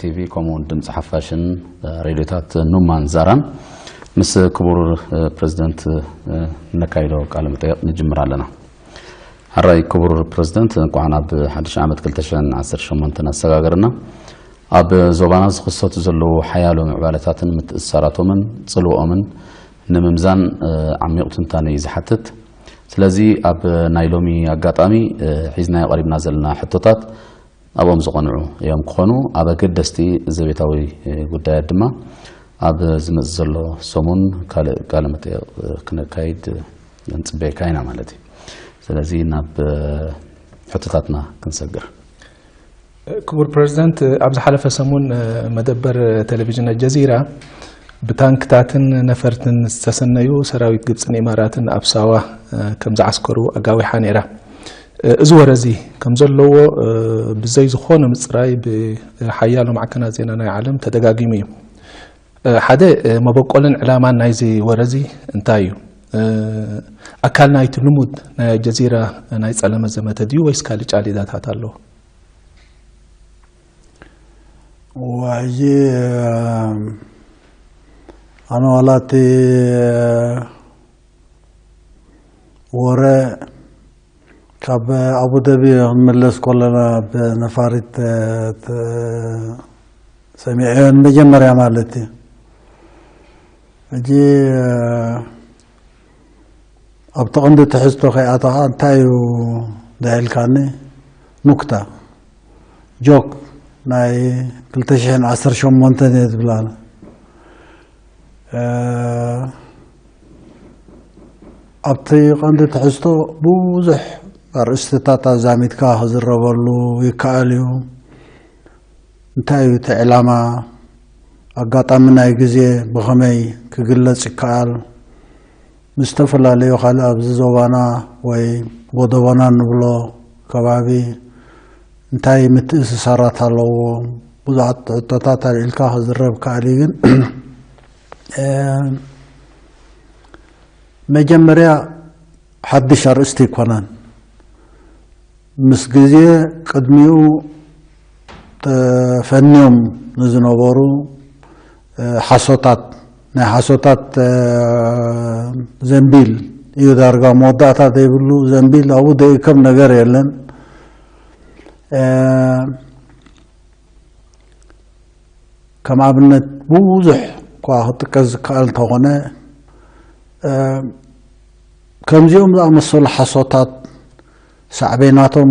ቲቪ ከምኡ እውን ድምፂ ሓፋሽን ሬድዮታት ኑማን ዛራን ምስ ክቡር ፕሬዚደንት ነካይዶ ቃለ መጠየቕ ንጅምር ኣለና። ሕራይ ክቡር ፕሬዚደንት፣ እንኳዕ ናብ ሓድሽ ዓመት ክልተ ሽሕን ዓሰርተ ሸሞንተን ኣሰጋገርና። ኣብ ዞባና ዝኽሰቱ ዘለዉ ሓያሎ ምዕባለታትን ምትእስሳራቶምን ጽልዎኦምን ንምምዛን ዓሚቕ ትንታነ እዩ ዝሓትት። ስለዚ ኣብ ናይ ሎሚ ኣጋጣሚ ሒዝናዮ ቀሪብና ዘለና ሕቶታት ኣብኦም ዝቐንዑ እዮም ክኾኑ። ኣብ ኣገደስቲ ዘቤታዊ ጉዳያት ድማ ኣብ ዝመጽእ ዘሎ ሰሙን ካልእ ቃለ መጠየቕ ክነካይድ ንጽበየካ ኢና ማለት እዩ። ስለዚ ናብ ሕቶታትና ክንሰግር። ክቡር ፕሬዚደንት፣ ኣብ ዝሓለፈ ሰሙን መደበር ቴሌቪዥን ኣልጀዚራ ብታንክታትን ነፈርትን ዝተሰነዩ ሰራዊት ግብፅን ኢማራትን ኣብ ሳዋ ከም ዝዓስከሩ ኣጋዊሓ ነይራ። እዚ ወረ እዚ ከም ዘለዎ ብዘይ ዝኾነ ምፅራይ ብሓያሎ ማዕከናት ዜና ናይ ዓለም ተደጋጊሙ እዩ። ሓደ መበቆልን ዕላማን ናይዚ ወረ እዚ እንታይ እዩ? ኣካል ናይቲ ልሙድ ናይ ኣልጀዚራ ናይ ጸለመ ዘመተ ድዩ ወይስ ካልእ ጫሊዳታት ኣለዎ? ዋይ ኣነ ዋላ እቲ ወረ ካብ ኣቡደቢ ክንምለስ ከለና ብነፋሪት ሰሚዐዮ ንመጀመርያ ማለት እዩ። ሕጂ ኣብቲ ቀንዲ ትሕዝቶ ከይኣተኻ እንታይ እዩ ድሕልካኒ ኑክታ ጆክ ናይ ክልተ ሽሕን ዓሰርተ ሸሞንተን እየ ዝብላና። ኣብቲ ቀንዲ ትሕዝቶ ብዙሕ ኣርእስትታት ኣዛሚድካ ክዝረበሉ ይከኣል እዩ። እንታይ እዩ እቲ ዕላማ? ኣጋጣሚ ናይ ግዜ ብኸመይ ክግለጽ ይከኣል? ምስ ዝተፈላለዩ ካልእ ኣብዚ ዞባና ወይ ጎደቦና ንብሎ ከባቢ እንታይ ምትእስሳራት ኣለዎ? ብዙሓት ሕቶታት ኣልዒልካ ክዝረብ ከኣል እዩ ግን መጀመርያ ሓድሽ ኣርእስቲ ኣይኮነን። ምስ ግዜ ቅድሚኡ ተፈንዮም ንዝነበሩ ሓሶታት ናይ ሓሶታት ዘንቢል እዩ ዳርጋ መወዳእታ ዘይብሉ ዘንቢል ኣብኡ ደይከም ነገር የለን። ከም ኣብነት ብዙሕ እኳ ክጥቀስ ዝከኣል እንተኾነ ከምዚኦም ዝኣመሰሉ ሓሶታት ሳዕቤናቶም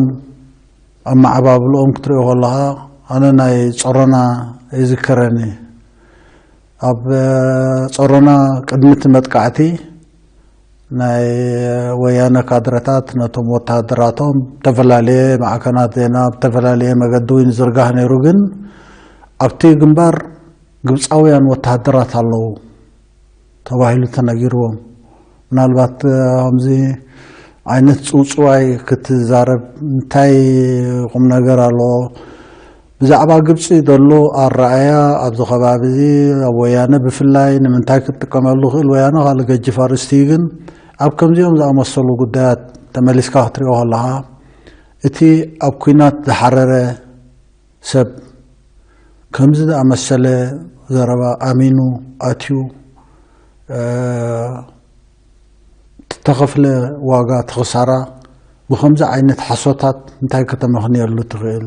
ኣመዓባብልኦም ክትሪኦ ከለኻ ኣነ ናይ ጾሮና ይዝከረኒ። ኣብ ጾሮና ቅድሚ እቲ መጥቃዕቲ ናይ ወያነ ካድረታት ነቶም ወተሃደራቶም ብተፈላለየ ማዕከናት ዜና ብተፈላለየ መገዲ እውን ይዝርጋሕ ነይሩ። ግን ኣብቲ ግንባር ግብፃውያን ወተሃደራት ኣለዉ ተባሂሉ ተነጊርዎም። ምናልባት ከምዚ ዓይነት ፅውፅዋይ ክትዛረብ እንታይ ቁም ነገር ኣለዎ? ብዛዕባ ግብፂ ዘሎ ኣረኣያ ኣብዚ ከባቢ እዚ ኣብ ወያነ ብፍላይ ንምንታይ ክትጥቀመሉ ክእል ወያነ ካልእ ገጅፍ ኣርእስቲ እዩ። ግን ኣብ ከምዚኦም ዝኣመሰሉ ጉዳያት ተመሊስካ ክትሪኦ ከለኻ እቲ ኣብ ኲናት ዝሓረረ ሰብ ከምዚ ዝኣመሰለ ዘረባ ኣሚኑ ኣትዩ ተኸፍለ ዋጋ ተኽሳራ ብኸምዚ ዓይነት ሓሶታት እንታይ ከተመኽንየሉ ትኽእል?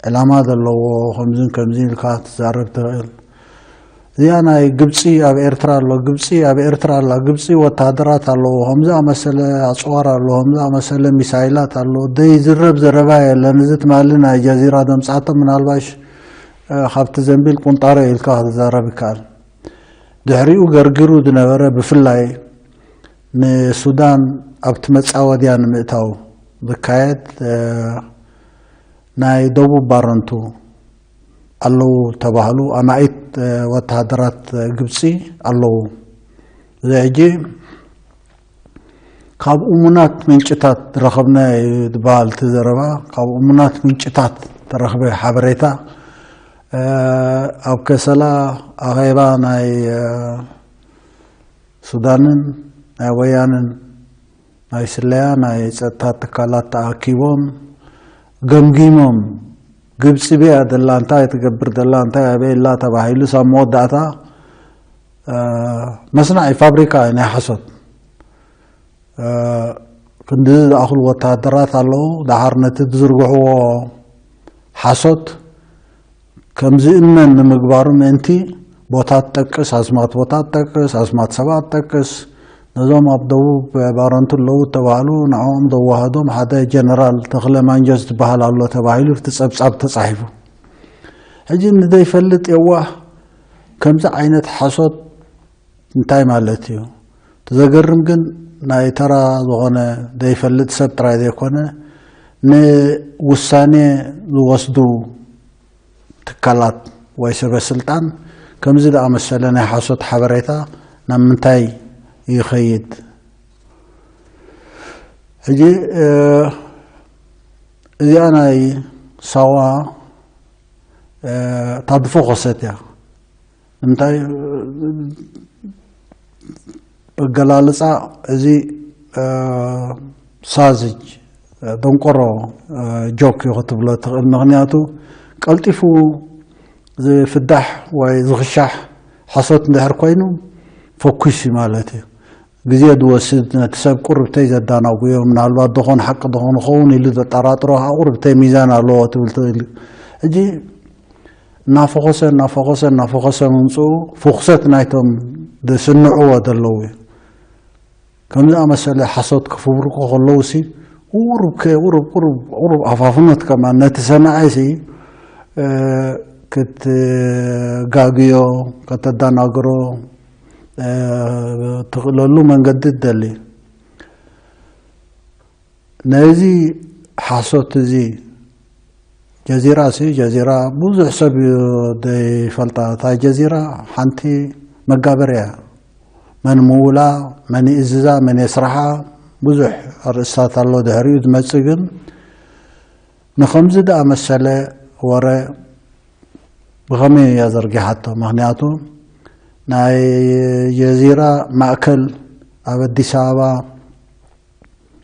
ዕላማ ዘለዎ ከምዝን ከምዚ ኢልካ ትዛረብ ትኽእል። እዚኣ ናይ ግብፂ ኣብ ኤርትራ ኣሎ፣ ግብፂ ኣብ ኤርትራ ኣላ፣ ግብፂ ወታሃደራት ኣለዎ፣ ከምዚ ኣመሰለ ኣፅዋር ኣሎ፣ ከምዚ ኣመሰለ ሚሳይላት ኣሎ፣ ዘይዝረብ ዘረባ የለን። እዚ ትማሊ ናይ ጀዚራ ደምፃቶ ምናልባሽ ካብቲ ዘንቢል ቁንጣሮ ኢልካ ክትዛረብ ይከኣል። ድሕሪኡ ገርግሩ ዝነበረ ብፍላይ ንሱዳን ኣብቲ መጻወድያ ንምእታው ዝካየድ ናይ ደቡብ ባረንቱ ኣለዉ ተባህሉ ኣማኢት ወተሃደራት ግብፂ ኣለዉ። እዚ ሕጂ ካብ እሙናት ምንጭታት ረኸብና እዩ ዝበሃል እቲ ዘረባ። ካብ እሙናት ምንጭታት ተረኽበ ሓበሬታ ኣብ ከሰላ ኣኼባ ናይ ሱዳንን ናይ ወያንን ናይ ስለያ ናይ ጸጥታ ትካላት ተኣኪቦም ገምጊሞም ግብፂ በያ ደላ፣ እንታይ ትገብር ደላ፣ እንታይ ኣበይ ኣላ ተባሂሉ ሳብ መወዳእታ መስናዒ ፋብሪካ ናይ ሓሶት። ክንዲ ዝኣኽሉ ወተሃደራት ኣለዉ። ደሓር ነቲ ዝዝርግሕዎ ሓሶት ከም ዝእመን ንምግባሩ ምእንቲ ቦታ ትጠቅስ፣ ኣስማት ቦታ ትጠቅስ፣ ኣስማት ሰባት ትጠቅስ። ነዞም ኣብ ደቡብ ባረንቱ ኣለዉ እተባህሉ ንዕኦም ዘዋህዶም ሓደ ጀነራል ተኽለ ማንጀስ ዝበሃል ኣሎ ተባሂሉ እቲ ጸብጻብ ተጻሒፉ። ሕጂ ንዘይፈልጥ የዋህ ከምዚ ዓይነት ሓሶት እንታይ ማለት እዩ? እቲ ዘገርም ግን ናይ ተራ ዝኾነ ዘይፈልጥ ሰብ ጥራይ ዘይኮነ ንውሳኔ ዝወስዱ ትካላት ወይ ሰበ ስልጣን ከምዚ ዝኣመሰለ ናይ ሓሶት ሓበሬታ ናብ ምንታይ ይኸይድ? ሕጂ እዚኣ ናይ ሳዋ እታ ዝፈኾሰት እያ። እንታይ ኣገላልጻ እዚ ሳዝጅ ደንቆሮ ጆክ እዩ ክትብሎ ትኽእል። ምኽንያቱ ቀልጢፉ ዝፍዳሕ ወይ ዝኽሻሕ ሓሶት እንድሕር ኮይኑ ፈኩስ እዩ ማለት እዩ። ግዜ ዝወስድ፣ ነቲ ሰብ ቁርብተይ ዘዳናጉዮ፣ ምናልባት ደኾን ሓቂ ደኾን ኸውን ኢሉ ዘጠራጥሮ ከዓ ቁርብተይ ሚዛን ኣለዎ ትብል ትኽእል። ሕጂ እናፈኾሰ እናፈኾሰ እናፈኾሰ ምምፅኡ ፍኹሰት ናይቶም ዝስንዕዎ ዘለዉ እዩ። ከምዚ ኣመሰለ ሓሶት ክፍብርኩ ከለዉ ሲ ቁሩብ ከ ቁሩብ ቁሩብ ቁሩብ ኣፋፍኖት ከማን ነቲ ሰማዒ ሲ ክትጋግዮ ከተዳናግሮ ትኽእለሉ መንገዲ ትደሊ። ነዚ ሓሶት እዚ ጀዚራ ሲ ጀዚራ ብዙሕ ሰብ እዩ ዘይፈልጣ። እታ ጀዚራ ሓንቲ መጋበርያ እያ። መን ምውላ፣ መን ይእዝዛ፣ መን የስርሓ፣ ብዙሕ ኣርእስታት ኣሎ። ድሕሪኡ ዝመጽእ ግን ንኸምዚ ዝኣመሰለ ወረ ብኸመይ እያ ዘርጊሓቶ? ምኽንያቱ ናይ ጀዚራ ማእከል ኣብ ኣዲስ ኣበባ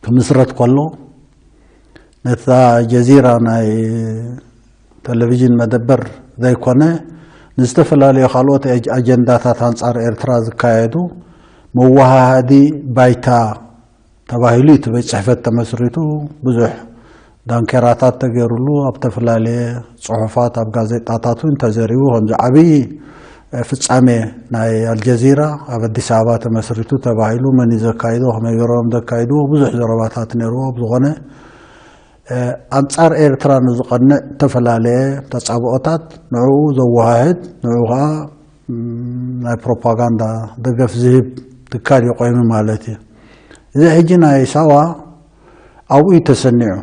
ክምስረት ከሎ ነታ ጀዚራ ናይ ቴሌቪዥን መደበር ዘይኮነ ንዝተፈላለዩ ካልኦት ኣጀንዳታት ኣንጻር ኤርትራ ዝካየዱ መወሃሃዲ ባይታ ተባሂሉ እዩ እቲ ቤት ጽሕፈት ተመስሪቱ። ብዙሕ ዳንኬራታት ተገይሩሉ ኣብ ዝተፈላለየ ጽሑፋት ኣብ ጋዜጣታት እውን ተዘሪቡ ከምዚ ዓብዪ ፍጻሜ ናይ ኣልጀዚራ ኣብ ኣዲስ ኣበባ ተመስሪቱ ተባሂሉ መን እዩ ዘካይዶ ከመይ ገይሮም ዘካይድዎ ብዙሕ ዘረባታት ነይርዎ። ብዝኾነ ኣንጻር ኤርትራ ንዝቐንዕ እተፈላለየ ተጻብኦታት ንዕኡ ዘወሃህድ ንዕኡ ከዓ ናይ ፕሮፓጋንዳ ደገፍ ዝህብ ትካል እዩ ቆይሙ ማለት እዩ። እዚ ሕጂ ናይ ሳዋ ኣብኡ እዩ ተሰኒዑ።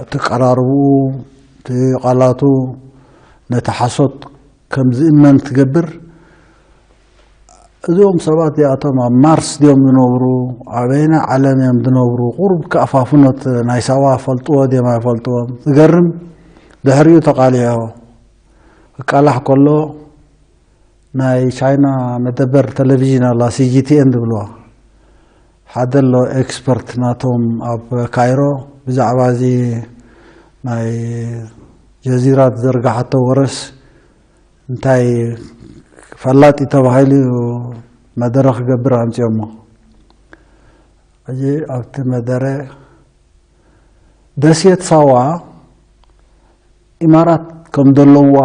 እቲ ቀራርብኡ እቲ ቃላቱ ነቲ ሓሶት ከም ዝእመን ትገብር። እዚኦም ሰባት እዚኣቶም ኣብ ማርስ ድዮም ዝነብሩ ኣበየናይ ዓለም እዮም ዝነብሩ? ቁሩብ ከኣፋፍኖት ናይ ሳዋ ፈልጥዎ ድዮም ኣይፈልጥዎም ዝገርም። ድሕሪኡ ተቃሊዖ ክቃላሕ ከሎ ናይ ቻይና መደበር ቴሌቪዥን ኣላ ሲጂቲኤን ዝብልዋ ሓደ ኣሎ ኤክስፐርት ናቶም ኣብ ካይሮ ብዛዕባ እዚ ናይ ጀዚራ ዝዘርጋሓቶ ወረስ እንታይ ፈላጥ እዩ ተባሂሉ መደረ ክገብር ኣምፅኦሞ። ሕጂ ኣብቲ መደረ ደሴት ሳዋ ኢማራት ከም ዘለዋ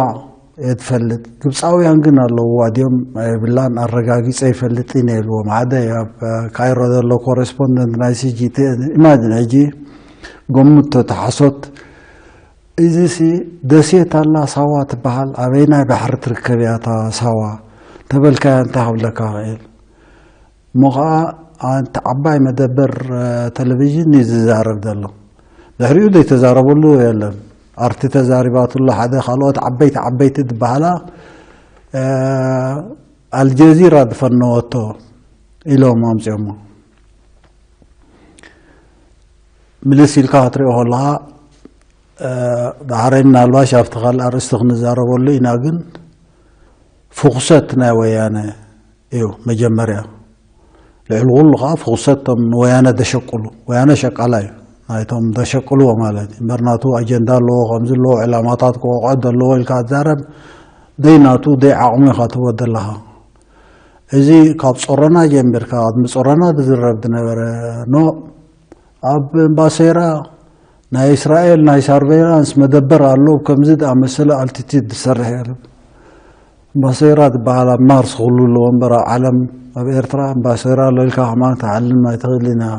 እየ ትፈልጥ። ግብፃውያን ግን ኣለውዋ ድዮም ኣይብላን ኣረጋጊፀ ይፈልጥ ኢነ ኢልዎም። ሓደ ኣብ ካይሮ ዘሎ ኮረስፖንደንት ናይ ሲጂቲ ኢማጅን ሕጂ ገምቶ ተሓሶት እዚ ሲ ደሴት ኣላ ሳዋ ትበሃል ኣበይ ናይ ባሕሪ ትርከብ እያ እታ ሳዋ ተበልካያ እንታይ ክብለካ ክእል እሞ ከዓ ኣንቲ ዓባይ መደበር ቴሌቪዥን እዩ ዝዛረብ ዘሎ። ድሕሪኡ ዘይተዛረበሉ የለን። ኣርቲ ተዛሪባትሉ ሓደ ካልኦት ዓበይቲ ዓበይቲ ዝበሃላ ኣልጀዚራ ዝፈነወቶ ኢሎም ኣምፅኦሞ። ምልስ ኢልካ ክትሪኦ ከለካ ዳሕረይ ምናልባሽ ኣብቲ ካልእ ኣርእስቲ ክንዛረበሉ ኢና ግን ፍኹሰት ናይ ወያነ እዩ መጀመርያ። ልዕሊ ኩሉ ከዓ ፍኹሰት ቶም ንወያነ ዘሸቅሉ ወያነ ሸቃላ እዩ። ናይቶም ዘሸቅልዎ ማለት እዩ። እምበር ናቱ ኣጀንዳ ኣለዎ፣ ከምዚ ኣለዎ፣ ዕላማታት ክወቕዖ ዘለዎ ኢልካ ትዛረብ፣ ደይ ናቱ ደይ ዓቕሙ ኢኻ ትህቦ ዘለኻ። እዚ ካብ ጾሮና ጀሚርካ፣ ቅድሚ ጾሮና ዝዝረብ ዝነበረ፣ ኖ፣ ኣብ እምባሴራ ናይ እስራኤል ናይ ሳርቬላንስ መደበር ኣሎ፣ ከምዚ ዝኣመሰለ ኣልቲቲድ ዝሰርሕ የለን። እምባሴራ ዝበሃል ኣብ ማርስ ክህሉ ኣለዎ እምበር ኣብ ዓለም፣ ኣብ ኤርትራ እምባሴራ ኣሎ ኢልካ ከማን ክትዓልም ኣይትኽእልን ኢኻ።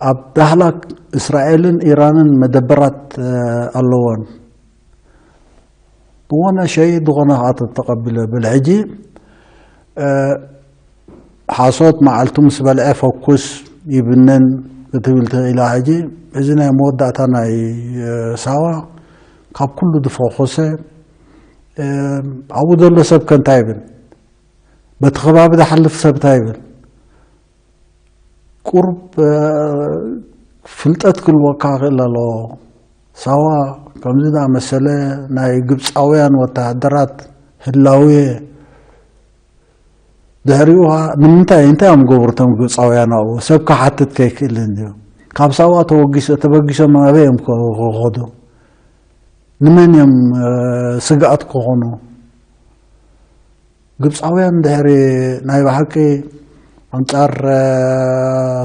ኣብ ዳህላክ እስራኤልን ኢራንን መደበራት፣ እ፣ ኣለወን። ዝኾነ ሸይ ዝኾነ ከዓ ተተቐቢለ ብል። ሕጂ፣ እ፣ ሓሶት መዓልቱ ምስ በልዐ ፈኩስ ይብነን ክትብል ትኽእል ኢኻ። ሕጂ እዚ ናይ መወዳእታ ናይ፣ እ፣ ሳዋ ካብ ኩሉ ዝፈኾሰ፣ እ፣ ኣብኡ ዘሎ ሰብ ከ እንታይ ይብል? በቲ ከባቢ ዝሓልፍ ሰብ እንታይ ይብል? ቁሩብ፣ እ፣ ፍልጠት ክህልወካ ክእል ኣለዎ። ሳዋ ከምዚ ዝኣመሰለ ናይ ግብፃውያን ወተሃደራት ህላዌ ድሕሪኡ ኸዓ ንምንታይ፣ እንታይ እዮም ዝገብሩ እቶም ግብፃውያን ኣብኡ? ሰብ ክሓትት ከይክእልን እዩ። ካብ ሳዋ ተወጊሶ-፣ ተበጊሶም ኣበይ እዮም ከ-፣ ክኸዱ? ንመን እዮም፣ እ፣ ስግኣት ክኾኑ? ግብፃውያን ድሕሪ ናይ ብሓቂ ኣንጻር፣ እ፣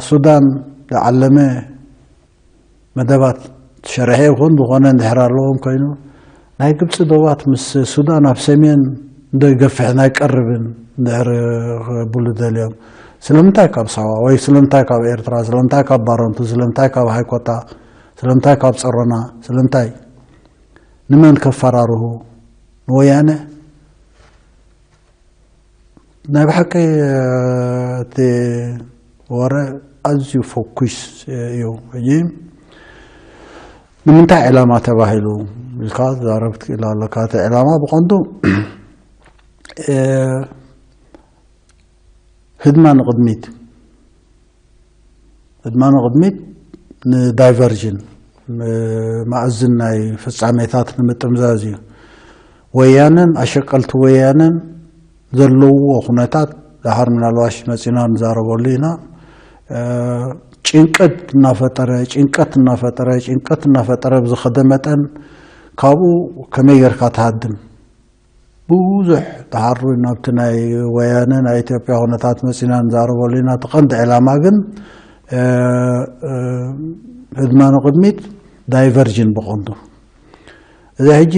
ሱዳን ዝዓለመ መደባት ሸርሒ ይኹን ዝኾነ እንድሕር ኣለዎም ኮይኑ፣ ናይ ግብፂ ዶባት ምስ ሱዳን ኣብ ሰሜን ዶ ይገፍሕን ኣይቀርብን እንድሕር ክብሉ ደልዮም። ስለምንታይ ካብ ሳዋ ወይ ስለምንታይ ካብ ኤርትራ፣ ስለምንታይ ካብ ባረንቱ፣ ስለምንታይ ካብ ሃይኮታ፣ ስለምንታይ ካብ ጸሮና፣ ስለምንታይ ንመን ከፈራርሁ? ንወያነ? ናይ ብሓቂ፣ እ፣ እቲ ወረ ኣዝዩ ፈኩስ እዩ። ሕጂ ንምንታይ ዕላማ ተባሂሉ ኢልካ ትዛረብ ትክእል ኣለካ። እቲ ዕላማ ብቐንዱ፣ እ፣ ህድማ ንቕድሚት፣ ህድማ ንቕድሚት ንዳይቨርዥን፣ ም-፣ ማእዝን ናይ ፍጻሜታት ንምጥምዛዝ እዩ። ወያነን ኣሸቀልቲ ወያነን ዘለውዎ ኩነታት፣ ደሓር ምናልባሽ መጺና ንዛረበሉ ኢና። እ፣ ጭንቀት እናፈጠረ፣ ጭንቀት እናፈጠረ፣ ጭንቀት እናፈጠረ ብዝኸደ መጠን፣ ካብኡ ከመይ ጌርካ ትሃድም? ብዙሕ ደሓር ናብቲ ናይ ወያነ ናይ ኢትዮጵያ ኩነታት መጺና ንዛረበሉ ኢና። እቲ ቀንዲ ዕላማ ግን፣ እ፣ እ፣ ህድማ ንቕድሚት፣ ዳይቨርዥን ብቐንዱ። እዚ ሕጂ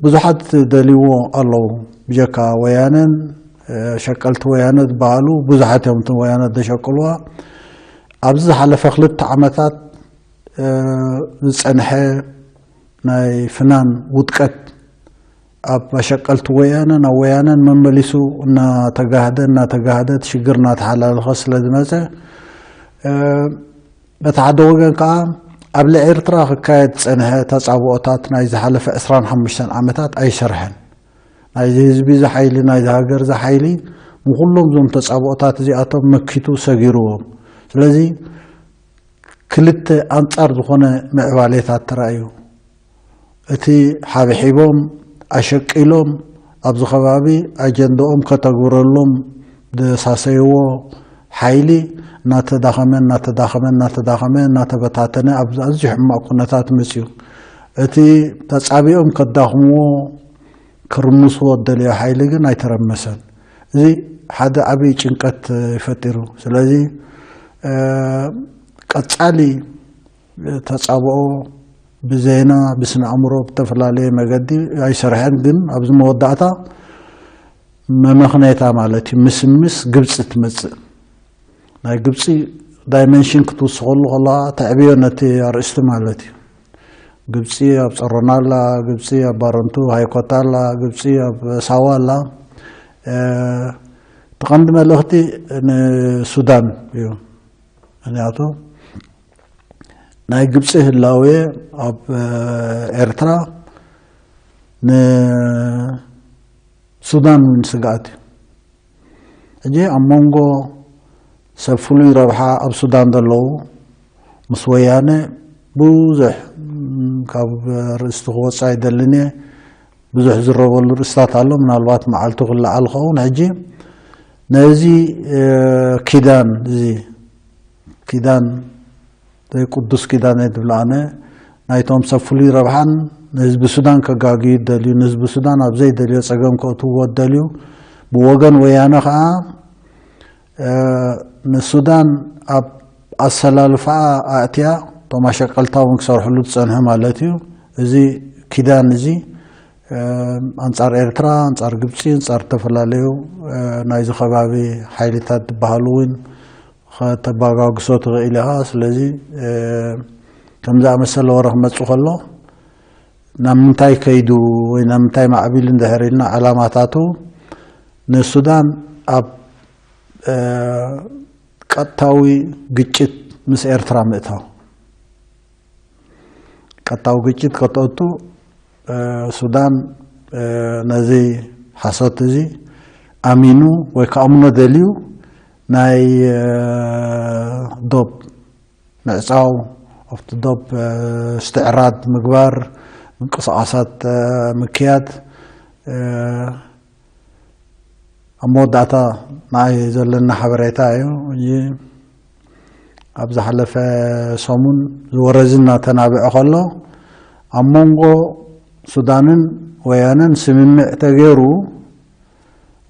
ብዙሓት ደልይዎ ኣለዉ። ብጀካ ወያነን፣ እ፣ ሸቀልቲ ወያነ ዝበሃሉ ብዙሓት እዮም፣ እቶም ወያነ ዘሸቅልዋ። ኣብዚ ዝሓለፈ ክልተ ዓመታት፣ እ፣ ዝጸንሐ ናይ ፍናን ውድቀት ኣብ ኣሸቀልቲ ወያነ፣ ናብ ወያነን መመሊሱ እናተጋህደ፣ እናተጋህደ፣ እቲ ሽግር እናተሓላለኸ ስለ ዝመጸ፣ እ፣ በቲ ሓደ ወገን ከኣ ኣብ ልዕሊ ኤርትራ ክካየድ ዝጸንሐ ተጻብኦታት ናይ ዝሓለፈ ዕስራን ሓሙሽተን ዓመታት ኣይሰርሐን። ናይዚ ህዝቢ እዚ ሓይሊ፣ ናይዚ ሃገር እዚ ሓይሊ ንኹሎም እዞም ተጻብኦታት እዚኣቶም መኪቱ ሰጊርዎም። ስለዚ ክልተ ኣንጻር ዝኾነ ምዕባሌታት ተራእዩ። እቲ ሓብሒቦም ኣሸቂሎም ኣብዚ ከባቢ ኣጀንዳኦም ከተግብረሎም ዝሳሰይዎ ሓይሊ እናተዳኸመ፣ እናተዳኸመ፣ እናተዳኸመ፣ እናተበታተነ ኣብ ኣዝዩ ሕማቕ ኩነታት መጽዩ። እቲ ተጻቢኦም ከዳኽምዎ ክርምስዎ ዝደለዮ ሓይሊ ግን ኣይተረመሰን። እዚ ሓደ ዓብዪ ጭንቀት፣ እ፣ ፈጢሩ። ስለዚ፣ እ፣ ቀጻሊ ተጻብኦ ብዜና፣ ብስነ ኣእምሮ፣ ብተፈላለየ መገዲ ኣይሰርሐን። ግን ኣብዚ መወዳእታ መመኽነይታ ማለት እዩ፣ ምስምስ ግብጺ ትመጽእ። ናይ ግብጺ ዳይመንሽን ክትውስኸሉ ከለኻ ተዕብዮ ነቲ ኣርእስቲ ማለት እዩ። ግብጺ ኣብ ጸሮና ኣላ፣ ግብጺ ኣብ ባረንቱ ሃይኮታ ኣላ፣ ግብጺ ኣብ ሳዋ ኣላ። እ፣ እቲ ቀንዲ መልእኽቲ ንሱዳን እዩ። ምኽንያቱ ናይ ግብጺ ህላዌ ኣብ፣ እ፣ ኤርትራ ንሱዳን እውን ስግኣት እዩ። ሕጂ ኣብ መንጎ ሰብ ፍሉይ ረብሓ ኣብ ሱዳን ዘለዉ ምስ ወያነ ብዙሕ፣ ም፣ ካብ ርእስቲ ክወጽእ ኣይደልን እየ። ብዙሕ ዝረበሉ ርእስታት ኣሎ። ምናልባት መዓልቱ ክለዓል ክኸውን። ሕጂ ነዚ፣ እ፣ ኪዳን፣ እዚ ኪዳን ዘይቅዱስ ኪዳን እየ ዝብል ኣነ። ናይቶም ሰብ ፍሉይ ረብሓን ንህዝቢ ሱዳን ከጋግዩ ደልዩ፣ ንህዝቢ ሱዳን ኣብ ዘይደልዮ ጸገም ከእትዎ ደልዩ፣ ብወገን ወያነ ኸኣ ንሱዳን ኣብ ኣሰላልፋኣ ኣእትያ፣ እቶም ኣሸቀልታ እውን ክሰርሕሉ ዝጸንሑ ማለት እዩ። እዚ ኪዳን እዚ ኣንጻር ኤርትራ፣ ኣንጻር ግብጺ፣ ኣንጻር ዝተፈላለዩ ናይዚ ከባቢ ሓይልታት ዝበሃሉ እውን ከተባጋግሶ ትኽእል ኢኻ። ስለዚ ከምዚ ኣመሰለ ወረ ክመጽእ ከሎ ናብ ምንታይ ከይዱ ወይ ናብ ምንታይ ማዕቢሉ እንድሕር ኢልና፣ ዕላማታቱ ንሱዳን ኣብ ቀጥታዊ ግጭት ምስ ኤርትራ ምእታው። ቀጥታዊ ግጭት ከተእቱ ሱዳን ነዚ ሓሶት እዚ ኣሚኑ ወይ ከኣምኖ ደልዩ ናይ ዶብ ምዕጻው ኣብቲ ዶብ እስትዕራድ ምግባር ምንቅስቃሳት ምክያድ ኣብ መወዳእታ ንኣይ ዘለና ሓበሬታ እዩ። እዚ ኣብ ዝሓለፈ ሰሙን ዝወረዚ እናተናብዐ ከሎ ኣብ መንጎ ሱዳንን ወያነን ስምምዕ ተገይሩ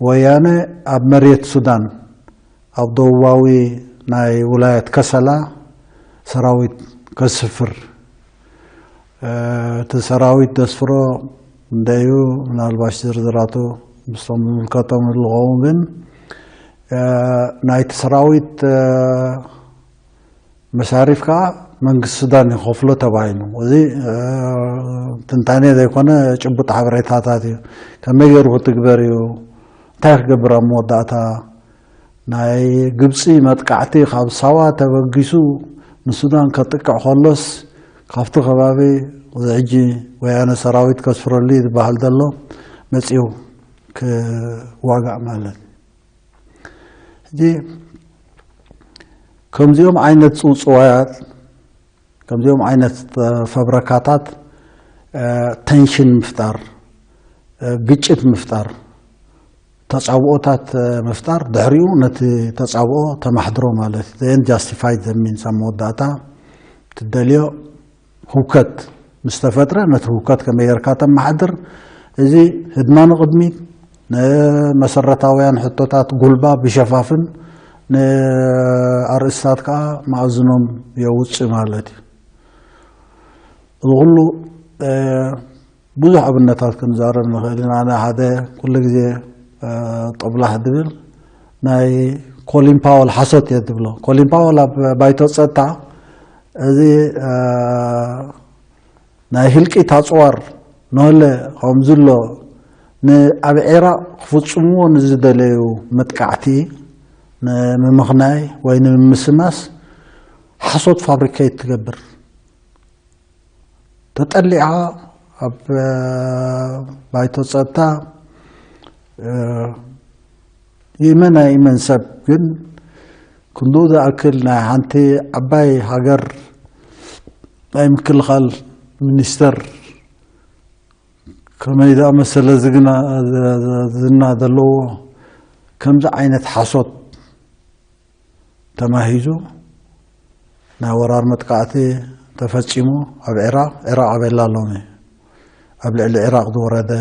ወያነ ኣብ መሬት ሱዳን ኣብ ደቡባዊ ናይ ውላየት ከሰላ ሰራዊት ከስፍር እቲ ሰራዊት ደስፍሮ እንደዩ ምናልባሽ ዝርዝራቱ ምስቶም ዝምልከቶም ዝኸውን ግን ናይቲ ሰራዊት መሳሪፍ ከዓ መንግስቲ ሱዳን ይኸፍሎ ተባሂሉ። እዚ ትንታኔ ዘይኮነ ጭቡጥ ሓበሬታታት እዩ። ከመይ ገይሩ ክትግበር እዩ? እንታይ ክገብር ኣብ መወዳእታ ናይ ግብፂ መጥቃዕቲ ካብ ሳዋ ተበጊሱ ንሱዳን ከጥቅዕ ከሎስ ካብቲ ከባቢ እዚ ሕጂ ወያነ ሰራዊት ከስፍረሉ እዩ ዝበሃል ዘሎ መፂኡ ክዋጋእ ማለት ሕጂ ከምዚኦም ዓይነት ፅውፅዋያት ከምዚኦም ዓይነት ፈብረካታት ተንሽን ምፍጣር ግጭት ምፍጣር ተጻብኦታት ምፍጣር ድሕሪኡ ነቲ ተጻብኦ ተማሕድሮ ማለት እዩ። ጃስቲፋይ ዘሚን ሳብ መወዳእታ ትደልዮ ህውከት ምስ ተፈጥረ ነቲ ህውከት ከመይ ጌርካ ተመሓድር እዚ ህድማ ንቕድሚት ንመሰረታውያን ሕቶታት ጉልባ ብሸፋፍን ንኣርእስታት ከዓ መኣዝኖም የውፅእ ማለት እዩ። እዚ ኩሉ ብዙሕ ኣብነታት ክንዛረብ ንኽእል ኢና። ኣነ ሓደ ኩሉ ግዜ ጦብላሕ ድብል ናይ ኮሊን ፓወል ሓሶት እየ ድብሎ። ኮሊን ፓወል ኣብ ባይቶ ፀጥታ እዚ ናይ ህልቂት ኣፅዋር ንለ ከምዝሎ ንኣብ ዒራቅ ክፍፅምዎ ንዝደለዩ መጥቃዕቲ ንምምኽናይ ወይ ንምምስማስ ሓሶት ፋብሪኬት ትገብር ተጠሊዓ ኣብ ባይቶ ፀጥታ ይመን ኣይመን ሰብ ግን ክንድኡ ዝኣክል ናይ ሓንቲ ዓባይ ሃገር ናይ ምክልኻል ሚኒስተር ከመይ ዝኣመሰለ ዝግና ዝና ዘለዎ ከምዚ ዓይነት ሓሶት ተማሂዙ ናይ ወራር መጥቃዕቲ ተፈጺሙ ኣብ ዒራቕ ዒራቕ ኣበላ ሎሚ ኣብ ልዕሊ ዒራቕ ዝወረደ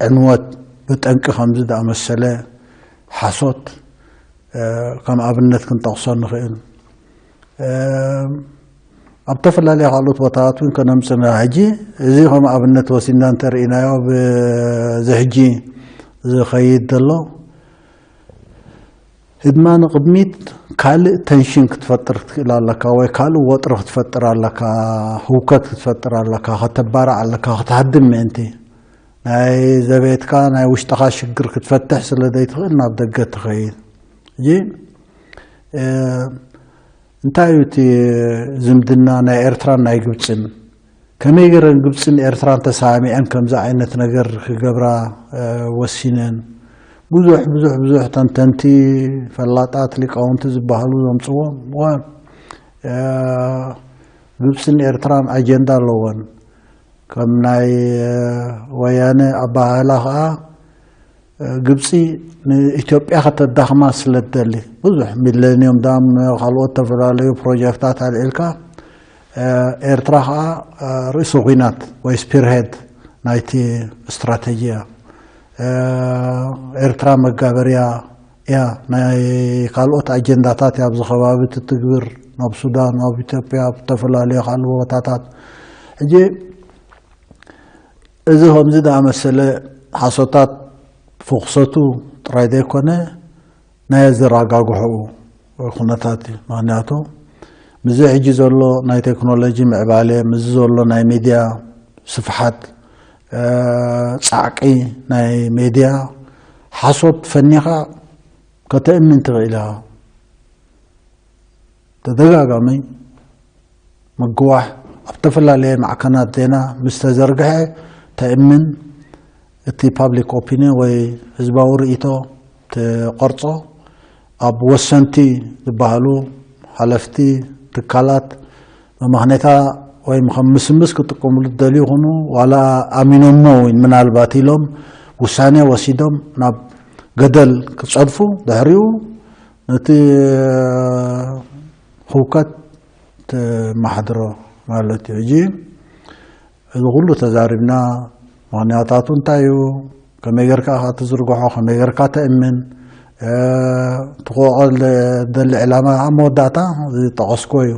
ዕንወት ብጠንቂ ከምዚ ዝኣመሰለ ሓሶት ከም ኣብነት ክንጠቕሶ ንኽእል። ኣብ ተፈላለየ ካልኦት ቦታታት እውን ከነምፅና ሕጂ እዚ ከም ኣብነት ወሲድና እንተርኢናዮ ብዚ ሕጂ ዝኸይድ ዘሎ ህድማ ንቕድሚት ካልእ ተንሽን ክትፈጥር ክትክእል ኣለካ ወይ ካልእ ወጥሪ ክትፈጥር ኣለካ ህውከት ክትፈጥር ኣለካ ከተባርዕ ኣለካ ክትሃድም ምእንቲ ናይ ዘቤትካ ናይ ውሽጥኻ ሽግር ክትፈትሕ ስለ ዘይትኽእል ናብ ደገ ትኸይድ። ሕጂ እንታይ እዩ እቲ ዝምድና ናይ ኤርትራን ናይ ግብፅን? ከመይ ገይረን ግብፅን ኤርትራን ተሰማሚዐን ከምዚ ዓይነት ነገር ክገብራ ወሲነን? ብዙሕ ብዙሕ ብዙሕ ተንተንቲ ፈላጣት ሊቃውንቲ ዝበሃሉ ዘምፅዎም ግብፅን ኤርትራን ኣጀንዳ ኣለወን። ከም ናይ ወያነ ኣባሃህላ ከዓ ግብፂ ንኢትዮጵያ ከተዳኽማ ስለ ትደሊ ብዙሕ ሚለኒየም ዳም ካልኦት ዝተፈላለዩ ፕሮጀክታት ኣልዒልካ ኤርትራ ከዓ ርእሲ ኹናት ወይ ስፒርሄድ ናይቲ ስትራተጂ እያ። ኤርትራ መጋበርያ እያ፣ ናይ ካልኦት ኣጀንዳታት እያ ኣብዚ ከባቢ ትትግብር፣ ናብ ሱዳን፣ ናብ ኢትዮጵያ፣ ኣብ ዝተፈላለዩ ካልእ ቦታታት። ሕጂ እዚ ከምዚ ዝኣመሰለ ሓሶታት ፍኽሰቱ ጥራይ ዘይኮነ ናይ ኣዘራጋግሕኡ ኩነታት እዩ። ምክንያቱ ምስዚ ሕጂ ዘሎ ናይ ቴክኖሎጂ ምዕባለ፣ ምስዚ ዘሎ ናይ ሚድያ ስፍሓት፣ ፃዕቂ ናይ ሚድያ ሓሶት ፈኒኻ ከተእምን ትኽእል ኢኻ። ተደጋጋሚ ምግዋሕ ኣብ ዝተፈላለየ ማዕከናት ዜና ምስ ተዘርግሐ ተእምን፣ እቲ ፓብሊክ ኦፒኒየን ወይ ህዝባዊ ርእይቶ ትቐርጾ ኣብ ወሰንቲ ዝበሃሉ ሓለፍቲ ትካላት መማኽኔታ ወይ ከም ምስምስ ክጥቀምሉ ዝደልዩ ይኹኑ፣ ዋላ ኣሚኖሞ ወይ ምናልባት ኢሎም ውሳኔ ወሲዶም ናብ ገደል ክጸድፉ፣ ድሕሪኡ ነቲ ህውከት ትመሓድሮ ማለት እዩ። ሕጂ እዚ ኩሉ ተዛሪብና፣ ምኽንያታቱ እንታይ እዩ፣ ከመይ ጌርካ ኢኻ ትዝርግሖ፣ ከመይ ጌርካ ተእምን፣ ትቆቐል ደሊ ዕላማ ኣብ መወዳእታ ዝጠቐስኮ እዩ።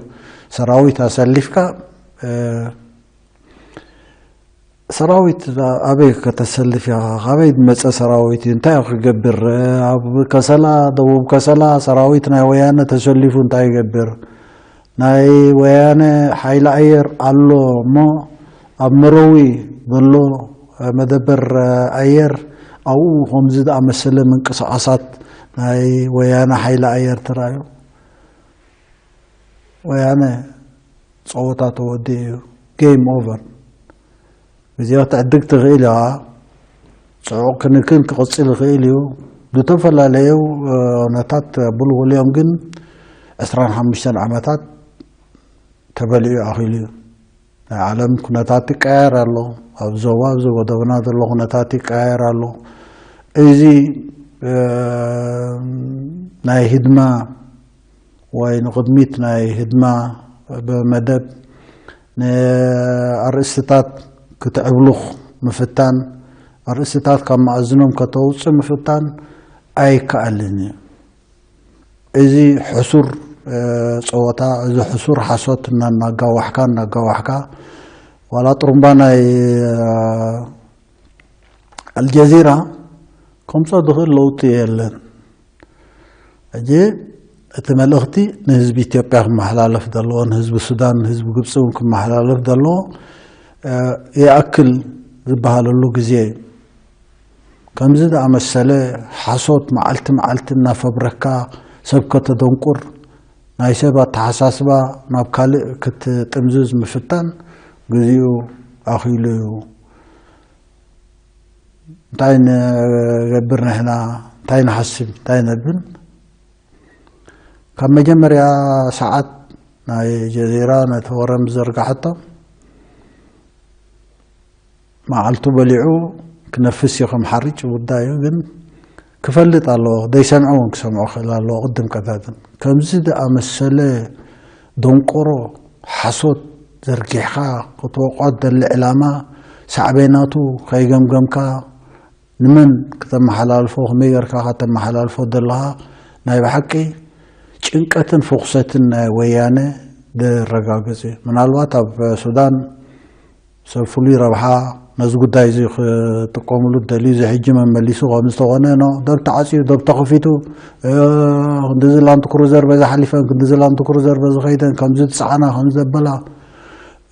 ሰራዊት ኣሰሊፍካ ሰራዊት ኣበይ ከተሰልፍ ኢኻ? ካበይ ዝመፀ ሰራዊት እዩ? እንታይ እዩ ክገብር? ኣብ ከሰላ፣ ደቡብ ከሰላ ሰራዊት ናይ ወያነ ተሰሊፉ እንታይ ይገብር? ናይ ወያነ ሓይሊ ኣየር ኣሎ እሞ ኣብ መረዊ ዘሎ መደበር ኣየር ኣብኡ ከምዚ ዝኣመሰለ ምንቅስቓሳት ናይ ወያነ ሓይሊ ኣየር ተራእዩ። ወያነ ፀወታ ተወዲኡ እዩ። ጌም ኦቨር። ግዜ ክትዕድግ ትኽእል ኢኻ። ፅዑቕ ክንክን ክቕፅል ይኽእል እዩ። ዝተፈላለዩ ኩነታት ብልውል እዮም፣ ግን ዕስራን ሓሙሽተን ዓመታት ተበሊዑ ኣኺሉ እዩ። ናይ ዓለም ኩነታት ይቀያየር ኣሎ። ኣብ ዞባ፣ ኣብዚ ጎደቦና ዘሎ ኩነታት ይቀያየር ኣሎ። እዚ ናይ ህድማ ወይ ንቕድሚት ናይ ህድማ ብመደብ ንኣርእስትታት ክትዕብሉኽ ምፍታን፣ ኣርእስትታት ካብ መኣዝኖም ከተውፅእ ምፍታን ኣይከኣልን እዩ። እዚ ሕሱር ፀወታ፣ እዚ ሕሱር ሓሶት እናናጋዋሕካ እናጋዋሕካ፣ ዋላ ጥሩምባ ናይ ኣልጀዚራ ከምፆ ዝኽእል ለውጢ የለን። ሕጂ እቲ መልእኽቲ ንህዝቢ ኢትዮጵያ ክመሓላለፍ ዘለዎ፣ ንህዝቢ ሱዳን፣ ንህዝቢ ግብፂ እውን ክመሓላለፍ ዘለዎ ይኣክል ዝበሃለሉ ግዜ እዩ። ከምዚ ዝኣመሰለ ሓሶት መዓልቲ መዓልቲ እናፈብረካ ሰብ ከተደንቁር፣ ናይ ሰብ ኣተሓሳስባ ናብ ካልእ ክትጥምዝዝ ምፍታን ግዚኡ ኣኺሉ እዩ። እንታይ ንገብር ንሕና? እንታይ ንሓስብ? እንታይ ነብል? ካብ መጀመርያ ሰዓት ናይ ጀዚራ ነቲ ወረ ምስ ዘርጋሐቶ፣ መዓልቱ በሊዑ ክነፍስ እዩ፣ ከም ሓርጭ ውዳ እዩ። ግን ክፈልጥ ኣለዎ፣ ዘይሰምዐ እውን ክሰምዖ ክእል ኣለዎ። ቅድም ቀዳድም ከምዚ ዝኣመሰለ ደንቆሮ ሓሶት ዘርጊሕካ ክትወቕዖ ትደሊ ዕላማ ሳዕቤናቱ ከይገምገምካ ንመን ከተመሓላልፎ፣ ከመይ ጌርካ ከተመሓላልፎ ዘለኻ ናይ ብሓቂ ጭንቀትን ፍኹሰትን ናይ ወያነ ዘረጋግጽ እዩ። ምናልባት ኣብ ሱዳን ሰብ ፍሉይ ረብሓ ነዚ ጉዳይ እዚ ክጥቀምሉ ደልዩ፣ እዚ ሕጂ መመሊሱ ከም ዝተኾነ ኖ፣ ደብ ተዓጽዩ፣ ደብ ተኸፊቱ፣ እ፣ ክንድዚ ላንድ ክሩዘር በዚ ሓሊፈን፣ ክንድዚ ላንድ ክሩዘር በዚ ኸይደን፣ ከምዚ ዝጸዓና፣ ከምዚ ዘበላ፣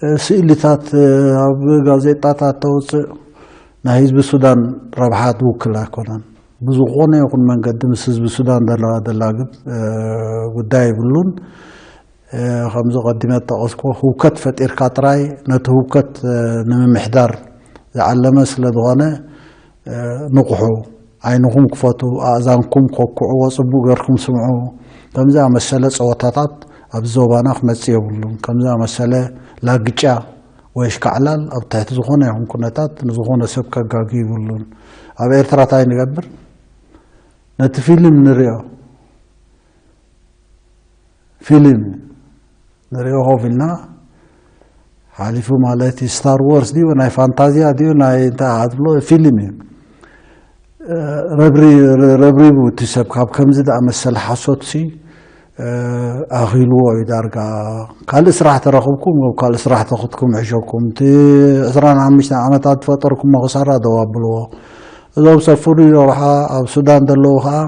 እ፣ ስእልታት፣ እ፣ ኣብ ጋዜጣታት ተውጽእ፣ ናይ ህዝቢ ሱዳን ረብሓ ትውክል ኣይኮነን። ብዝኾነ ይኹን መንገዲ ምስ ህዝቢ ሱዳን ዘለዋ ደላግብ፣ እ፣ ጉዳይ የብሉን። እ፣ ከምዚ ቀዲመ ዝጠቐስኩ ህውከት ፈጢርካ ጥራይ ነቲ ህውከት፣ እ፣ ንምምሕዳር ዝዓለመ ስለ ዝኾነ፣ እ፣ ንቕሑ፣ ዓይንኹም ክፈቱ፣ ኣእዛንኩም ኮኩዕዎ፣ ጽቡቕ ጌርኩም ስምዑ። ከምዚ ኣመሰለ ጸወታታት ኣብ ዞባና ክመጽእ የብሉን። ከምዚ ኣመሰለ ላግጫ ወይ ኣሽካዕላል ኣብ ትሕቲ ዝኾነ ይኹን ኩነታት ንዝኾነ ሰብ ከጋጊ ይብሉን። ኣብ ኤርትራ እንታይ ንገብር? ነቲ ፊልም ንሪኦ። ፊልም ንሪኦ ኮፍ ኢልና፣ ሓሊፉ ማለት እዩ። ስታር ዋርስ ድዩ፣ ናይ ፋንታዝያ ድዩ፣ ናይ እንታይ ኣትብሎ ፊልም እዩ። ረብሪ-፣ ረብሪቡ እቲ ሰብ ካብ ከምዚ ደኣ መሰለ ሓሶትሲ ኣኺልዎ እዩ ዳርጋ። ካልእ ስራሕ ተረኽብኩም፣ ኣብ ካልእ ስራሕ ተኽትኩም ሕሸኩም። እቲ ዕስራን ሓሙሽተን ዓመታት ዝፈጠርኩሞ ክሳራ ደው ኣብልዎ። እዞም ሰብ ፍሉይ ረብሓ ኣብ ሱዳን ዘለዉ ኸዓ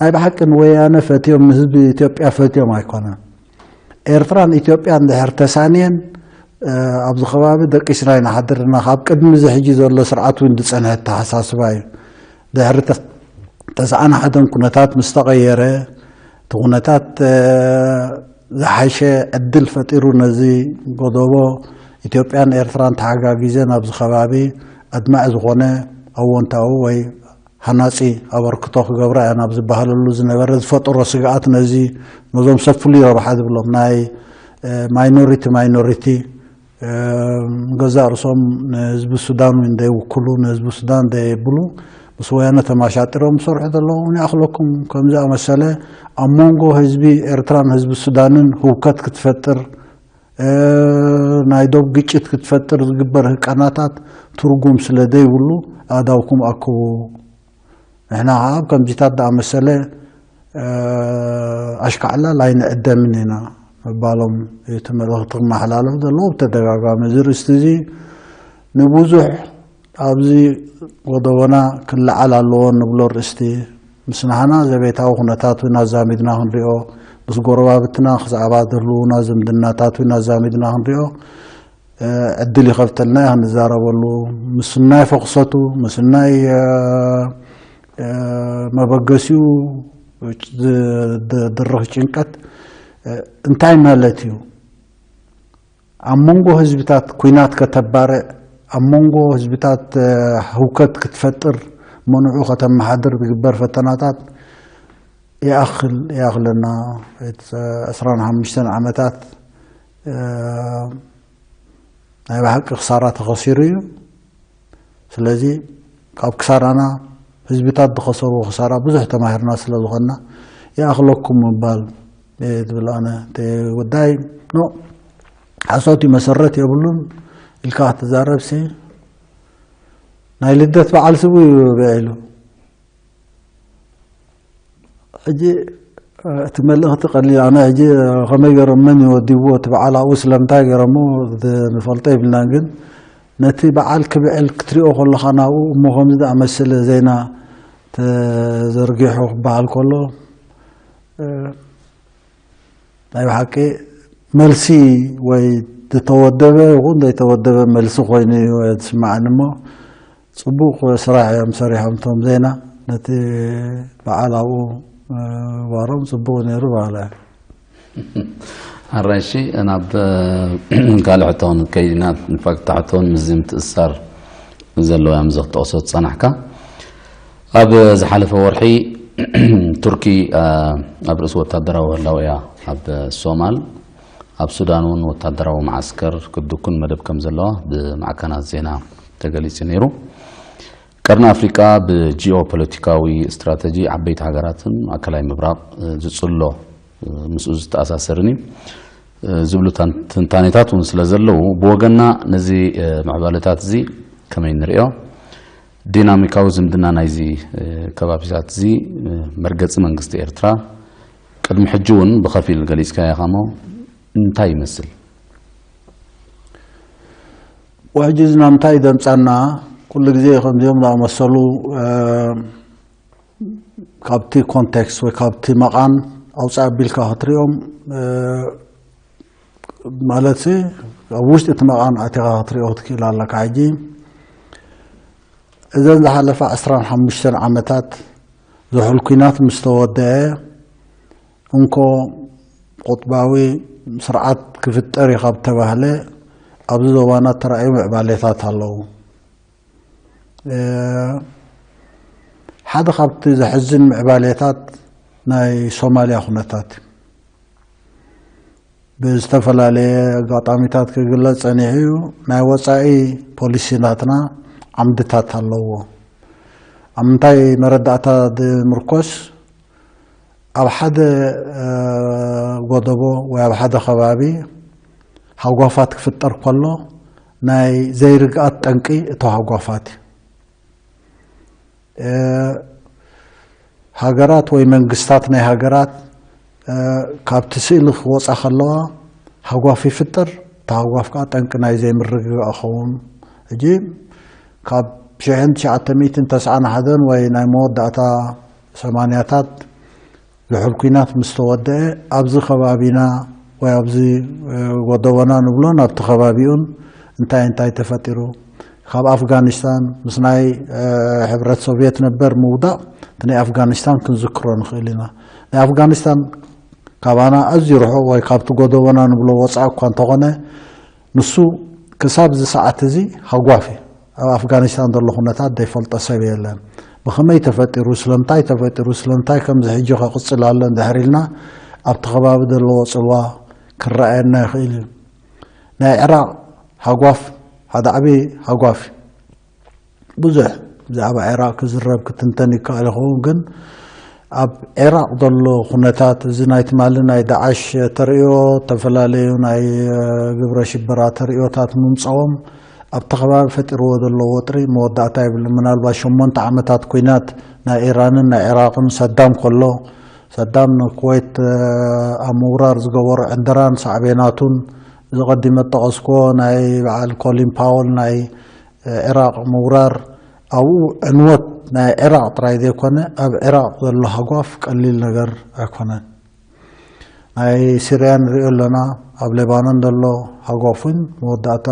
ናይ ብሓቂ ንወያነ ፈትዮም፣ ንህዝቢ ኢትዮጵያ ፈትዮም ኣይኮነን። ኤርትራን ኢትዮጵያን ድሕር ተሳንየን፣ ኣብዚ ከባቢ ደቂስና ኢና ሓድርና። ካብ ቅድሚ እዚ ሕጂ ዘሎ ስርዓት እውን ዝጸንሐ ኣተሓሳስባ እዩ። ድሕሪ ተስዓን ሓደን ኩነታት ምስ ተቐየረ፣ እቲ ኩነታት ዝሓሸ ዕድል ፈጢሩ ነዚ ጎደቦ ኢትዮጵያን ኤርትራን ተሓጋጊዘን ኣብዚ ከባቢ ኣድማዒ ዝኾነ ኣወንታዊ ወይ ሃናጺ ኣበርክቶ ክገብራ እያ ናብ ዝበሃለሉ ዝነበረ ዝፈጠሮ ስግኣት ነዚ ነዞም ሰብ ፍሉይ ረብሓ ዝብሎም ናይ ማይኖሪቲ ማይኖሪቲ ገዛእ ርእሶም ንህዝቢ ሱዳን እውን ዘይውክሉ፣ ንህዝቢ ሱዳን ዘየብሉ፣ ምስ ወያነ ተማሻጢሮም ዝሰርሑ ዘለዉ እውን ይኣኽለኩም። ከምዚ ኣመሰለ ኣብ መንጎ ህዝቢ ኤርትራን ህዝቢ ሱዳንን ህውከት ክትፈጥር፣ ናይ ዶብ ግጭት ክትፈጥር ዝግበር ህቀናታት ትርጉም ስለ ዘይብሉ ኣእዳውኩም ኣክቡ። ንሕና ከዓ ኣብ ከምዚታት ዝኣመሰለ ኣሽካዕላል ኣይንዕደምን ኢና ምባሎም እቲ መልእኽቲ ክመሓላለፍ ዘለዎ ብተደጋጋሚ። እዚ ርእስቲ እዚ ንብዙሕ ኣብዚ ጎደቦና ክለዓል ኣለዎ ንብሎ ርእስቲ ምስ ናህና ዘቤታዊ ኩነታት እውን ኣዛሚድና ክንሪኦ፣ ምስ ጎረባብትና ክዛዕባ ዝህልዉና ዝምድናታት እውን ኣዛሚድና ክንሪኦ ዕድል ይኸፍተልና እዩ ክንዛረበሉ። ምስናይ ፈኽሰቱ፣ ምስናይ መበገሲኡ ዝድርኽ ጭንቀት እንታይ ማለት እዩ? ኣብ መንጎ ህዝብታት ኩናት ከተባርዕ፣ ኣብ መንጎ ህዝብታት ህውከት ክትፈጥር፣ መንዑ ከተመሓድር ዝግበር ፈተናታት ይኣኽል ይኣኽለና። ዕስራን ሓሙሽተን ዓመታት ናይ ብሓቂ ክሳራ ተኸሲሩ እዩ። ስለዚ ካብ ክሳራና ህዝብታት ዝኸሰርዎ ክሳራ ብዙሕ ተማሂርና ስለ ዝኾንና ይኣኽለኩም ምባል እየ ዝብል ኣነ። እቲ ጉዳይ ኖ ሓሶት እዩ፣ መሰረት የብሉን ኢልካ ክትዛረብሲ ናይ ልደት በዓል ስቡ እዩ ብዒሉ። ሕጂ እቲ መልእኽቲ ቀሊል። ኣነ ሕጂ ከመይ ገይሮም መን ይወዲብዎ እቲ በዓል ኣብኡ ስለምንታይ ገይሮሞ ንፈልጦ የብልናን። ግን ነቲ በዓል ክብዕል ክትሪኦ ከለኻ ናብኡ እሞ ከምዚ ዝኣመሰለ ዜና ተዘርጊሑ ክበሃል ከሎ ናይ ብሓቂ መልሲ ወይ ዝተወደበ ይኹን ዘይተወደበ መልሲ ኮይኑ እዩ ዝስማዓኒ እሞ ጽቡቕ ስራሕ እዮም ሰሪሖም እቶም ዜና። ነቲ በዓል ኣብኡ ምግባሮም ጽቡቕ ነይሩ በሃላ እየ። ኣራይሺ ናብ ካልእ ሕቶን ከይድና ንፋክታ ሕቶን ምስዚ ምትእሳር ዘለዎ እዮም ዘክተቕሶ ዝጸናሕካ። ኣብ ዝሓለፈ ወርሒ ቱርኪ ኣብ ርእሲ ወታደራዊ ህላው እያ ኣብ ሶማል ኣብ ሱዳን እውን ወታደራዊ መዓስከር ክትድኩን መደብ ከም ዘለዋ ብማዕከናት ዜና ተገሊጹ ነይሩ። ቀርኒ ኣፍሪቃ ብጂኦ ፖለቲካዊ ስትራተጂ ዓበይቲ ሃገራትን ማእከላይ ምብራቕ ዝጽሎ ምስኡ ዝተኣሳሰርን እዩ ዝብሉ ትንታኔታት እውን ስለ ዘለዉ ብወገና ነዚ ምዕባለታት እዚ ከመይ ንሪኦ? ዲናሚካዊ ዝምድና ናይዚ ከባቢታት እዚ መርገጺ መንግስቲ ኤርትራ ቅድሚ ሕጂ እውን ብኸፊል ገሊጽካዮ ኢኻሞ እንታይ ይመስል? ሕጂ እዚ ናብ ምንታይ ደምጻና? ኩሉ ግዜ ከምዚኦም ዝኣመሰሉ ካብቲ ኮንቴክስት ወይ ካብቲ መቓን ኣውፃእ ኣቢልካ ክትሪኦም ማለት ኣብ ውሽጢ እቲ መቓን ኣቲኻ ክትሪኦ ክትክእል ኣለካ። ሕጂ እዘን ዝሓለፋ ዕስራን ሓሙሽተን ዓመታት ዝሑል ኲናት ምስ ተወደአ እንኮ ቁጥባዊ ስርዓት ክፍጠር እዩ ካብ ተባህለ ኣብዚ ዞባና ተራእዩ ምዕባሌታት ኣለዉ። ሓደ ካብቲ ዘሕዝን ምዕባሌታት ናይ ሶማልያ ኩነታት እዩ። ብዝተፈላለየ ኣጋጣሚታት ክግለጽ ጸኒሑ እዩ። ናይ ወጻኢ ፖሊሲታትና ዓምድታት ኣለዎ። ኣብ ምንታይ መረዳእታ ዝምርኮስ? ኣብ ሓደ ጎደቦ ወይ ኣብ ሓደ ከባቢ ሃጓፋት ክፍጠር ከሎ ናይ ዘይርግኣት ጠንቂ እቶ ሃጓፋት እዩ። ሃገራት ወይ መንግስታት ናይ ሃገራት ካብቲ ስእሊ ክወፃ ከለዋ ሃጓፍ ይፍጠር። እቲ ሃጓፍ ከዓ ጠንቂ ናይ ዘይምርግጋእ ኸውን። ሕጂ ካብ ሽሕን ትሽዓተ ሚእትን ተስዓን ሓደን ወይ ናይ መወዳእታ ሰማንያታት ዝሑል ኲናት ምስ ተወደአ ኣብዚ ከባቢና ወይ ኣብዚ ጎደቦና ንብሎን ኣብቲ ከባቢኡን እንታይ እንታይ ተፈጢሩ፣ ካብ ኣፍጋኒስታን ምስ ናይ ሕብረት ሶቪየት ነበር ምውዳቕ እቲ ናይ ኣፍጋኒስታን ክንዝክሮ ንኽእል ኢና። ናይ ኣፍጋኒስታን ካባና ኣዝዩ ርሑቕ ወይ ካብቲ ጎደቦና ንብሎ ወፃኢ እኳ እንተኾነ ንሱ ክሳብ እዚ ሰዓት እዚ ሃጓፍ እዩ። ኣብ ኣፍጋኒስታን ዘሎ ኩነታት ዘይፈልጦ ሰብ የለን። ብኸመይ ተፈጢሩ፣ ስለምንታይ ተፈጢሩ፣ ስለምንታይ ከምዚ ሕጂ ከቕፅል ኣሎ እንድሕር ኢልና ኣብቲ ከባቢ ዘለዎ ፅልዋ ክረኣየና ይኽእል እዩ። ናይ ዕራቕ ሃጓፍ ሓደ ዓብዪ ሃጓፍ እዩ። ብዙሕ ብዛዕባ ዒራቕ ክዝረብ ክትንተን ይከኣል ይኸውን፣ ግን ኣብ ዒራቕ ዘሎ ኩነታት እዚ ናይ ትማሊ ናይ ዳዓሽ ተርእዮ፣ ዝተፈላለዩ ናይ ግብረ ሽበራ ተርእዮታት ምምፅኦም ኣብቲ ከባቢ ፈጢርዎ ዘሎ ወጥሪ መወዳእታ ይብሉ። ምናልባት ሸሞንተ ዓመታት ኩናት ናይ ኢራንን ናይ ዒራቕን ሰዳም ከሎ ሰዳም ንኩዌት ኣብ ምውራር ዝገበሮ ዕንደራን ሳዕቤናቱን እዚ ቀዲመ ጠቐስክዎ ናይ በዓል ኮሊን ፓወል ናይ ዒራቕ ምውራር ኣብኡ ዕንወት ናይ ዒራቕ ጥራይ ዘይኮነ ኣብ ዒራቕ ዘሎ ሃጓፍ ቀሊል ነገር ኣይኮነን። ናይ ሲርያ ንሪኦ ኣለና፣ ኣብ ሌባኖን ዘሎ ሃጓፍ እውን መወዳእታ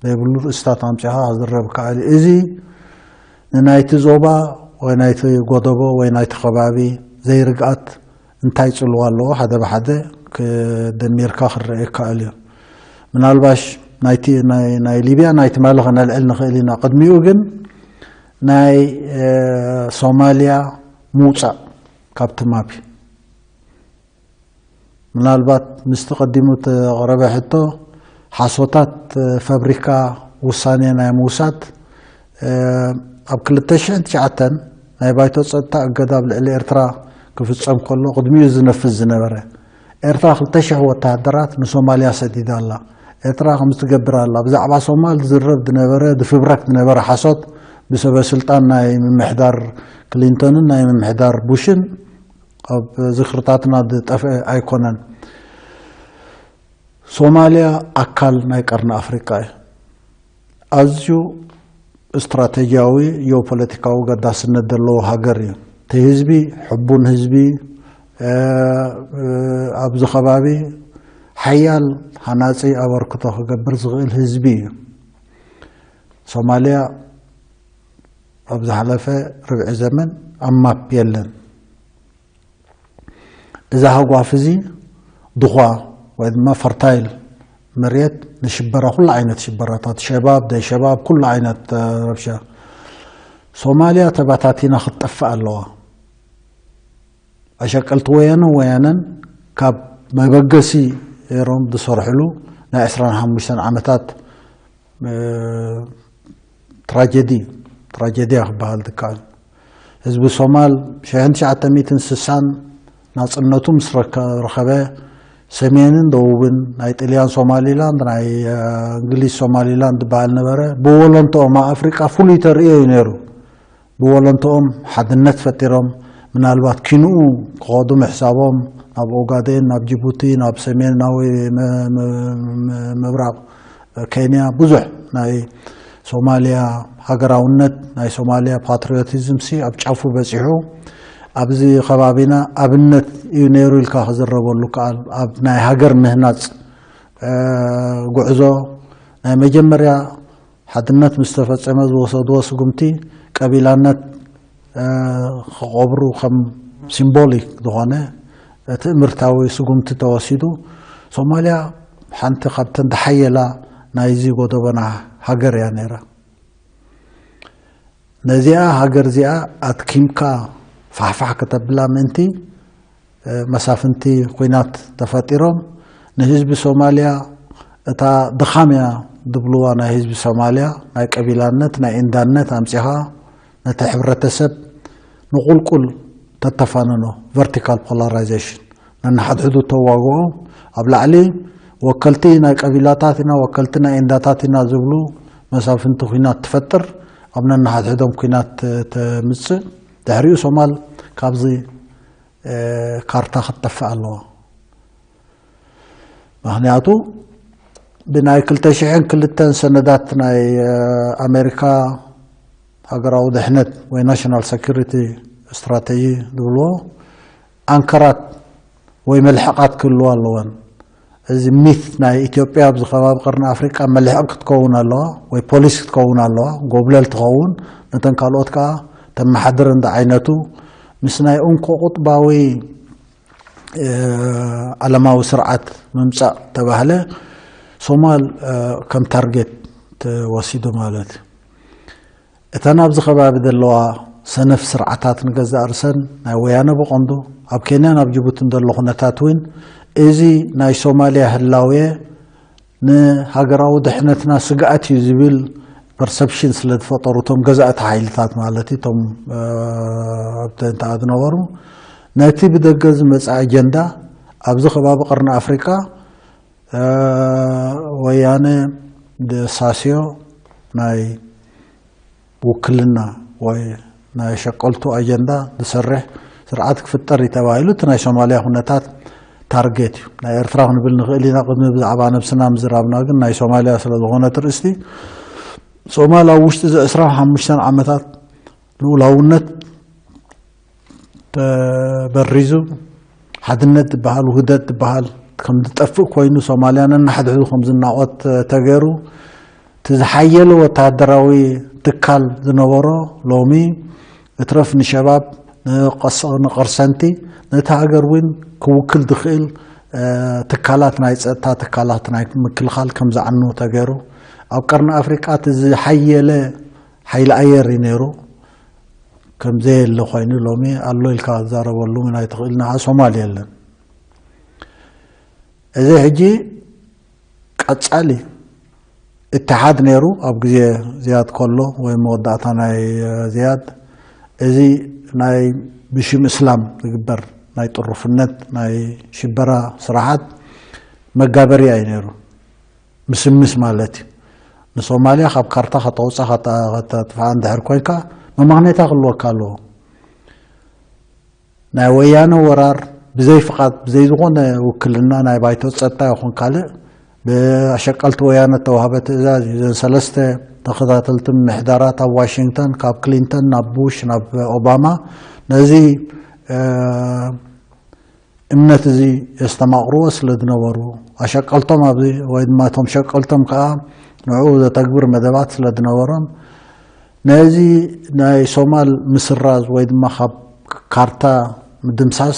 ዘይብሉ ርእስታት ኣምፂኻ ክዝረብ ከኣል እዩ። እዚ ንናይቲ ዞባ ወይ ናይቲ ጎደቦ ወይ ናይቲ ከባቢ ዘይርግኣት እንታይ ፅልዋ ኣለዎ ሓደ ብሓደ ክደሚርካ ክረአ ይከኣል እዩ። ምናልባሽ ናይ ሊብያ ናይ ትማሊ ከነልዕል ንኽእል ኢና። ቅድሚኡ ግን ናይ ሶማልያ ምውፃእ ካብቲ ማፕ ምናልባት ምስቲ ቀዲሙ ተቕረበ ሕቶ ሓሶታት ፈብሪካ ውሳኔ ናይ ምውሳድ ኣብ ክልተ ሽሕን ትሽዓተን ናይ ባይቶ ጸጥታ እገዳ ኣብ ልዕሊ ኤርትራ ክፍጸም ከሎ ቅድሚኡ ዝነፍዝ ዝነበረ ኤርትራ ክልተ ሽሕ ወተሃደራት ንሶማልያ ሰዲዳ ኣላ። ኤርትራ ከምዚ ትገብር ኣላ። ብዛዕባ ሶማል ዝዝረብ ዝነበረ ዝፍብረክ ዝነበረ ሓሶት ብሰበ ስልጣን ናይ ምምሕዳር ክሊንቶንን ናይ ምምሕዳር ቡሽን ኣብ ዝኽርታትና ዝጠፍአ ኣይኮነን። ሶማልያ ኣካል ናይ ቀርኒ ኣፍሪቃ እዩ። ኣዝዩ ስትራቴጂያዊ ጂኦፖለቲካዊ ገዳስነት ዘለዎ ሃገር እዩ። እቲ ህዝቢ ሕቡን ህዝቢ ኣብዚ ከባቢ ሓያል ሃናፂ ኣበርክቶ ክገብር ዝኽእል ህዝቢ እዩ። ሶማልያ ኣብ ዝሓለፈ ርብዒ ዘመን ኣብ ማፕ የለን። እዚ ሃጓፍ እዚ ድዃ ወይ ድማ ፈርታይል መሬት ንሽበራ ኩሉ ዓይነት ሽበራታት ሸባብ ደይ ሸባብ ኩሉ ዓይነት ረብሻ ሶማልያ ተባታቲና ክትጠፍእ ኣለዋ። ኣሸቀልቲ ወያነ ወያነን ካብ መበገሲ ሮም ዝሰርሕሉ ናይ ዕስራን ሓሙሽተን ዓመታት ትራጀዲ ትራጀዲያ ክበሃል ዝከኣል ህዝቢ ሶማል ሽሕን ትሽዓተ ሚእትን ስሳን ናፅነቱ ምስ ረከ- ረኸበ ሰሜንን ደቡብን ናይ ጥልያን ሶማሊላንድ ናይ እንግሊዝ ሶማሊላንድ ዝበሃል ነበረ። ብወለንትኦም ኣብ ኣፍሪቃ ፍሉይ ተርእዮ እዩ ነይሩ። ብወለንትኦም ሓድነት ፈጢሮም ምናልባት ኪንኡ ክኸዱ ምሕሳቦም ናብ ኦጋዴን ናብ ጅቡቲ ናብ ሰሜናዊ ምብራቕ ኬንያ ብዙሕ ናይ ሶማልያ ሃገራውነት ናይ ሶማልያ ፓትሪዮቲዝም ሲ ኣብ ጫፉ በፂሑ ኣብዚ ከባቢና ኣብነት እዩ ነይሩ ኢልካ ክዝረበሉ ከኣል ኣብ ናይ ሃገር ምህናፅ ጉዕዞ ናይ መጀመርያ ሓድነት ምስ ተፈፀመ ዝወሰድዎ ስጉምቲ ቀቢላነት ክቐብሩ ከም ሲምቦሊክ ዝኾነ ትእምርታዊ ስጉምቲ ተወሲዱ። ሶማልያ ሓንቲ ካብተን ዝሓየላ ናይዚ ጎደቦና ሃገር እያ ነይራ። ነዚኣ ሃገር እዚኣ ኣትኪምካ ፋሕፋሕ ከተብላ ምእንቲ መሳፍንቲ ኲናት ተፈጢሮም ንህዝቢ ሶማልያ እታ ድኻም እያ ድብልዋ ናይ ህዝቢ ሶማልያ ናይ ቀቢላነት ናይ እንዳነት ኣምፂኻ ነቲ ሕብረተሰብ ንቁልቁል ተተፋነኖ ቨርቲካል ፖላራይዜሽን ነንሓድሕዱ ተዋግኦ ኣብ ላዕሊ ወከልቲ ናይ ቀቢላታት ኢና፣ ወከልቲ ናይ እንዳታት ኢና ዝብሉ መሳፍንቲ ኲናት ትፈጥር፣ ኣብ ነንሓድሕዶም ኲናት ተ- ተምጽእ። ድሕሪኡ ሶማል ካብዚ እ፣ ካርታ ክትጠፍእ ኣለዋ። ምኽንያቱ ብናይ ክልተ ሽሕን ክልተን ሰነዳት ናይ እ፣ ኣሜሪካ ሃገራዊ ድሕነት ወይ ናሽናል ሰኪሪቲ ስትራተጂ ዝብልዎ ኣንከራት ወይ መልሕቓት ክህልዋ ኣለወን። እዚ ሚት ናይ ኢትዮጵያ ኣብዚ ከባቢ ቀርኒ ኣፍሪቃ መልሕቕ ክትከውን ኣለዋ ወይ ፖሊስ ክትከውን ኣለዋ፣ ጎብለል ትኸውን፣ ነተን ካልኦት ከዓ ተመሓድር እንዳ ዓይነቱ ምስ ናይ እንኮ ቁጥባዊ እ፣ ዓለማዊ ስርዓት ምምጻእ ተባህለ ሶማል እ፣ ከም ታርጌት ተወሲዱ ማለት እዩ። እተን ኣብዚ ከባቢ ዘለዋ ሰነፍ ስርዓታት ንገዛእ ርእሰን ናይ ወያነ ብቐንዱ ኣብ ኬንያን ኣብ ጅቡትን ዘሎ ኩነታት እውን እዚ ናይ ሶማልያ ህላዌ ንሃገራዊ ድሕነትና ስግኣት እዩ ዝብል ፐርሰፕሽን ስለ ዝፈጠሩ እቶም ገዛእቲ ሓይልታት ማለት እዩ፣ እቶም እ፣ ኣብተንተኣ ዝነበሩ ነቲ ብደገ ዝመጽእ ኣጀንዳ ኣብዚ ከባቢ ቀርኒ ኣፍሪቃ እ፣ ወያነ ደሳስዮ ናይ ውክልና ወይ ናይ ሸቀልቱ ኣጀንዳ ዝሰርሕ ስርዓት ክፍጠር እዩ ተባሂሉ እቲ ናይ ሶማልያ ኩነታት ታርጌት እዩ። ናይ ኤርትራ ክንብል ንኽእል ኢና ቅድሚ ብዛዕባ ነብስና ምዝራብና፣ ግን ናይ ሶማልያ ስለ ዝኾነ ትርእስቲ ሶማል ኣብ ውሽጢ እዚ ዕስራን ሓሙሽተን ዓመታት ልኡላውነት ተበሪዙ ሓድነት ዝበሃል ውህደት ዝበሃል ከም ዝጠፍእ ኮይኑ ሶማልያ ነንሓድሕዱ ከም ዝናቖት ተገይሩ እቲ ዝሓየለ ወታደራዊ ትካል ዝነበሮ ሎሚ እትረፍ ንሸባብ ንቐርሰንቲ ነቲ ሃገር እውን ክውክል ዝኽእል ትካላት ናይ ፀጥታ ትካላት ናይ ምክልኻል ከም ዝዓኑ ተገይሩ ኣብ ቀርኒ ኣፍሪቃ እቲ ዝሓየለ ሓይሊ ኣየር እዩ ነይሩ። ከም ዘየለ ኮይኑ ሎሚ ኣሎ ኢልካ ትዛረበሉ ናይ ትኽእል ንዓ ሶማል የለን። እዚ ሕጂ ቀጻሊ እትሓድ ነይሩ ኣብ ግዜ ዝያድ ከሎ ወይ መወዳእታ ናይ ዝያድ እዚ ናይ ብሽም እስላም ዝግበር ናይ ጥሩፍነት ናይ ሽበራ ስራሓት መጋበርያ እዩ ነይሩ። ምስምስ ማለት እዩ። ንሶማልያ ካብ ካርታ ከተውፅኣ ከተጥፍኣ እንድሕር ኮይንካ መማኽኔታ ክህልወካ ኣለዎ። ናይ ወያነ ወራር ብዘይ ፍቓድ ብዘይ ዝኾነ ውክልና ናይ ባይቶ ፀጥታ ይኹን ካልእ ብኣሸቀልቲ ወያነ ተዋህበ ትእዛዝ እዩ። እዘን ሰለስተ ተኸታተልቲ ምምሕዳራት ኣብ ዋሽንግተን ካብ ክሊንተን ናብ ቡሽ ናብ ኦባማ ነዚ እምነት እዚ የስተማቕርዎ ስለ ዝነበሩ ኣሸቀልቶም ኣብዚ ወይ ድማ እቶም ሸቀልቶም ከዓ ንዕኡ ዘተግብር መደባት ስለ ዝነበሮም ነዚ ናይ ሶማል ምስራዝ ወይ ድማ ካብ ካርታ ምድምሳስ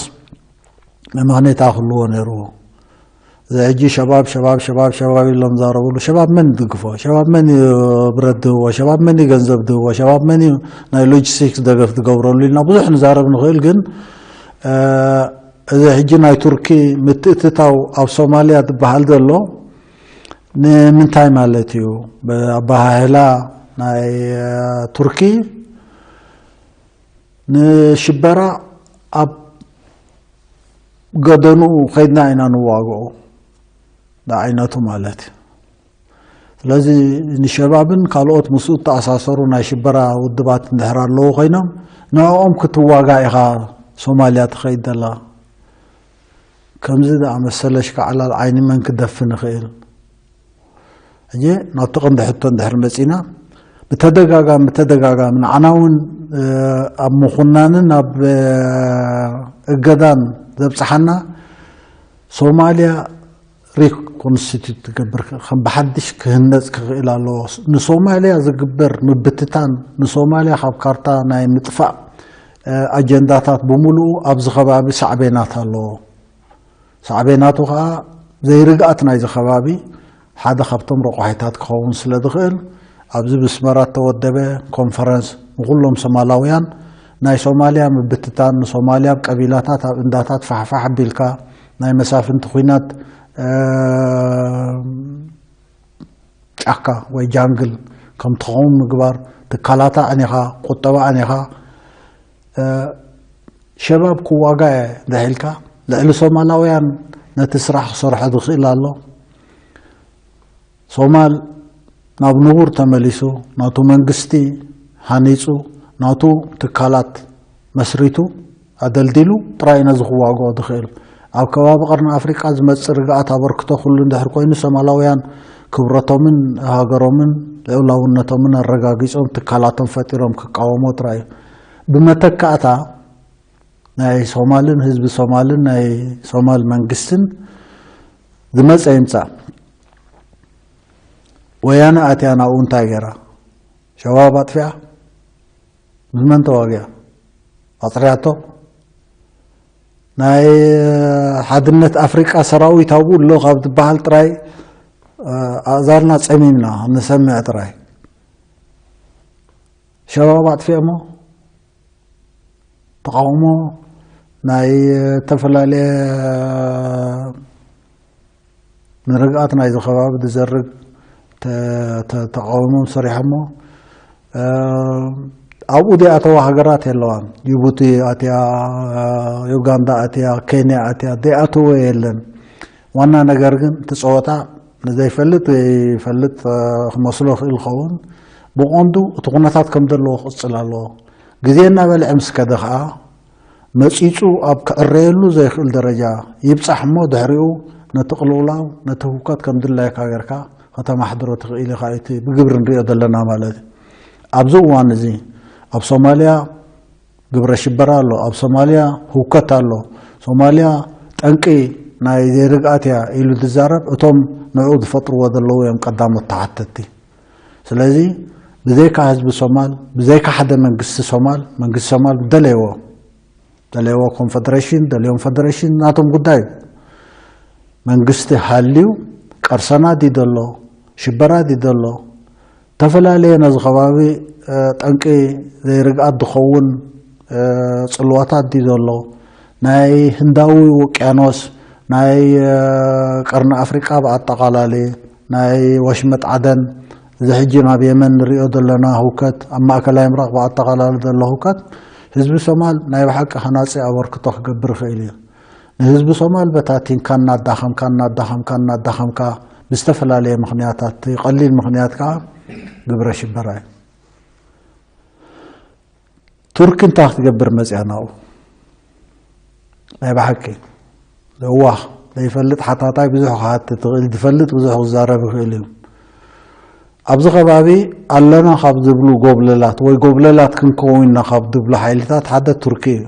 መመኽኔታ ክህልዎ ነይርዎ። እዚ ሕጂ ሸባብ ሸባብ ሸባብ ሸባብ ኢሎም ዛረብሉ ሸባብ መን ይድግፎ? ሸባብ መን እዩ ብረት ድህዎ? ሸባብ መን እዩ ገንዘብ ድህዎ? ሸባብ መን እዩ ናይ ሎጂስቲክስ ደገፍ ዝገብረሉ ኢልና ብዙሕ ንዛረብ ንኽእል። ግን እዚ ሕጂ ናይ ቱርኪ ምትእትታው ኣብ ሶማልያ ዝበሃል ዘሎ ንምንታይ ማለት እዩ? ኣበሃህላ ናይ ቱርኪ ንሽበራ ኣብ ገደንኡ ከይድና ኢና ንዋግኦ ዝዓይነቱ ማለት እዩ። ስለዚ ንሸባብን ካልኦት ምስኡ እተኣሳሰሩ ናይ ሽበራ ውድባት እንድሕር ኣለዉ ኮይኖም ንዕኦም ክትዋጋእ ኢኻ ሶማልያ ትኸይድ ዘላ። ከምዚ ዝኣመሰለ ሽካዕላል ዓይኒ መን ክደፍን ይኽእል? ሕጂ ናብቲ ቀንዲ ሕቶ እንድሕር መፂና ብተደጋጋሚ ብተደጋጋሚ ንዓና እውን ኣብ ምኹናንን ኣብ እገዳን ዘብፅሓና ሶማልያ ሪኮንስቲቱት ትገብር ከም ብሓድሽ ክህነፅ ክኽእል ኣለዎ። ንሶማልያ ዝግበር ምብትታን ንሶማልያ ካብ ካርታ ናይ ምጥፋእ ኣጀንዳታት ብምሉኡ ኣብዚ ከባቢ ሳዕቤናት ኣለዎ። ሳዕቤናቱ ከዓ ዘይርግኣት ናይዚ ከባቢ ሓደ ካብቶም ረቋሒታት ክኸውን ስለ ዝኽእል ኣብዚ ብስመራ እተወደበ ኮንፈረንስ ንኩሎም ሶማላውያን ናይ ሶማልያ ምብትታን ንሶማልያ ኣብ ቀቢላታት ኣብ እንዳታት ፋሕፋሕ ኣቢልካ ናይ መሳፍንቲ ኲናት ጫካ ወይ ጃንግል ከም ትኸውን ምግባር ትካላታ ኣኒኻ ቁጠባ ኣኒኻ ሸባብ ክዋጋ እየ እንድሕር ኢልካ ልዕሊ ሶማላውያን ነቲ ስራሕ ክሰርሖ ዝኽእል ኣሎ። ሶማል ናብ ንቡር ተመሊሱ፣ ናቱ መንግስቲ ሃኒጹ፣ ናቱ ትካላት መስሪቱ፣ ኣደልዲሉ ጥራይ ነዚ ክዋግኦ ዝኽእል። ኣብ ከባቢ ቀርኒ ኣፍሪቃ ዝመጽእ ርግኣት ኣበርክቶ ኩሉ እንድሕር ኮይኑ፣ ሶማላውያን ክብረቶምን ሃገሮምን ልዑላውነቶምን ኣረጋጊጾም ትካላቶም ፈጢሮም ክቃወሞ ጥራይ እዩ። ብመተካእታ ናይ ሶማልን ህዝቢ ሶማልን ናይ ሶማል መንግስትን ዝመጸ ይምጻእ። ወያነ ኣትያ ናብኡ እንታይ ገይራ? ሸባብ ኣጥፊኣ? ምስ መን ተዋጊኣ? ኣጽሪያቶ? ናይ ሓድነት ኣፍሪቃ ሰራዊት ኣብኡ ኣሎ ካብ ዝበሃል ጥራይ ኣእዛንና ጸሚምና ንሰምዕ ጥራይ። ሸባብ ኣጥፊኦሞ? ተቃውሞ ናይ ዝተፈላለየ ንርግኣት ናይዚ ከባቢ ዝዘርግ ተ- ተ- ተቃውሞም ሰሪሖሞ። ኣብኡ ዘይኣተዋ ሃገራት የለዋን። ጅቡቲ ኣትያ፣ ዩጋንዳ ኣትያ፣ ኬንያ ኣትያ፣ ዘይኣተወ የለን። ዋና ነገር ግን እቲ ጸወታ ንዘይፈልጥ ዘይፈልጥ ክመስሎ ይኽእል ይኸውን። ብቐንዱ እቲ ኩነታት ከም ዘለዎ ክቕጽል ኣለዎ። ግዜ እናበልዐ ምስ ከደ ኸኣ መጺጹ ኣብ ክዕረየሉ ዘይክእል ደረጃ ይብጻሕ እሞ ድሕሪኡ ነቲ ቅልውላው ነቲ ህውከት ከም ድላይካ ጌርካ ከተማሕድሮ ትኽእል ኢኻ። እቲ ብግብሪ ንሪኦ ዘለና ማለት እዩ። ኣብዚ እዋን እዚ ኣብ ሶማልያ ግብረ ሽበራ ኣሎ፣ ኣብ ሶማልያ ህውከት ኣሎ። ሶማልያ ጠንቂ ናይ ዘይርግኣት እያ ኢሉ ዝዛረብ እቶም ንዕኡ ዝፈጥርዎ ዘለዉ እዮም ቀዳሞት ተሓተትቲ። ስለዚ ብዘይካ ህዝቢ ሶማል፣ ብዘይካ ሓደ መንግስቲ ሶማል፣ መንግስቲ ሶማል ደለይዎ ደለይዎ ኮንፈደሬሽን ደልዮም ፈደሬሽን ናቶም ጉዳይ እዩ። መንግስቲ ሃልዩ ቀርሰና ድዩ ዘሎ፣ ሽበራ ድዩ ዘሎ፣ ዝተፈላለየ ነዚ ከባቢ ጠንቂ ዘይርግኣት ዝኸውን ጽልዋታት ድዩ ዘሎ፣ ናይ ህንዳዊ ውቅያኖስ፣ ናይ ቀርኒ ኣፍሪቃ ብኣጠቓላሊ፣ ናይ ወሽመጥ ዓደን፣ እዚ ሕጂ ናብ የመን ንሪኦ ዘለና ህውከት፣ ኣብ ማእከላይ ምብራቕ ብኣጠቓላሊ ዘሎ ህውከት፣ ህዝቢ ሶማል ናይ ብሓቂ ሃናጺ ኣበርክቶ ክገብር ይኽእል እዩ። ንህዝቢ ሶማል በታቲንካ እናዳኸምካ እናዳኸምካ እናዳኸምካ ብዝተፈላለየ ምኽንያታት፣ ቀሊል ምኽንያት ከዓ ግብረ ሽበራ እዩ። ቱርኪ እንታይ ክትገብር መፅያ ናብኡ? ናይ ብሓቂ ለዋህ ዘይፈልጥ ሓታታይ ብዙሕ ክሓትት ይኽእል፣ ዝፈልጥ ብዙሕ ክዛረብ ይኽእል እዩ። ኣብዚ ከባቢ ኣለና ካብ ዝብሉ ጎብለላት ወይ ጎብለላት ክንከውን ኢና ካብ ዝብሉ ሓይልታት ሓደ ቱርኪ እዩ።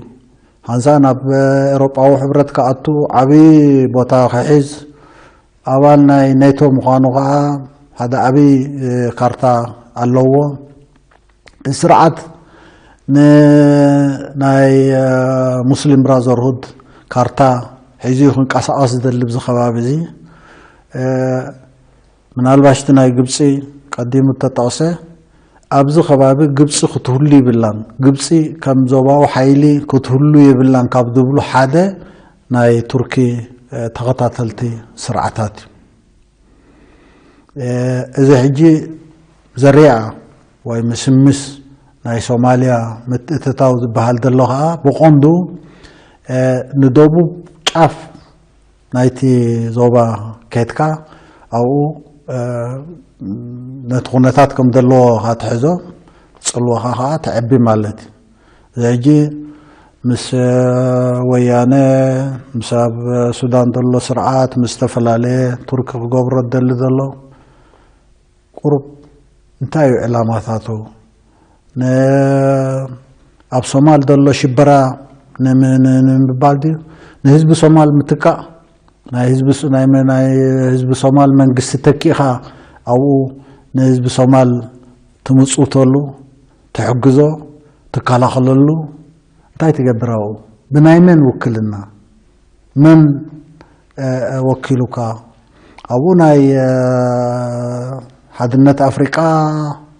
ሓንሳእ ናብ ኤሮጳዊ ሕብረት ክኣቱ ዓብዪ ቦታ ክሕዝ ኣባል ናይ ኔቶ ምዃኑ ከዓ ሓደ ዓብዪ ካርታ ኣለዎ። ስርዓት ንናይ ሙስሊም ብራዘርሁድ ካርታ ሒዙ ክንቀሳቐስ ዝደሊ ኣብዚ ከባቢ እዚ። ምናልባሽ እቲ ናይ ግብፂ ቀዲሙ እተጠቕሰ ኣብዚ ከባቢ ግብፂ ክትህሉ ይብላን፣ ግብፂ ከም ዞባዊ ሓይሊ ክትህሉ የብላን ካብ ዝብሉ ሓደ ናይ ቱርኪ ተኸታተልቲ ስርዓታት እዩ። እዚ ሕጂ ዘሪኣ ወይ ምስምስ ናይ ሶማልያ ምትእትታው ዝበሃል ዘሎ ከዓ ብቐንዱ ንደቡብ ጫፍ ናይቲ ዞባ ከድካ ኣብኡ ነቲ ኩነታት ከም ዘለዎ ካትሕዞ ፅልዋኻ ከዓ ተዕቢ ማለት እዩ። እዚ ሕጂ ምስ ወያነ ምስ ኣብ ሱዳን ዘሎ ስርዓት ምስ ዝተፈላለየ ቱርኪ ክገብሮ ደሊ ዘሎ ቁሩብ እንታይ እዩ ዕላማታቱ? ኣብ ሶማል ዘሎ ሽበራ ንምባል ድዩ? ንህዝቢ ሶማል ምትካእ? ናይ ህዝቢ ሶማል መንግስቲ ተኪእኻ ኣብኡ ንህዝቢ ሶማል ትምፅውተሉ፣ ትሕግዞ፣ ትከላኸለሉ እንታይ ትገብር ኣብኡ? ብናይ መን ውክልና? መን ወኪሉካ? ኣብኡ ናይ ሓድነት ኣፍሪቃ፣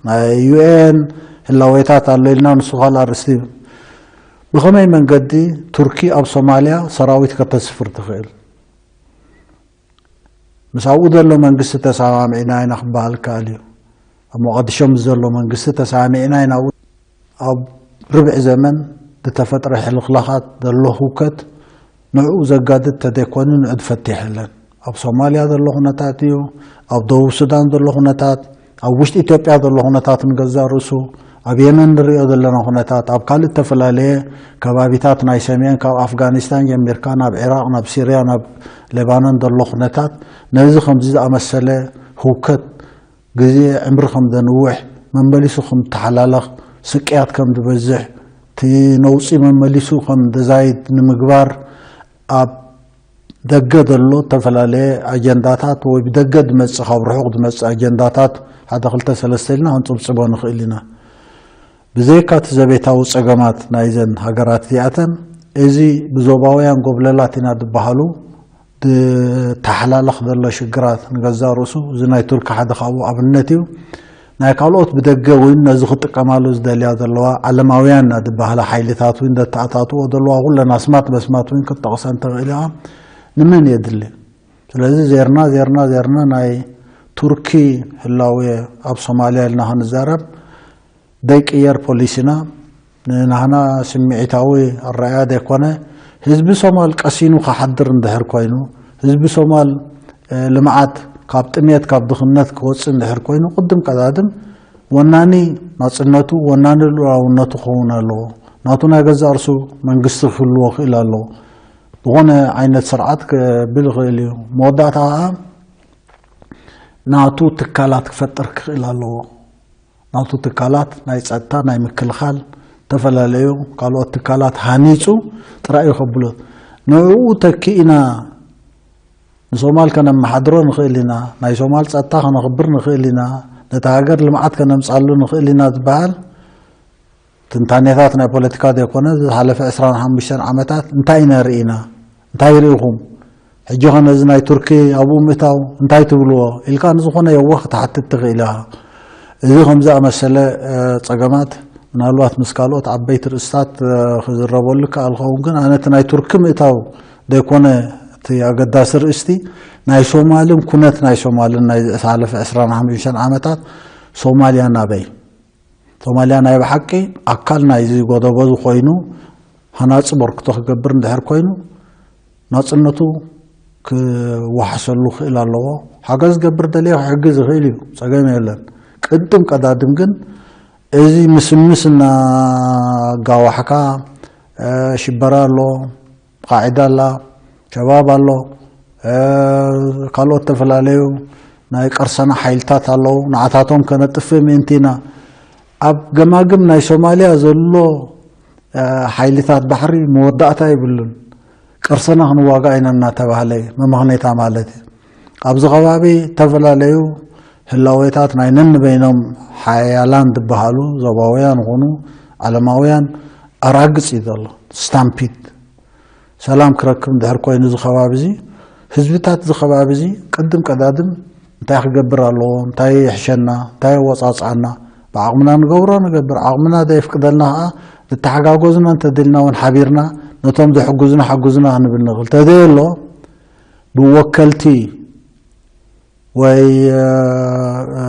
ናይ ዩኤን ህላዌታት ኣሎ ኢልና ንሱ ካልእ ኣርእስቲ እዩ። ብኸመይ መንገዲ ቱርኪ ኣብ ሶማልያ ሰራዊት ከተስፍር ትኽእል? ምስ ኣብኡ ዘሎ መንግስቲ ተሰማሚዕና ኢና ክበሃል ይከኣል እዩ። ኣብ ሞቓዲሾ ምስ ዘሎ መንግስቲ ተሰማሚዕና ኢና። ኣብ ርብዒ ዘመን ዝተፈጥረ ሕልኽላኻት ዘሎ ህውከት ንዕኡ ዘጋድድ ተደይኮኑ ንዕኡ ዝፈትሕ የለን። ኣብ ሶማልያ ዘሎ ኩነታት እዩ፣ ኣብ ደቡብ ሱዳን ዘሎ ኩነታት፣ ኣብ ውሽጢ ኢትዮጵያ ዘሎ ኩነታት ንገዛእ ርእሱ፣ ኣብ የመን ንሪኦ ዘለና ኩነታት፣ ኣብ ካልእ እተፈላለየ ከባቢታት ናይ ሰሜን፣ ካብ ኣፍጋኒስታን ጀሚርካ ናብ ዒራቕ፣ ናብ ሲርያ፣ ናብ ሌባኖን ዘሎ ኩነታት፣ ነዚ ከምዚ ዝኣመሰለ ህውከት ግዜ ዕምሪ ከም ዘንውሕ፣ መመሊሱ ከም ዝተሓላለኽ፣ ስቅያት ከም ዝበዝሕ፣ እቲ ነውጺ መመሊሱ ከም ዘዛይድ ንምግባር ኣብ ደገ ዘሎ እተፈላለየ ኣጀንዳታት ወይ ብደገ ዝመጽእ፣ ካብ ርሑቕ ዝመጽእ ኣጀንዳታት ሓደ ክልተ ሰለስተ ኢልና ክንጽብጽቦ ንኽእል ኢና። ብዘይካ እቲ ዘቤታዊ ጸገማት ናይዘን ሃገራት እዚኣተን፣ እዚ ብዞባውያን ጎብለላት ኢና ዝበሃሉ ዝተሓላለኽ ዘሎ ሽግራት ንገዛእ ርእሱ፣ እዚ ናይ ቱርኪ ሓደ ካብኡ ኣብነት እዩ። ናይ ካልኦት ብደገ እውን ነዚ ክጥቀማሉ ዝደልያ ዘለዋ ዓለማውያን እናተባህላ ሓይልታት እውን ዘተኣታትዎ ዘለዋ ኩለን ኣስማት በስማት እውን ክትጠቕሰን ትኽእል ኢኻ። ንመን የድሊ? ስለዚ ዜርና ዜርና ዜርና ናይ ቱርኪ ህላዌ ኣብ ሶማልያ ኢልና ክንዛረብ ዘይቅየር ፖሊሲና፣ ንናህና ስምዒታዊ ኣረኣያ ዘይኮነ፣ ህዝቢ ሶማል ቀሲኑ ክሓድር እንድሕር ኮይኑ፣ ህዝቢ ሶማል ልምዓት ካብ ጥሜት ካብ ድኽነት ክወፅእ እንድሕር ኮይኑ፣ ቅድም ቀዳድም ወናኒ ናፅነቱ፣ ወናኒ ልኡላውነቱ ክኸውን ኣለዎ። ናቱ ናይ ገዛእ ርእሱ መንግስቲ ክህልዎ ክእል ኣለዎ። ዝኾነ ዓይነት ስርዓት ክብል ይኽእል እዩ። መወዳእታ ከዓ ናቱ ትካላት ክፈጥር ክኽእል ኣለዎ። ናቱ ትካላት ናይ ፀጥታ፣ ናይ ምክልኻል፣ ዝተፈላለዩ ካልኦት ትካላት ሃኒፁ ጥራይ እዩ ከብሎ። ንዕኡ ተኪእና ንሶማል ከነመሓድሮ ንኽእል ኢና፣ ናይ ሶማል ፀጥታ ከነኽብር ንኽእል ኢና፣ ነቲ ሃገር ልምዓት ከነምፃሉ ንኽእል ኢና ዝበሃል ትንታኔታት ናይ ፖለቲካ ዘይኮነ፣ ዝሓለፈ ዕስራን ሓሙሽተን ዓመታት እንታይ ኢና ርኢና? እንታይ ርኢኹም? ሕጂ ኸ ነዚ ናይ ቱርኪ ኣብኡ ምእታው እንታይ ትብልዎ? ኢልካ ንዝኾነ የዋህ ክትሓትት ትኽእል ኢኻ። እዚ ከም ዝኣመሰለ፣ እ፣ ጸገማት ምናልባት ምስ ካልኦት ዓበይቲ ርእስታት፣ እ፣ ክዝረበሉ ይከኣል ኸውን፣ ግን ኣነ እቲ ናይ ቱርኪ ምእታው ዘይኮነ እቲ ኣገዳሲ ርእስቲ ናይ ሶማልን ኩነት ናይ ሶማልን ናይ ዝሓለፈ ዕስራን ሓሙሽተን ዓመታት ሶማልያ ናበይ? ሶማልያ ናይ ብሓቂ ኣካል ናይዚ ጎደቦ እዚ ኮይኑ ሃናጺ በርክቶ ክገብር እንድሕር ኮይኑ ናጽነቱ ክወሓሰሉ ክእል ኣለዎ። ሓገዝ ዝገብር ደልየ ክሕግዝ ይኽእል እዩ፣ ጸገም የለን። ቅድም ቀዳድም ግን እዚ ምስምስ እናጋዋሕካ፣ እ፣ ሽበራ ኣሎ፣ ቃዒዳ ኣላ፣ ሸባብ ኣሎ፣ እ፣ ካልኦት ዝተፈላለዩ ናይ ቀርሰና ሓይልታት ኣለዉ። ንዓታቶም ከነጥፍእ ምእንቲ ኢና። ኣብ ገማግም ናይ ሶማልያ ዘሎ፣ እ፣ ሓይልታት ባሕሪ መወዳእታ የብሉን። ቀርሰና ክንዋጋእ ኢና እናተባህለ እዩ፣ መመኽነይታ ማለት እዩ። ኣብዚ ከባቢ ዝተፈላለዩ ህላዌታት ናይ ነንበይኖም ሓያላን ዝበሃሉ ዞባውያን ይኹኑ ዓለማውያን ኣራግጽ እዩ ዘሎ። ስታምፒድ ሰላም ክረክብ እንድሕር ኮይኑ እዚ ከባቢ እዚ፣ ህዝብታት እዚ ከባቢ እዚ ቅድም ቀዳድም እንታይ ክገብር ኣለዎ፣ እንታይ ይሕሸና፣ እንታይ የወጻጽዓና፣ ብዓቕምና ንገብሮ ንገብር፣ ዓቕምና ዘየፍቅደልና ኸዓ ንተሓጋገዝና እንተደልና እውን ሓቢርና ነቶም ዘሕጉዝና ሓጉዝና ክንብል ንኽእል። ተዘየሎ ብወከልቲ ወይ፣ እ፣ እ፣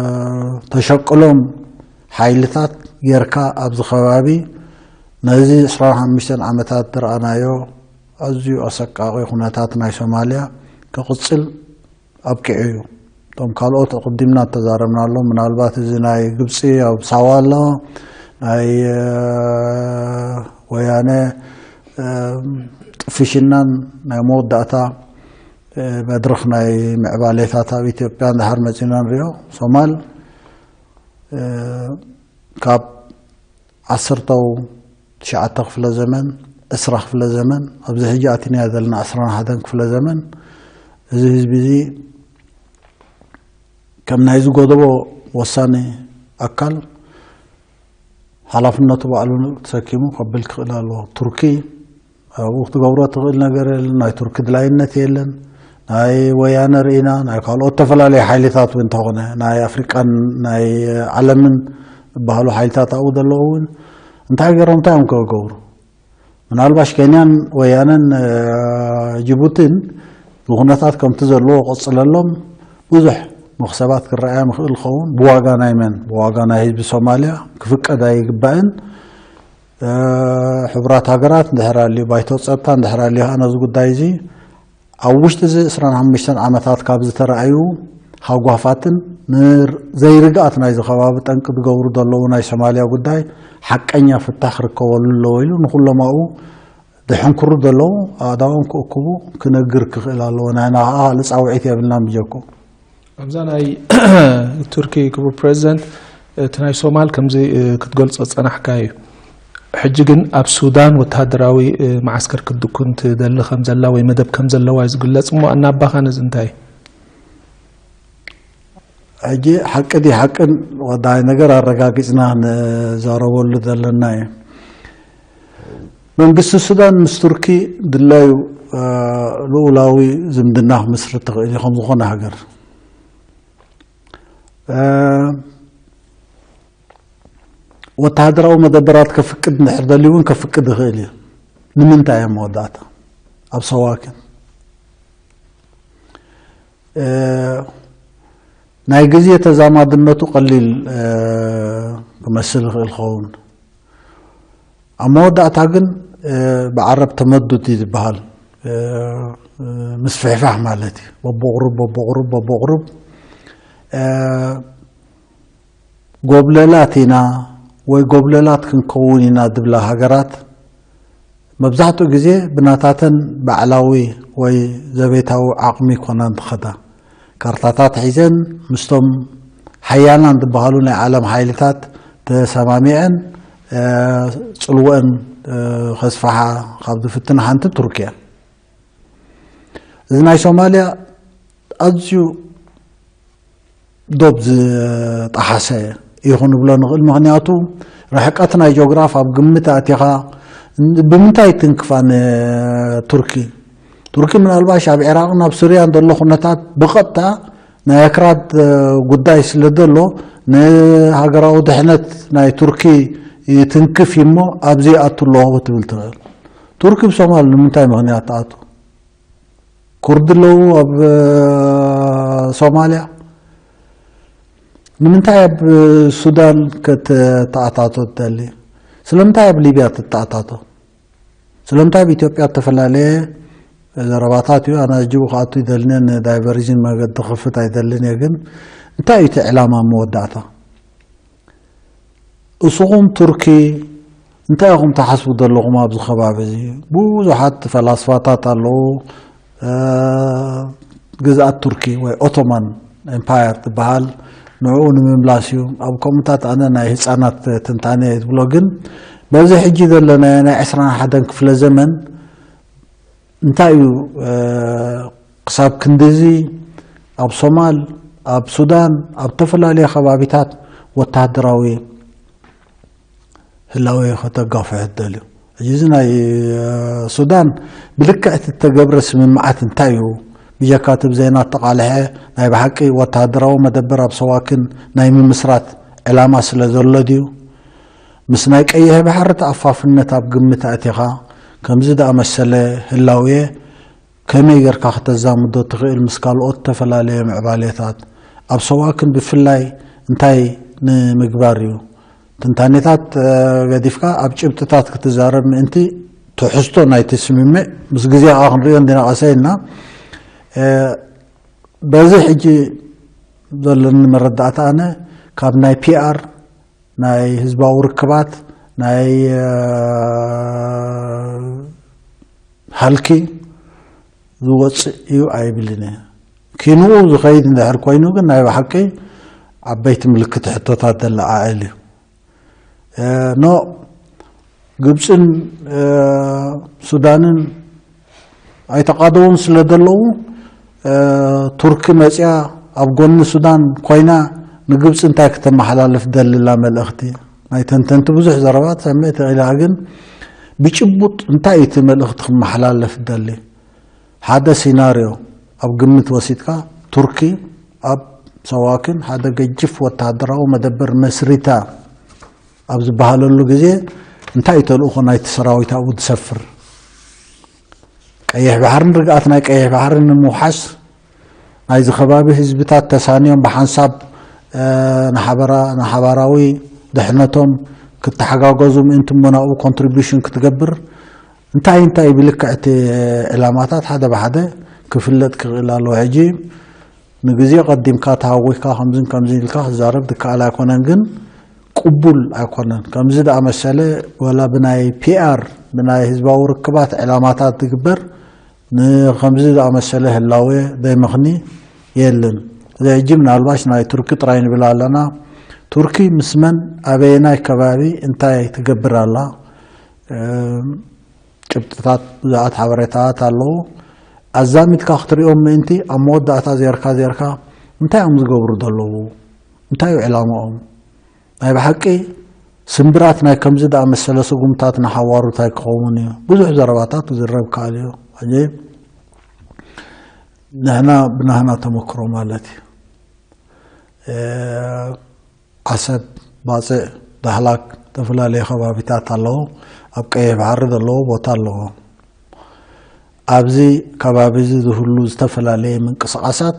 ተሸቅሎም ሓይልታት ጌርካ ኣብዚ ከባቢ ነዚ ዕስራን ሓሙሽተን ዓመታት ዝረኣናዮ ኣዝዩ ኣሰቃቂ ኩነታት ናይ ሶማልያ ክቕጽል ኣብቂዑ እዩ። እቶም ካልኦት ኣቐዲምና እተዛረብናሎም፣ ምናልባት እዚ ናይ ግብጺ ኣብ ሳዋ ኣሎ፣ ናይ፣ እ፣ ወያነ፣ እ፣ ጥፍሽናን ናይ መወዳእታ፣ እ፣ መድረኽ ናይ ምዕባሌታት ኣብ ኢትዮጵያ እንድሕር መጺና ንሪኦ፣ ሶማል፣ እ፣ ካብ ዓሰርተው ትሽዓተ ክፍለ ዘመን፣ ዕስራ ክፍለ ዘመን፣ ኣብዚ ሕጂ ኣቲናዮ ዘለና ዕስራን ሓደን ክፍለ ዘመን፣ እዚ ህዝቢ እዚ ከም ናይዚ ጎደቦ ወሳኒ ኣካል ሓላፍነቱ ባዕሉ ተሰኪሙ ከብል ክኽእል ኣለዎ። ቱርኪ ኣብኡ ክትገብሮ ትኽእል ነገር የለን። ናይ ቱርኪ ድላይነት የለን። ናይ ወያነ ርኢና፣ ናይ ካልኦት ዝተፈላለዩ ሓይልታት እውን እንተኾነ፣ ናይ ኣፍሪቃን ናይ ዓለምን ዝበሃሉ ሓይልታት ኣብኡ ዘለዉ እውን እንታይ ገይሮም፣ እንታይ እዮም ክገብሩ? ምናልባሽ ኬንያን ወያነን፣ እ፣ ጅቡቲን ብኩነታት ከምቲ ዘለዎ ቀጽለሎም ብዙሕ መኽሰባት ክረኣያ ምኽእል ኸውን። ብዋጋ ናይ መን? ብዋጋ ናይ ህዝቢ ሶማልያ ክፍቀድ ኣይግባእን። እ፣ ሕቡራት ሃገራት እንድሕር ኣልዩ፣ ባይቶ ጸጥታ እንድሕር ኣልዩ፣ ነዚ ጉዳይ እዚ ኣብ ውሽጢ እዚ ዕስራን ሓሙሽተን ዓመታት ካብ ዝተረኣዩ ሃጓፋትን ንዘይርግኣት ናይዚ ከባቢ ጠንቂ ዝገብሩ ዘለዉ ናይ ሶማልያ ጉዳይ ሓቀኛ ፍታሕ ክርከበሉ ኣለዎ ኢሉ ንኩሎም ኣብኡ ዝሕንክሩ ዘለዉ ኣእዳዎም ክእክቡ ክነግር ክኽእል ኣለዎ። ናይና ከዓ ካልእ ፃውዒት የብልናን ብጀኩ። ኣብዛ ናይ ቱርኪ ክቡር ፕሬዚደንት፣ እቲ ናይ ሶማል ከምዚ ክትገልጾ ዝጸናሕካ እዩ። ሕጂ ግን ኣብ ሱዳን ወተሃደራዊ መዓስከር ክትድኩን ትደሊ ከም ዘላ ወይ መደብ ከም ዘለዋ እዩ ዝግለጽ። እሞ ኣናባኻ ነዚ እንታይ እዩ? ሕጂ ሓቂ ድዩ ሓቅን ወዳይ ነገር ኣረጋጊጽና ንዛረበሉ ዘለና እዩ። መንግስቲ ሱዳን ምስ ቱርኪ ድላዩ ልኡላዊ ዝምድና ክምስርት ትኽእል እዩ ከም ዝኾነ ሃገር ወተሃደራዊ መደበራት ከፍቅድ እንድሕር ደልዩ እውን ከፍቅድ ይኽእል እዩ። ንምንታይ እዮም መወዳእታ ኣብ ሰዋክን ናይ ግዜ ተዛማድነቱ ቀሊል ክመስል ይኽእል ኸውን። ኣብ መወዳእታ ግን ብዓረብ ተመዱድ እዩ ዝበሃል ምስፍሕፋሕ ማለት እዩ። በቦቕሩብ በቦቕሩብ በቦቕሩብ ጎብለላት ኢና ወይ ጎብለላት ክንከውን ኢና ዝብላ ሃገራት መብዛሕትኡ ግዜ ብናታተን ባዕላዊ ወይ ዘቤታዊ ዓቕሚ ይኮና እንትኸዳ ካርታታት ሒዘን ምስቶም ሓያላን ዝበሃሉ ናይ ዓለም ሓይልታት ተሰማሚዐን ፅልወአን ከስፋሓ ካብ ዝፍትን ሓንቲ ቱርኪ እያ። እዚ ናይ ሶማልያ ኣዝዩ ዶብ ዝጠሓሰ እዩ ክንብሎ ንኽእል። ምኽንያቱ ርሕቀት ናይ ጂኦግራፍ ኣብ ግምት ኣእቲኻ ብምንታይ ትንክፋ ንቱርኪ? ቱርኪ ምናልባሽ ኣብ ዒራቕን ኣብ ሱርያን ዘሎ ኩነታት ብቐጥታ ናይ ኣክራድ ጉዳይ ስለ ዘሎ ንሃገራዊ ድሕነት ናይ ቱርኪ ይትንክፍ እሞ ኣብዚ ይኣቱ ኣለኹ ክትብል ትኽእል። ቱርኪ ብሶማል ንምንታይ ምኽንያት ትኣቱ? ኩርድ ኣለዉ ኣብ ሶማልያ። ንምንታይ ኣብ ሱዳን ከተኣታቶ ትደሊ? ስለምንታይ ኣብ ሊብያ ትተኣታቶ? ስለምንታይ ኣብ ኢትዮጵያ እተፈላለየ ዘረባታት እዩ። ኣነ ሕጂ ክኣቱ ይደልኒ ንዳይቨርዥን መገዲ ክፍት ኣይደልን እየ። ግን እንታይ እዩ እቲ ዕላማ መወዳእታ? እስኹም ቱርኪ እንታይ ኢኹም ትሓስቡ ዘለኹም ኣብዚ ከባቢ እዚ? ብዙሓት ፈላስፋታት ኣለዉ። ግዝኣት ቱርኪ ወይ ኦቶማን ኤምፓየር ትበሃል ንዕኡ ንምምላስ እዩ። ኣብ ከምኡታት ኣነ ናይ ህፃናት ትንታነ ዝብሎ ግን በዚ ሕጂ ዘለናዮ ናይ ዕስራን ሓደን ክፍለ ዘመን እንታይ እዩ ክሳብ ክንድዚ ኣብ ሶማል ኣብ ሱዳን ኣብ ዝተፈላለዩ ከባቢታት ወታደራዊ ህላዌ ከተጋፍሑ ትደልዩ። ሕጂ እዚ ናይ ሱዳን ብልክዕ እቲ እተገብረ ስምምዓት እንታይ እዩ? ብጀካ እቲ ብዜና እተቓልሐ ናይ ብሓቂ ወታደራዊ መደበር ኣብ ሰዋክን ናይ ምምስራት ዕላማ ስለ ዘሎ ድዩ? ምስ ናይ ቀይሕ ባሕሪ ተኣፋፍነት ኣብ ግምት ኣእቲኻ ከምዚ ዝኣመሰለ ህላዌ ከመይ ጌርካ ከተዛምዶ ትኽእል ምስ ካልኦት ዝተፈላለዩ ምዕባሌታት? ኣብ ሰዋክን ብፍላይ እንታይ ንምግባር እዩ? ትንታኔታት ገዲፍካ ኣብ ጭብጥታት ክትዛረብ ምእንቲ ትሕዝቶ ናይቲ ስምምዕ ምስ ግዜ ከዓ ክንሪኦ እንዲና ቀሰ ኢልና በዚ ሕጂ ዘለኒ መረዳእታ ኣነ ካብ ናይ ፒኣር ናይ ህዝባዊ ርክባት ናይ ሃልኪ ዝወፅእ እዩ ኣይብልን እየ። ኪንኡ ዝኸይድ እንድሕር ኮይኑ ግን ናይ ብሓቂ ዓበይቲ ምልክት ሕቶታት ዘለዓዕል እዩ። ኖ ግብፅን ሱዳንን ኣይተቃደውን ስለ ዘለዉ ቱርኪ መፅያ ኣብ ጎኒ ሱዳን ኮይና ንግብፂ እንታይ ክተመሓላልፍ ደልላ መልእኽቲ ናይ ተንተንቲ ብዙሕ ዘረባ ትሰምዕ ትኽእል ኢኻ። ግን ብጭቡጥ እንታይ እቲ መልእኽቲ ክመሓላለፍ ደሊ? ሓደ ሲናርዮ ኣብ ግምት ወሲድካ ቱርኪ ኣብ ሰዋክን ሓደ ገጅፍ ወታደራዊ መደበር መስሪታ ኣብ ዝበሃለሉ ግዜ እንታይ እዩ ተልእኾ ናይቲ ሰራዊት ኣብኡ ዝሰፍር? ቀይሕ ባሕርን ርግኣት ናይ ቀይሕ ባሕርን ንምውሓስ ናይዚ ከባቢ ህዝብታት ተሳንዮም ብሓንሳብ ንሓበራዊ ድሕነቶም ክተሓጋገዙ ምእንቲ እሞ ናብኡ ኮንትሪቢሽን ክትገብር እንታይ እንታይ ብልክዕ እቲ ዕላማታት ሓደ ብሓደ ክፍለጥ ክኽእል ኣለዎ። ሕጂ ንግዜ ቀዲምካ ተሃዊኽካ ከምዝን ከምዝን ኢልካ ክዛረብ ዝከኣል ኣይኮነን፣ ግን ቅቡል ኣይኮነን። ከምዚ ዝኣመሰለ ዋላ ብናይ ፒኣር ብናይ ህዝባዊ ርክባት ዕላማታት ዝግበር ንከምዚ ዝኣመሰለ ህላወ ዘይመኽኒ የለን። እዚ ሕጂ ምናልባሽ ናይ ቱርኪ ጥራይ ንብል ኣለና። ቱርኪ ምስ መን ኣበየናይ ከባቢ እንታይ ትገብር ኣላ? ጭብጥታት ብዙሓት ሓበሬታታት ኣለዉ። ኣዛሚድካ ክትሪኦም ምእንቲ ኣብ መወዳእታ ዜርካ ዜርካ እንታይ እዮም ዝገብሩ ዘለዉ? እንታይ እዩ ዕላማኦም? ናይ ብሓቂ ስምብራት ናይ ከምዚ ዝኣመሰለ ስጉምታት ንሓዋሩ እንታይ ክኸውን እዩ? ብዙሕ ዘረባታት ክዝረብ ከኣል እዩ። ሕጂ ንሕና ብናህና ተመክሮ ማለት እዩ። ዓሰብ፣ ባጽዕ፣ ዳህላክ፣ ዝተፈላለዩ ከባቢታት ኣለዉ። ኣብ ቀይሕ ባሕሪ ዘለዎ ቦታ ኣለዎ። ኣብዚ ከባቢ እዚ ዝህሉ ዝተፈላለየ ምንቅስቓሳት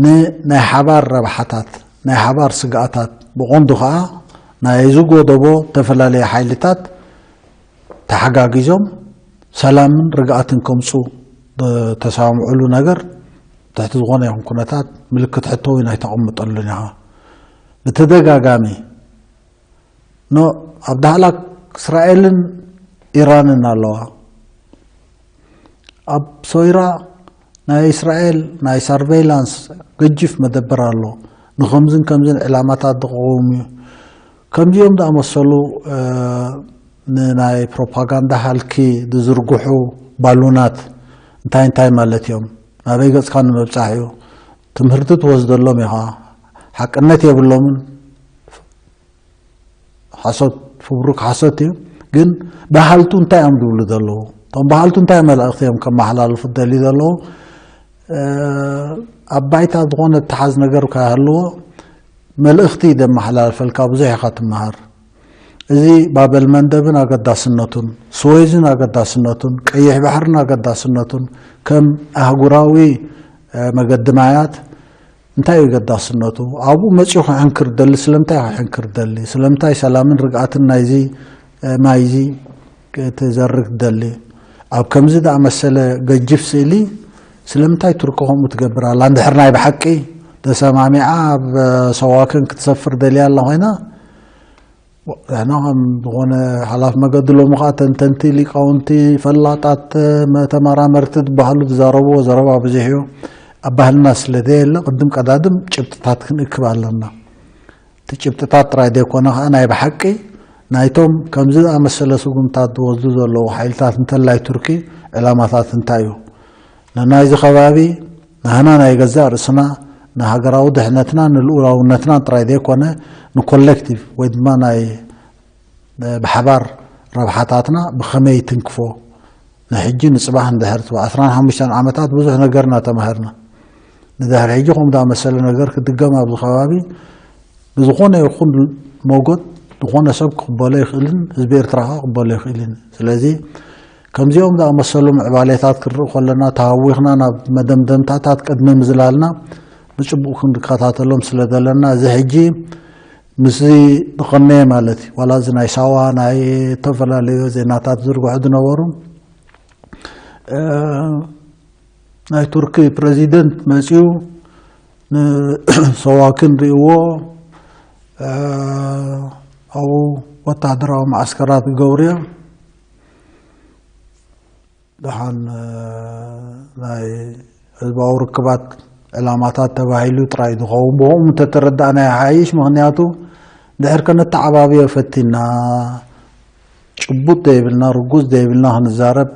ንናይ ሓባር ረብሓታት፣ ናይ ሓባር ስግኣታት፣ ብቐንዱ ኸኣ ናይ ዝጎደቦ ዝተፈላለየ ሓይልታት ተሓጋጊዞም ሰላምን ርግኣትን ከምፁ ተሰማምዕሉ ነገር ትሕቲ ዝኾነ ይኹን ኩነታት ምልክት ሕቶ እውን ኣይተቐምጠሉን ኢኻ። ብተደጋጋሚ ኖ ኣብ ዳህላክ እስራኤልን ኢራንን ኣለዋ። ኣብ ሶይራ ናይ እስራኤል ናይ ሳርቬይላንስ ገጅፍ መደበር ኣሎ። ንኸምዝን ከምዝን ዕላማታት ዝቐውም እዩ። ከምዚኦም ዝኣመሰሉ ንናይ ፕሮፓጋንዳ ሃልኪ ዝዝርግሑ ባሉናት እንታይ እንታይ ማለት እዮም? ናበይ ገጽካ ንምብጻሕ እዩ? ትምህርቲ ትወስደሎም ኢኻ። ሓቅነት የብሎምን። ሓሶት ፍብሩክ ሓሶት እዩ። ግን በሃልቱ እንታይ እዮም ዝብሉ ዘለዉ? እቶም በሃልቱ እንታይ መልእኽቲ እዮም ከመሓላልፉ ደልዩ ዘለዉ? ኣብ ባይታ ዝኾነ ተሓዝ ነገር ከሃልዎ መልእኽቲ ደመሓላልፈልካ ብዙሕ ኢኻ ትመሃር። እዚ ባበል መንደብን ኣገዳስነቱን፣ ስዌዝን ኣገዳስነቱን፣ ቀይሕ ባሕርን ኣገዳስነቱን ከም ኣህጉራዊ መገዲ ማያት እንታይ እዩ ገዳስነቱ? ኣብኡ መጺኡ ክሕንክር ደሊ ስለምንታይ ክሕንክር ደሊ? ስለምንታይ ሰላምን ርግኣትን ናይዚ ማይዚ ክትዘርግ ደሊ? ኣብ ከምዚ ዝኣመሰለ ገጅፍ ስእሊ ስለምንታይ ቱርኪ ከምኡ ትገብር ኣላ? እንድሕር ናይ ብሓቂ ተሰማሚዓ ኣብ ሰዋክን ክትሰፍር ደልያ ኣላ ኮይና ንሕና ከም ዝኾነ ሓላፍ መገዲ ሎሚ ከዓ ተንተንቲ ሊቃውንቲ ፈላጣት ተመራመርቲ ዝበሃሉ ዝዛረብዎ ዘረባ ብዙሕ እዩ። ኣብ ባህልና ስለ ዘየለ ቅድም ቀዳድም ጭብጥታት ክንእክብ ኣለና። እቲ ጭብጥታት ጥራይ ዘይኮነ ከዓ ናይ ብሓቂ ናይቶም ከምዚ ዝኣመሰለ ስጉምታት ዝወስዱ ዘለዉ ሓይልታት እንተላይ ቱርኪ ዕላማታት እንታይ እዩ? ንናይዚ ከባቢ ንህና ናይ ገዛእ ርእስና ንሃገራዊ ድሕነትና ንልኡላውነትና ጥራይ ዘይኮነ ንኮሌክቲቭ ወይ ድማ ናይ ብሓባር ረብሓታትና ብኸመይ ትንክፎ ንሕጂ ንፅባሕ ንድሕር ትባ ዕስራን ሓሙሽተን ዓመታት ብዙሕ ነገርና ተማሃርና። ንድሕር ሕጂ ከምኡ ዝኣመሰለ ነገር ክድገም ኣብዚ ከባቢ ብዝኾነ ይኹን ሞጎት ዝኾነ ሰብ ክቕበሎ ይኽእልን ህዝቢ ኤርትራ ከዓ ክቕበሎ ይኽእልን። ስለዚ ከምዚኦም ዝኣመሰሉ ምዕባሌታት ክንርኢ ከለና ተሃዊኽና ናብ መደምደምታታት ቅድሚ ምዝላልና ብፅቡቕ ክንከታተሎም ስለ ዘለና እዚ ሕጂ ምስዚ ዝቐነየ ማለት እዩ። ዋላ እዚ ናይ ሳዋ ናይ ዝተፈላለዩ ዜናታት ዝርግሑ ዝነበሩ ናይ ቱርኪ ፕረዚደንት መፂኡ ንሰዋክን ሪእዎ ኣብኡ ወታደራዊ ማዓስከራት ክገብሩ እዮም። ደሓን ናይ ህዝባዊ ርክባት ዕላማታት ተባሂሉ ጥራይ ዝኸውን ብኸምኡ እንተተረዳእና ይሓይሽ። ምኽንያቱ ድሕር ከነተዓባብዮ ፈቲና ጭቡጥ ዘይብልና ርጉዝ ዘይብልና ክንዛረብ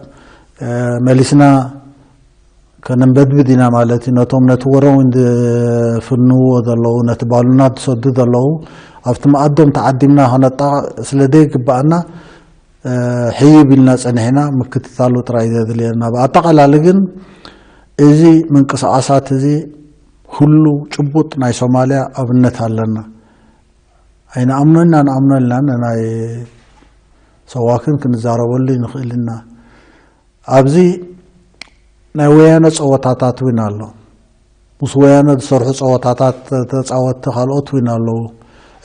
መሊስና ከነንበድብድ ኢና ማለት እዩ። ነቶም ነቲ ወረ እውን ዝፍንዎ ዘለዉ ነቲ ባሉናት ዝሰዱ ዘለዉ ኣብቲ መኣዶም ተዓዲምና ከነጣቕ ስለ ዘይግባኣና ሕይብ ኢልና ጸኒሕና ምክትታሉ ጥራይ ዘድልየና። ብኣጠቓላሊ ግን እዚ ምንቅስቓሳት እዚ ኩሉ ጭቡጥ ናይ ሶማልያ ኣብነት ኣለና። ኣይንኣምኖ ኢና ንኣምኖ ኢልና ናይ ሰዋክን ክንዛረበሉ ንኽእል ኢና። ኣብዚ ናይ ወያነ ጸወታታት እውን ኣሎ። ምስ ወያነ ዝሰርሑ ጸወታታት ተጻወትቲ ካልኦት እውን ኣለዉ።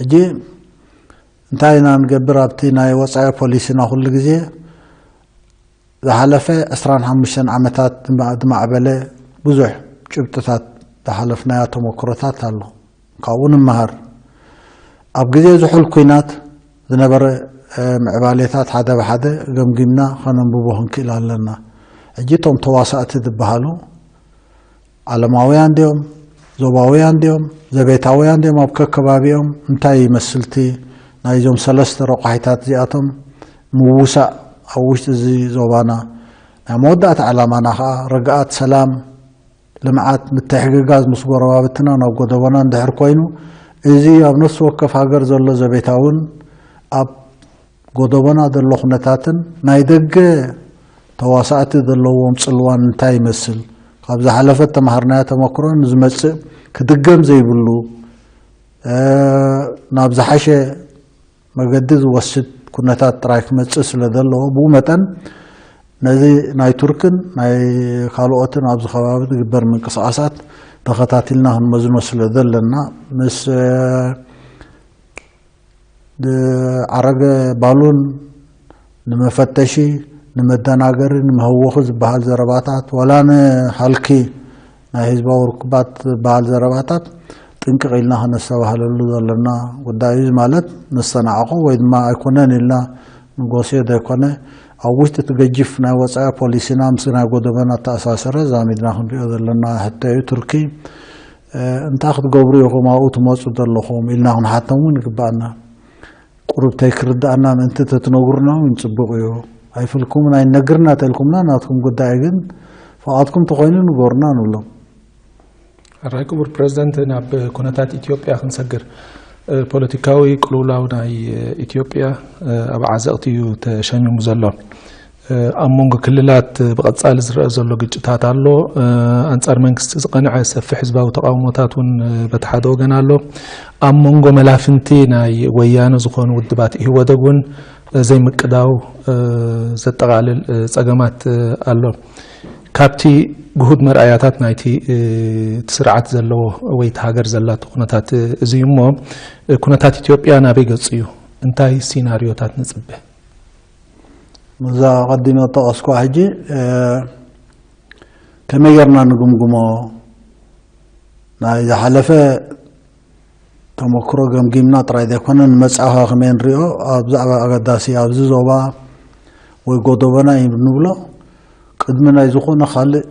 ሕጂ እንታይ ኢና ንገብር ኣብቲ ናይ ወጻኢ ፖሊሲና ኩሉ ግዜ ዝሓለፈ ዕስራን ሓሙሽተን ዓመታት ዝማዕበለ ብዙሕ ጭብጥታት ዝሓለፍናዮ ተመክሮታት ኣሎ። ካብኡ ንመሃር። ኣብ ግዜ ዝሑል ኲናት ዝነበረ ምዕባሌታት ሓደ ብሓደ ገምጊምና ከነንብቦ ክንክእል ኣለና። ሕጂ እቶም ተዋሳእቲ ዝበሃሉ ዓለማውያን ድዮም፣ ዞባውያን ድዮም፣ ዘቤታውያን ድዮም፣ ኣብ ከከባቢኦም እንታይ ይመስልቲ ናይዞም ሰለስተ ረቋሒታት እዚኣቶም ምውሳእ ኣብ ውሽጢ እዚ ዞባና። ናይ መወዳእታ ዕላማና ከዓ ርግኣት፣ ሰላም፣ ልምዓት፣ ምትሕግጋዝ ምስ ጎረባብትና ናብ ጎደቦና እንድሕር ኮይኑ፣ እዚ ኣብ ነፍሲ ወከፍ ሃገር ዘሎ ዘቤታውን ኣብ ጎደቦና ዘሎ ኩነታትን ናይ ደገ ተዋሳእቲ ዘለዎም ጽልዋን እንታይ ይመስል፣ ካብ ዝሓለፈ ተማሃርናዮ ተመክሮ ንዝመጽእ ክድገም ዘይብሉ ናብ ዝሓሸ መገዲ ዝወስድ ኩነታት ጥራይ ክመጽእ ስለ ዘለዎ፣ ብኡ መጠን ነዚ ናይ ቱርክን ናይ ካልኦትን ኣብዚ ከባቢ ዝግበር ምንቅስቓሳት ተኸታቲልና ክንመዝኖ ስለ ዘለና፣ ምስ ዓረገ ባሉን ንመፈተሺ፣ ንመደናገሪ፣ ንመህወኺ ዝበሃል ዘረባታት፣ ዋላ ንሃልኪ ናይ ህዝባዊ ርክባት ዝበሃል ዘረባታት ጥንቅቕ ኢልና ከነስተባህለሉ ዘለና ጉዳይ እዩ። ማለት ነስተናዕቆ ወይ ድማ ኣይኮነን ኢልና ንጎስዮ ዘይኮነ፣ ኣብ ውሽጢ እቲ ገጂፍ ናይ ወፃኢ ፖሊሲና ምስ ናይ ጎደበና ኣተኣሳሰረ ዛሚድና ክንሪኦ ዘለና ሕቶ እዩ። ቱርኪ እንታይ ክትገብሩ ኢኹም ኣብኡ ትመፁ ዘለኹም ኢልና ክንሓቶም እውን ይግባኣና። ቁሩብ ተይክርድኣና ምእንቲ ተትነግሩና እውን ፅቡቕ እዩ። ኣይፍልኩምን ኣይነግርና ተልኩምና ናትኩም ጉዳይ፣ ግን ፍቓድኩም ተኾይኑ ንገሩና ንብሎም። ኣራይ ክቡር ፕሬዝዳንት፣ ናብ ኩነታት ኢትዮጵያ ክንሰግር። ፖለቲካዊ ቅልውላው ናይ ኢትዮጵያ ኣብ ዓዘቕቲ እዩ ተሸሚሙ ዘሎ። ኣብ መንጎ ክልላት ብቐጻሊ ዝረአ ዘሎ ግጭታት ኣሎ። ኣንጻር መንግስቲ ዝቐንዐ ሰፊሕ ህዝባዊ ተቓውሞታት እውን በቲ ሓደ ወገን ኣሎ። ኣብ መንጎ መላፍንቲ ናይ ወያነ ዝኾኑ ውድባት ኢህወደግ እውን ዘይምቅዳው ዘጠቓልል ጸገማት ኣሎ። ካብቲ ግሁድ መርኣያታት ናይቲ እቲ ስርዓት ዘለዎ ወይ እቲ ሃገር ዘላቶ ኩነታት እዚ እዩ እሞ፣ ኩነታት ኢትዮጵያ ናበይ ገጹ እዩ? እንታይ ሲናሪዮታት ንጽበ? እዛ ኣቐዲመ ጠቐስኳ ሕጂ ከመይ ጌርና ንግምግሞ? ናይ ዝሓለፈ ተመክሮ ገምጊምና ጥራይ ዘይኮነ ንመጻኢኻ ከመይ ንሪኦ ኣብ ብዛዕባ ኣገዳሲ ኣብዚ ዞባ ወይ ጎደቦና እዩ ንብሎ። ቅድሚ ናይ ዝኾነ ካልእ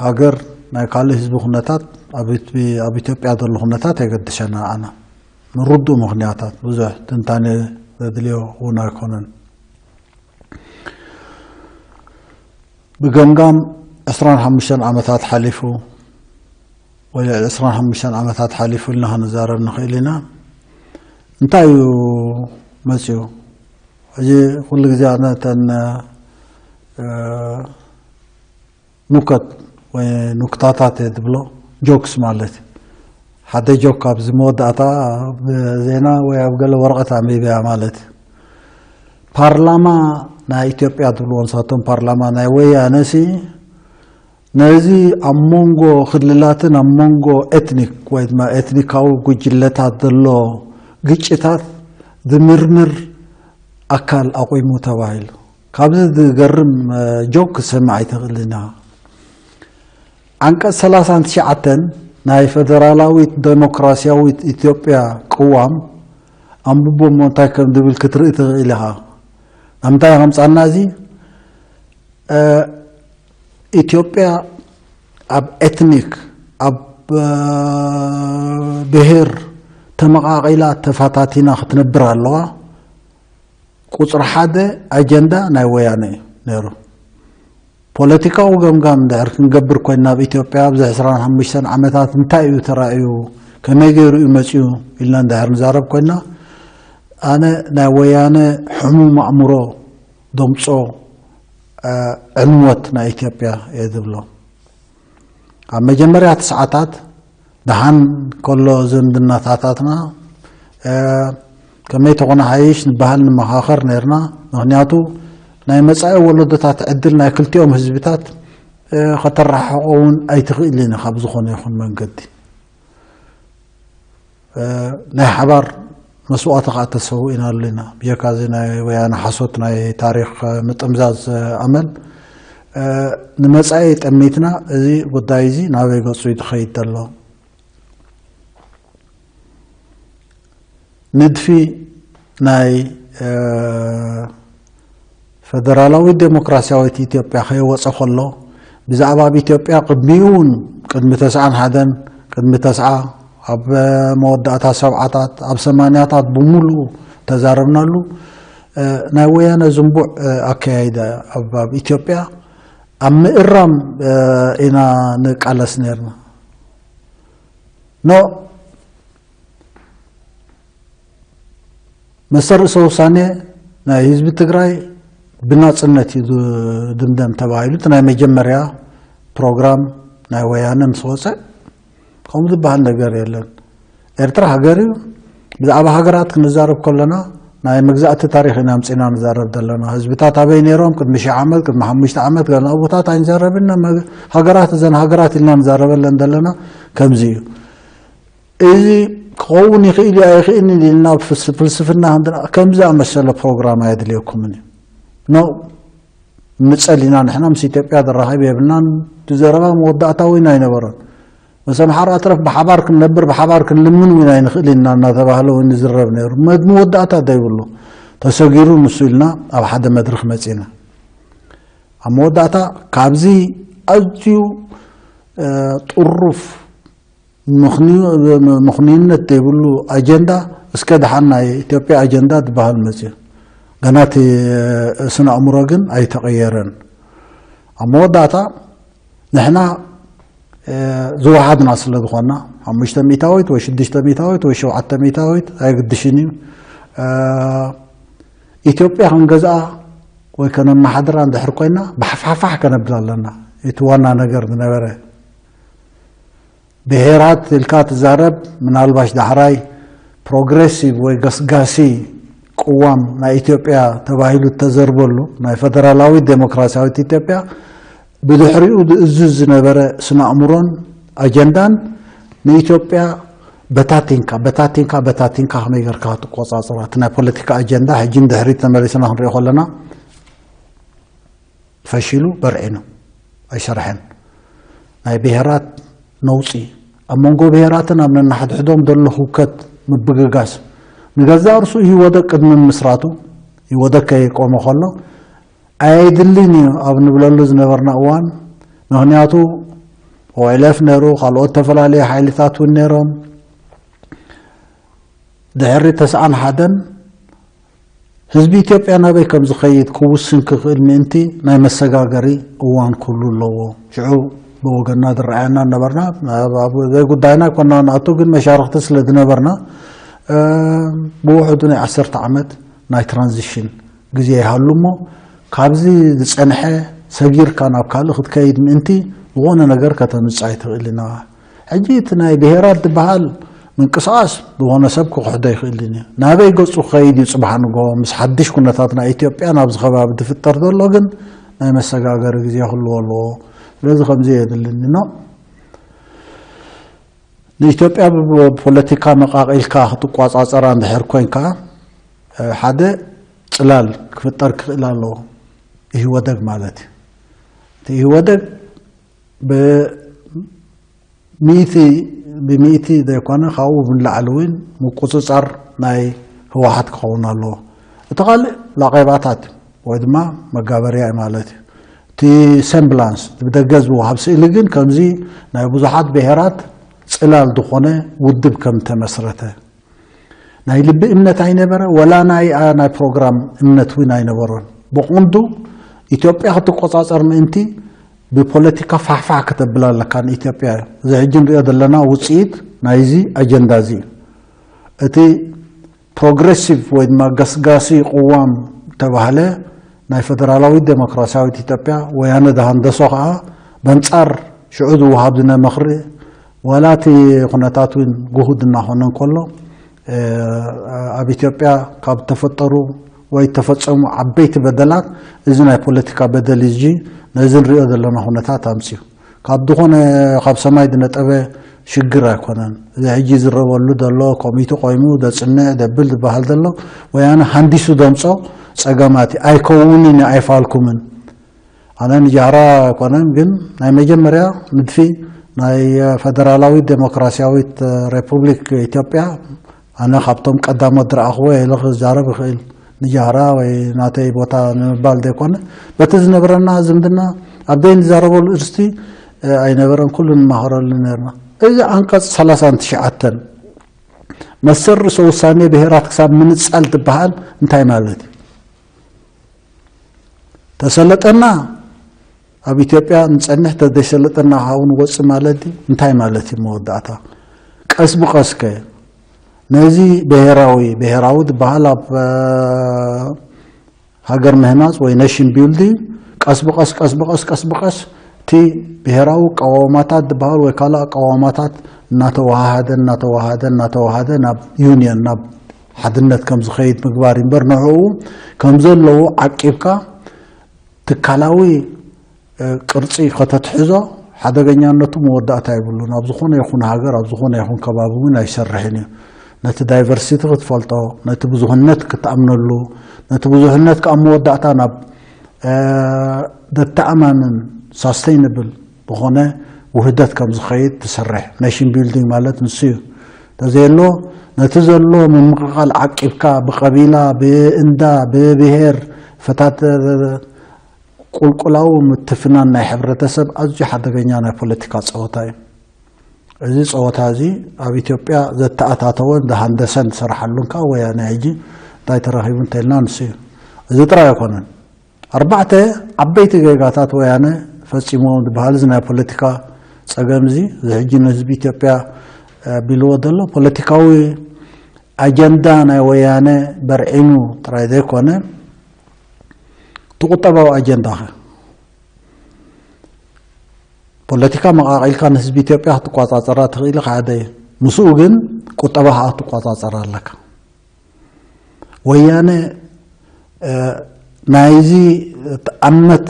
ሃገር ናይ ካልእ ህዝቢ ኩነታት ኣብ ኢትዮጵያ ዘሎ ኩነታት የገድሸና ኣና ንርዱእ ምኽንያታት ብዙሕ ትንታነ ዘድልዮ እውን ኣይኮነን። ብገምጋም ዕስራን ሓሙሽተን ዓመታት ሓሊፉ ወይ ልዕሊ ዕስራን ሓሙሽተን ዓመታት ሓሊፉ ኢልና ክንዛረብ ንኽእል ኢና። እንታይ እዩ መፅዩ? ሕጂ ኩሉ ግዜ ኣነ እተን ኑከት ወይ ኑክታታት እየ ዝብሎ፣ ጆክስ ማለት ሓደ ጆክ ኣብዚ መወዳእታ ኣብ ዜና ወይ ኣብ ገለ ወረቐት ኣንቢበያ ማለት እዩ። ፓርላማ ናይ ኢትዮጵያ ዝብልዎ ንሳቶም ፓርላማ ናይ ወያነ ሲ ነዚ ኣብ መንጎ ክልላትን ኣብ መንጎ ኤትኒክ ወይ ድማ ኤትኒካዊ ጉጅለታት ዘሎ ግጭታት ዝምርምር ኣካል ኣቑሙ ተባሂሉ። ካብዚ ዝገርም ጆክ ክሰምዕ ኣይትኽእልን ኢኻ። ዓንቀፅ ሰላሳን ትሽዓተን ናይ ፈደራላዊት ደሞክራሲያዊት ኢትዮጵያ ቅዋም ኣንብቦ እሞ እንታይ ከም ዝብል ክትርኢ ትኽእል ኢኻ። ኣብ ምንታይ ከምፃና እዚ ኢትዮጵያ ኣብ ኤትኒክ ኣብ ብሄር ተመቓቒላ ተፋታቲና ክትነብር ኣለዋ። ቁፅሪ ሓደ ኣጀንዳ ናይ ወያነ እዩ ነይሩ። ፖለቲካዊ ገምጋም እንድሕር ክንገብር ኮይና ኣብ ኢትዮጵያ ኣብዚ ዕስራን ሓሙሽተን ዓመታት እንታይ እዩ ተራእዩ፣ ከመይ ገይሩ እዩ መፅዩ ኢልና እንድሕር ንዛረብ ኮይና ኣነ ናይ ወያነ ሕሙም ኣእምሮ ደምፆ ዕንወት ናይ ኢትዮጵያ እየ ዝብሎ። ኣብ መጀመርያ ሰዓታት ደሓን ከሎ ዝምድናታታትና ከመይ ተኾነ ሓይሽ ንበሃል ንመኻኸር ነርና። ምኽንያቱ ናይ መጻኢ ወለዶታት ዕድል ናይ ክልቲኦም ህዝብታት ከተረሓሕቆ እውን ኣይትኽእልን ካብ ዝኾነ ይኹን መንገዲ ናይ ሓባር መስዋእቲ ከዓ ተሰውእና ኣለና። ብጀካ እዚ ናይ ወያነ ሓሶት ናይ ታሪኽ ምጥምዛዝ ኣመል፣ እ፣ ንመጻኢ ጠሚትና እዚ ጉዳይ እዚ ናበይ ገጹ እዩ ዝኸይድ ዘሎ? ንድፊ ናይ፣ እ፣ ፈደራላዊት ዴሞክራሲያዊት ኢትዮጵያ ከይወጸ ከሎ፣ ብዛዕባ ኣብ ኢትዮጵያ ቅድሚኡ እውን ቅድሚ ተስዓን ሓደን፣ ቅድሚ ተስዓ፣ ኣብ መወዳእታ ሰብዓታት፣ ኣብ ሰማንያታት ብምሉኡ ተዛረብናሉ። እ፣ ናይ ወያነ ዝንቡዕ፣ እ፣ ኣከያይዳ ኣብ፣ ኣብ ኢትዮጵያ ኣብ ምእራም፣ እ፣ ኢና ንቃለስ ነርና። ኖ፣ መሰል ርእሰ ውሳኔ ናይ ህዝቢ ትግራይ ብናጽነት እዩ ዝድምደም ተባሂሉ እቲ ናይ መጀመርያ ፕሮግራም ናይ ወያነ ምስ ወፀ፣ ከምኡ ዝበሃል ነገር የለን። ኤርትራ ሃገር እዩ። ብዛዕባ ሃገራት ክንዛረብ ከለና ናይ መግዛእቲ ታሪኽ ኢና ኣምፂና ንዛረብ ዘለና። ህዝብታት ኣበይ ነይሮም ቅድሚ ሺሕ ዓመት፣ ቅድሚ ሓሙሽተ ዓመት፣ ገለ ኣብታት ኣይንዛረብን። መግ-፣ ሃገራት፣ እዘን ሃገራት ኢልና ንዛረበለን ዘለና ከምዚ እዩ። እዚ ክኸውን ይኽእል እዩ ኣይኽእልን ኢልና ፍልስ-፣ ፍልስፍና ከምዚ፣ ከምዚ ኣመሰለ ፕሮግራም ኣየድልየኩምን እዩ። ኖ፣ ንጸል ኢና ንሕና ምስ ኢትዮጵያ ዘራኸብ የብልናን። እቲ ዘረባ መወዳእታ እውን ኣይነበሮን። ምስ ኣምሓራ ኣትረፍ ብሓባር ክንነብር ብሓባር ክንልምን እውን ኣይንኽእል ኢና እናተባህለ እውን ይዝረብ ነይሩ። መድ-፣ መወዳእታ ዘይብሉ ተሰጊሩ ንሱ ኢልና ኣብ ሓደ መድረኽ መጺና። ኣብ መወዳእታ ካብዚ ኣዝዩ፣ እ፣ ጥሩፍ ምኽንዩ-፣ ምኽንዩነት ዘይብሉ ኣጀንዳ፣ እስከ ደሓን ናይ ኢትዮጵያ ኣጀንዳ ዝበሃል መፅዩ። ገና እቲ ስነ ኣእምሮ ግን ኣይተቐየረን። ኣብ መወዳእታ ንሕና፣ እ፣ ዝወሓድና ስለ ዝኾንና፣ ሓሙሽተ ሚእታዊት ወይ ሽዱሽተ ሚእታዊት ወይ ሸውዓተ ሚእታዊት ኣይግድሽን እዩ። እ፣ ኢትዮጵያ ክንገዝኣ ወይ ከነመሓድራ እንድሕር ኮይና፣ ባሕፋሕፋሕ ከነብል ኣለና። እቲ ዋና ነገር ዝነበረ ብሄራት ኢልካ ትዛረብ፣ ምናልባሽ ዳሕራይ ፕሮግሬሲቭ ወይ ገስጋሲ ቅዋም ናይ ኢትዮጵያ ተባሂሉ እተዘርበሉ ናይ ፈደራላዊት ዴሞክራሲያዊት ኢትዮጵያ ብድሕሪኡ ዝእዝዝ ዝነበረ ስነ ኣእምሮን ኣጀንዳን ንኢትዮጵያ በታቲንካ፣ በታቲንካ፣ በታቲንካ ከመይ ጌርካ ክትቆጻጸራ፣ እቲ ናይ ፖለቲካ ኣጀንዳ ሕጂ ንድሕሪት ተመሊስና ክንሪኦ ከለና ፈሺሉ በርዒኑ ኣይሰርሐን። ናይ ብሄራት ነውጺ፣ ኣብ መንጎ ብሄራትን ኣብ ነንሓድሕዶም ዘሎ ህውከት ምብግጋስ፣ ንገዛእ ርእሱ ኢህወደግ ቅድሚ ምስራቱ፣ ኢህወደግ ከይቆመ ከሎ ኣየድልን እዩ ኣብ ንብለሉ ዝነበርና እዋን፣ ምኽንያቱ ኦኤልኤፍ ነይሩ፣ ካልኦት ተፈላለዩ ሓይልታት እውን ነይሮም። ድሕሪ ተስዓን ሓደን ህዝቢ ኢትዮጵያ ናበይ ከም ዝኸይድ ክውስን ክኽእል ምእንቲ ናይ መሰጋገሪ እዋን ክህሉ ኣለዎ። ሽዑ ብወገንና ዝረኣየና ነበርና፣ ኣብ፣ ኣብ ዘይጉዳይና ኮና ንኣቱ፣ ግን መሻርኽቲ ስለ ዝነበርና፣ እ፣ ብውሕዱ ናይ ዓሰርተ ዓመት ናይ ትራንዚሽን ግዜ ይሃሉ እሞ፣ ካብዚ ዝጸንሐ ሰጊርካ ናብ ካልእ ክትከይድ ምእንቲ ዝኾነ ነገር ከተምጽእ ኣይትኽእል ኢና። ሕጂ እቲ ናይ ብሄራት ዝበሃል ምንቅስቓስ ዝኾነ ሰብ ክኽሕዶ ይኽእልን እዩ። ናበይ ገጹ ክኸይድ እዩ? ጽባሕ ንግሆ ምስ ሓድሽ ኩነታት ናይ ኢትዮጵያ ናብዚ ከባቢ ዝፍጠር ዘሎ ግን ናይ መሰጋገሪ ግዜ ክህልዎ ኣለዎ። ስለዚ ከምዚ የድልኒ ነው። ንኢትዮጵያ ብፖለቲካ መቃቒልካ ክትቋጻጸራ እንድሕር ኮንካ፣ ሓደ ጽላል ክፍጠር ክኽእል ኣለዎ። ኢህወደግ ማለት እዩ። እቲ ኢህወደግ ብ-፣ ሚእቲ ብሚእቲ ዘይኮነ፣ ካብኡ ብንላዕሊ እውን ምቁጽጻር ናይ ህወሓት ክኸውን ኣለዎ። እቲ ካልእ ላቄባታት ወይ ድማ መጋበርያ እዩ ማለት እዩ። እቲ ሴምብላንስ፣ እቲ ብደገ ዝወሃብ ስእሊ ግን ከምዚ ናይ ብዙሓት ብሄራት ጽላል ዝኾነ ውድብ ከም ተመስረተ፣ ናይ ልቢ እምነት ኣይነበረ፣ ወላ ናይ፣ ኣ፣ ናይ ፕሮግራም እምነት እውን ኣይነበሮን። ብቐንዱ ኢትዮጵያ ክትቆጻጸር ምእንቲ ብፖለቲካ ፋሕፋሕ ከተብላ ኣለካ ንኢትዮጵያ። እዚ ሕጂ ንሪኦ ዘለና ውጽኢት ናይዚ ኣጀንዳ እዚ እዩ። እቲ ፕሮግረሲቭ ወይ ድማ ገስጋሲ ቅዋም ተባህለ ናይ ፈደራላዊት ዴሞክራሲያዊት ኢትዮጵያ ወያነ ዝሃንደሶ ከኣ በንጻር ሽዑ ዝወሃብ ዝነበረ ምኽሪ፣ ዋላ እቲ ኩነታት እውን ግሁድ እናኾነ እንከሎ፣ እ፣ ኣብ ኢትዮጵያ ካብ ተፈጠሩ ወይ ተፈጸሙ ዓበይቲ በደላት እዚ ናይ ፖለቲካ በደል እዩ። ነዚ ንሪኦ ዘለና ኩነታት ኣምጽኡ። ካብ ዝኾነ፣ ካብ ሰማይ ዝነጠበ ሽግር ኣይኮነን። እዚ ሕጂ ዝረበሉ ዘሎ ኮሚቲ ቆይሙ ደጽንዕ ደብል ዝበሃል ዘሎ ወያነ ሃንዲሱ ደምጾ ጸገማት እዩ። ኣይከውንን እዩ፣ ኣይፋልኩምን። ኣነ ንጃህራ ኣይኮነን፣ ግን ናይ መጀመርያ ንድፊ ናይ ፈደራላዊት ዴሞክራሲያዊት ሪፑብሊክ ኢትዮጵያ ኣነ ካብቶም ቀዳሞት ዝረኣኽዎ ኢለ ክዛረብ ይኽእል። ንጃህራ ወይ ናተይ ቦታ ንምባል ዘይኮነ፣ በቲ ዝነበረና ዝምድና ኣብ ደይ ንዛረበሉ እርስቲ ኣይነበረን፣ ኩሉ ንማኸረሉ ነርና። እዚ ዓንቀጽ ሰላሳን ትሽዓተን መሰል ርእሰ ውሳኔ ብሄራት ክሳብ ምንጻል ትበሃል እንታይ ማለት እዩ? ተሰለጠና ኣብ ኢትዮጵያ ንጸንሕ፣ ተዘይሰለጠና ካብኡ ንወጽእ ማለት ድዩ? እንታይ ማለት እዩ መወዳእታ? ቀስ ብቐስ ከ ነዚ ብሄራዊ፣ ብሄራዊ ዝበሃል ኣብ ሃገር ምህናጽ ወይ ኔሽን ቢልዲንግ ቀስ ብቐስ ቀስ ብቐስ ቀስ ብቐስ እቲ ብሄራዊ ኣቃዋማታት ዝበሃል ወይ ካልእ ኣቃዋማታት እናተወሃሃደ እናተወሃደ እናተወሃደ ናብ ዩኒየን፣ ናብ ሓድነት ከም ዝኸይድ ምግባር እምበር ንዕኡ ከም ዘለዉ ዓቂብካ ትካላዊ ቅርጺ ከተትሕዞ ሓደገኛነቱ መወዳእታ የብሉን። ኣብ ዝኾነ ይኹን ሃገር ኣብ ዝኾነ ይኹን ከባቢ እውን ኣይሰርሕን እዩ። ነቲ ዳይቨርሲቲ ክትፈልጦ፣ ነቲ ብዙህነት ክትኣምነሉ፣ ነቲ ብዙህነት ከኣ መወዳእታ ናብ ደተኣማምን ሳስተይነብል ዝኾነ ውህደት ከም ዝኸይድ ትሰርሕ። ኔሽን ቢልዲንግ ማለት ንሱ እዩ። ተዘየሎ ነቲ ዘሎ ምምቕቓል ዓቂብካ ብቐቢላ ብእንዳ ብብሄር ፈታት ቁልቁላዊ ምትፍናን ናይ ሕብረተሰብ ኣዝዩ ሓደገኛ ናይ ፖለቲካ ጸወታ እዩ። እዚ ጸወታ እዚ ኣብ ኢትዮጵያ ዘተኣታተወን ዝሃንደሰን ዝሰርሓሉን ከዓ ወያነ ሕጂ እንታይ ተረኺቡ እንተልና ንሱ እዩ። እዚ ጥራይ ኣይኮነን። ኣርባዕተ ዓበይቲ ጌጋታት ወያነ ፈጺሞም ዝበሃል እዚ ናይ ፖለቲካ ጸገም እዚ፣ እዚ ሕጂ ንህዝቢ ኢትዮጵያ ኣቢልዎ ዘሎ ፖለቲካዊ ኣጀንዳ ናይ ወያነ በርዒኑ ጥራይ ዘይኮነ፣ እቲ ቁጠባዊ ኣጀንዳ ኸ? ፖለቲካ መቓቒልካ ንህዝቢ ኢትዮጵያ ክትቆጻጸራ ትኽእል ኢኻ፣ ሓደ እዩ። ምስኡ ግን ቁጠባ ኸኣ ክትቆጻጸር ኣለካ። ወያነ ናይዚ ተኣመት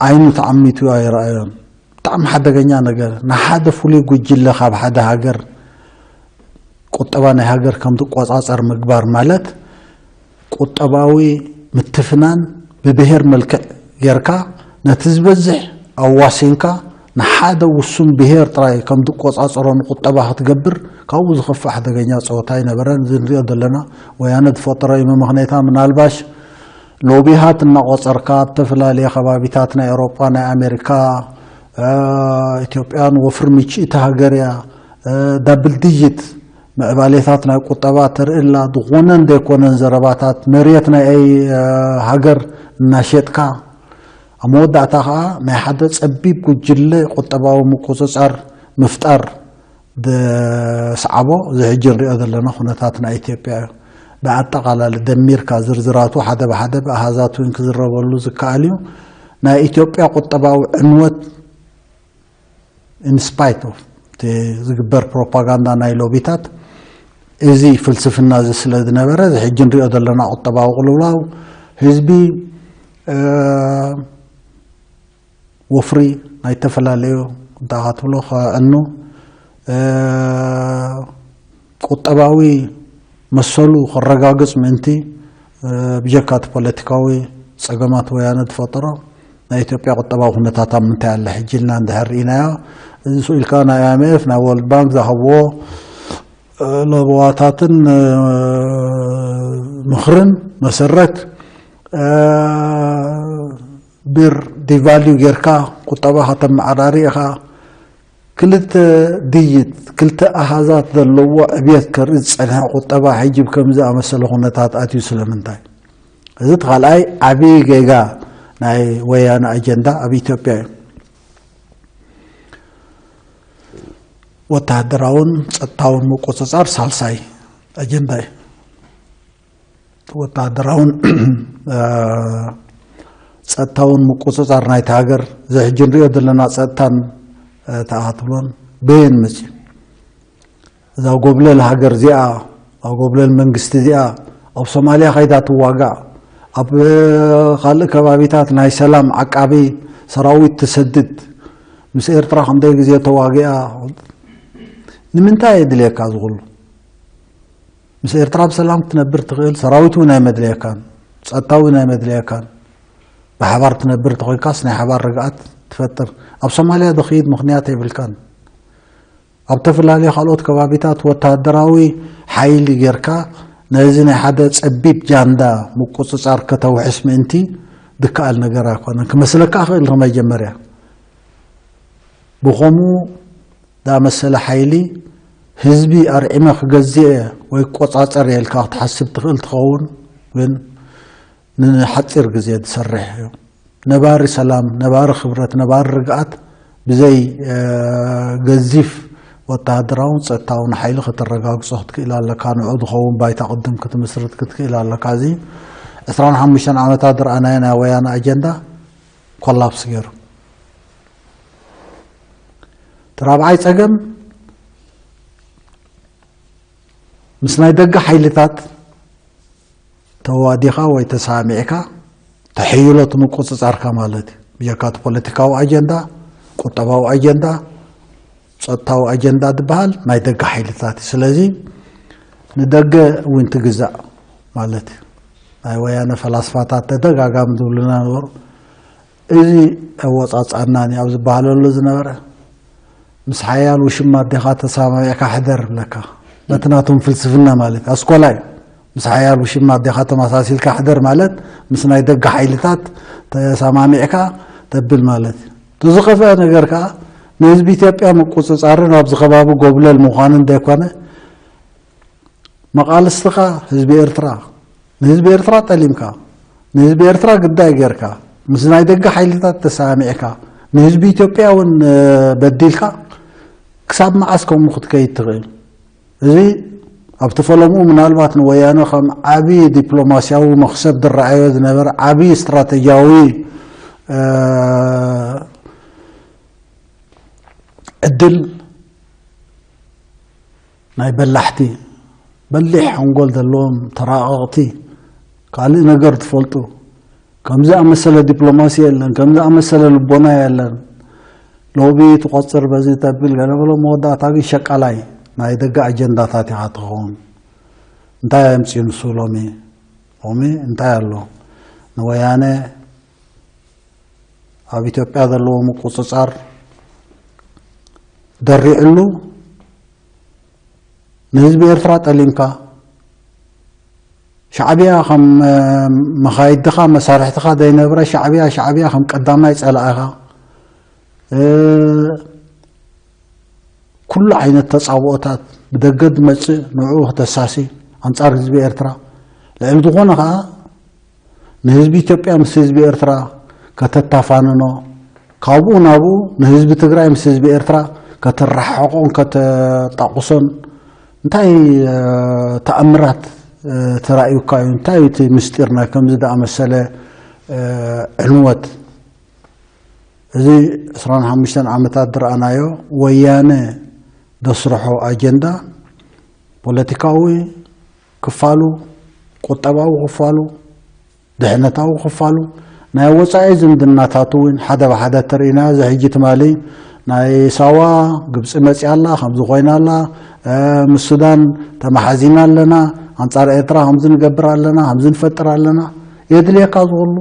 ዓይኑ ተዓሚቱ ኣይረኣዮን። ብጣዕሚ ሓደገኛ ነገር፣ ንሓደ ፍሉይ ጉጅለ ካብ ሓደ ሃገር ቁጠባ ናይ ሃገር ከም ትቆጻጸር ምግባር ማለት ቁጠባዊ ምትፍናን ብብሄር መልክዕ ጌርካ ነቲ ዝበዝሕ ኣዋሲንካ ንሓደ ውሱን ብሄር ጥራይ ከም ዝቆጻጸሮ ንቁጠባ ክትገብር ካብኡ ዝኸፍእ ሓደገኛ ጸወታ ኣይነበረን። እዚ ንሪኦ ዘለና ወያነ ዝፈጠሮ እዩ። መመኽነይታ ምናልባሽ ሎቢሃት እናቆጸርካ ኣብ ዝተፈላለየ ከባቢታት ናይ ኤውሮጳ ናይ ኣሜሪካ ኢትዮጵያን ወፍሪ ምችእቲ ሃገር እያ። ዳብል ዲጂት ምዕባሌታት ናይ ቁጠባ ተርኢ ኣላ። ዝኾነን ዘይኮነን ዘረባታት መሬት ናይ ሃገር እናሸጥካ ኣብ መወዳእታ ከዓ ናይ ሓደ ጸቢብ ጉጅለ ቁጠባዊ ምቁጽጻር ምፍጣር ዘስዓቦ እዚ ሕጂ ንሪኦ ዘለና ኩነታት ናይ ኢትዮጵያ እዩ። ብኣጠቓላሊ ደሚርካ ዝርዝራቱ ሓደ ብሓደ ብኣሃዛት እውን ክዝረበሉ ዝከኣል እዩ። ናይ ኢትዮጵያ ቁጠባዊ ዕንወት ኢንስፓይት ኦፍ እቲ ዝግበር ፕሮፓጋንዳ ናይ ሎቢታት እዚ ፍልስፍና እዚ ስለ ዝነበረ እዚ ሕጂ ንሪኦ ዘለና ቁጠባዊ ቅልውላው ህዝቢ ወፍሪ ናይ ዝተፈላለዩ እንታይ ክትብሎ ከዕኑ ቁጠባዊ መሰሉ ከረጋግጽ ምእንቲ ብጀካ እቲ ፖለቲካዊ ጸገማት ወያነ ዝፈጠሮ ናይ ኢትዮጵያ ቁጠባዊ ኩነታት ኣብ ምንታይ ኣለ ሕጂ ኢልና እንድሕር ርኢናዮ፣ እዚ ስኢልካ ናይ ኣይ ኤም ኤፍ ናይ ወርልድ ባንክ ዝሃብዎ ለበዋታትን ምኽርን መሰረት ብር ዲቫልዩ ጌርካ ቁጠባ ከተመዓራሪ ኢኻ። ክልተ ድይት ክልተ ኣሃዛት ዘለዎ ዕብየት ከርኢ ዝጸንሐ ቁጠባ ሕጂ ብከምዚ ኣመሰለ ኩነታት ኣትዩ ስለምንታይ? እዚ እቲ ካልኣይ ዓብዪ ጌጋ ናይ ወያነ ኣጀንዳ ኣብ ኢትዮጵያ እዩ። ወተሃደራውን ጸጥታውን ምቁጽጻር ሳልሳይ ኣጀንዳ እዩ። ወተሃደራውን ጸጥታውን ምቁጽጻር ናይቲ ሃገር እዚ ሕጂ ንሪኦ ዘለና ጸጥታን ተኣኻትብሎን በየን መፅዩ? እዛ ጎብለል ሃገር እዚኣ፣ ኣብ ጎብለል መንግስቲ እዚኣ ኣብ ሶማልያ ከይዳ ትዋጋእ፣ ኣብ ካልእ ከባቢታት ናይ ሰላም ዓቃቢ ሰራዊት ትሰድድ፣ ምስ ኤርትራ ክንደይ ግዜ ተዋጊኣ? ንምንታይ የድልየካ ዝኹሉ? ምስ ኤርትራ ብሰላም ክትነብር ትኽእል፣ ሰራዊት እውን ኣይመድለየካን፣ ጸጥታ እውን ኣይመድለየካን። ብሓባር ትነብር ተኾይንካስ ናይ ሓባር ርግኣት ትፈጥር። ኣብ ሶማልያ ዝኽይድ ምኽንያት የብልካን። ኣብ ተፈላለዩ ካልኦት ከባቢታት ወተሃደራዊ ሓይሊ ጌርካ ነዚ ናይ ሓደ ጸቢብ ጃንዳ ምቁጽጻር ከተውሕስ ምእንቲ ድከኣል ነገር ኣይኮነን። ክመስለካ ይኽእል፣ መጀመርያ ብኸምኡ ዝኣመሰለ ሓይሊ ህዝቢ ኣርዒመ ክገዝእ እየ ወይ ክቆጻጸር እየ ኢልካ ክትሓስብ ትኽእል ትኸውን፣ ግን ንሓጺር ግዜ ዝሰርሕ እዩ። ነባሪ ሰላም፣ ነባሪ ክብረት፣ ነባሪ ርግኣት ብዘይ፣ እ፣ ገዚፍ ወተሃደራውን ጸጥታውን ሓይሊ ከተረጋግጾ ክትክእል ኣለካ። ንዑ ዝኸውን ባይታ ቅድም ክትምስርት ክትክእል ኣለካ። እዚ ዕስራን ሓሙሽተን ዓመታት ዝረኣናዮ ናይ ወያነ ኣጀንዳ ኮላፕስ ገይሩ። እቲ ራብዓይ ጸገም ምስ ናይ ደገ ሓይልታት ተዋዲኻ ወይ ተሳሚዕካ ተሕይሎ እቲ ምቁጽጻርካ ማለት እዩ። ብጀካ እቲ ፖለቲካዊ ኣጀንዳ፣ ቁጠባዊ ኣጀንዳ፣ ጸጥታዊ ኣጀንዳ ዝበሃል ናይ ደገ ሓይልታት እዩ። ስለዚ ንደገ እውን ትግዛእ ማለት እዩ። ናይ ወያነ ፈላስፋታት ተደጋጋሚ ዝብሉና ነበሩ። እዚ ኣወጻጽኣና ኣብ ዝበሃለሉ ዝነበረ ምስ ሓያል ውሽማ ኣዴኻ ተሰማሚዕካ ሕደር ብለካ። በቲ ናቶም ፍልስፍና ማለት ኣስኮላ እዩ። ምስ ሓያል ውሽማ ኣዴኻ ተመሳሲልካ ሕደር ማለት ምስ ናይ ደገ ሓይልታት ተሰማሚዕካ ተብል ማለት እዩ። እቲ ዝኸፍአ ነገር ከኣ ንህዝቢ ኢትዮጵያ ምቁጽጻርን ኣብዚ ከባቢ ጎብለል ምዃንን ዘይኮነ፣ መቓልስትኻ ህዝቢ ኤርትራ፣ ንህዝቢ ኤርትራ ጠሊምካ፣ ንህዝቢ ኤርትራ ግዳይ ጌርካ፣ ምስ ናይ ደገ ሓይልታት ተሰማሚዕካ፣ ንህዝቢ ኢትዮጵያ እውን፣ እ፣ በዲልካ፣ ክሳብ መዓስ ከምኡ ክትከይድ ትኽእል? እዚ ኣብቲ ፈለምኡ ምናልባት ንወያነ ከም ዓቢ ዲፕሎማስያዊ መኽሰብ ዝረኣዮ ዝነበረ ዓቢ ስትራተጂያዊ፣ እ፣ ዕድል ናይ በላሕቲ፣ በሊሕ ሓንጎል ዘለዎም ተራቐቕቲ፣ ካልእ ነገር ትፈልጡ፣ ከምዚ ኣመሰለ ዲፕሎማሲ የለን፣ ከምዚ ኣመሰለ ልቦና የለን፣ ሎቢ ትቆጽር በዚ ተብል ገለ በሎ፣ መወዳእታ ግን ሸቃላይ ናይ ደገ ኣጀንዳታት ኢኻ ትኸውን። እንታይ ኣምጽኡ ንሱ ሎሚ? ሎሚ እንታይ ኣሎ? ንወያነ ኣብ ኢትዮጵያ ዘለዎ ምቁጽጻር ደሪዕሉ፣ ንህዝቢ ኤርትራ ጠሊምካ፣ ሻዕብያ ከም፣ እ፣ መኻይድኻ፣ መሳርሕትኻ ዘይነብረ ሻዕብያ፣ ሻዕብያ ከም ቀዳማይ ጸላኢኻ፣ እ፣ ኩሉ ዓይነት ተጻብኦታት ብደገ ዝመጽእ ንዕኡ ክተሳሲ ኣንጻር ህዝቢ ኤርትራ፣ ልዕሊ ዝኾነ ከኣ ንህዝቢ ኢትዮጵያ ምስ ህዝቢ ኤርትራ ከተታፋንኖ፣ ካብኡ ናብኡ ንህዝቢ ትግራይ ምስ ህዝቢ ኤርትራ ከተረሓሕቆን ከተጣቁሶን እንታይ፣ እ፣ ተኣምራት፣ እ፣ ተራእዩካ እዩ? እንታይ እዩ እቲ ምስጢር ናይ ከምዚ ዝኣመሰለ፣ እ፣ ዕንወት? እዚ ዕስራን ሓሙሽተን ዓመታት ዝረኣናዮ ወያነ ዘስርሖ ኣጀንዳ ፖለቲካዊ ክፋሉ፣ ቁጠባዊ ክፋሉ፣ ድሕነታዊ ክፋሉ፣ ናይ ወጻኢ ዝምድናታቱ እውን ሓደ ብሓደ ተርኢና፣ እዚ ሕጂ ትማሊ ናይ ሳዋ ግብጺ መጺኣ ኣላ፣ ከምዚ ኮይና ኣላ፣ እ፣ ምስ ሱዳን ተመሓዚና ኣለና፣ ኣንጻር ኤርትራ ከምዚ ንገብር ኣለና፣ ከምዚ ንፈጥር ኣለና፣ የድልየካ ዝኹሉ።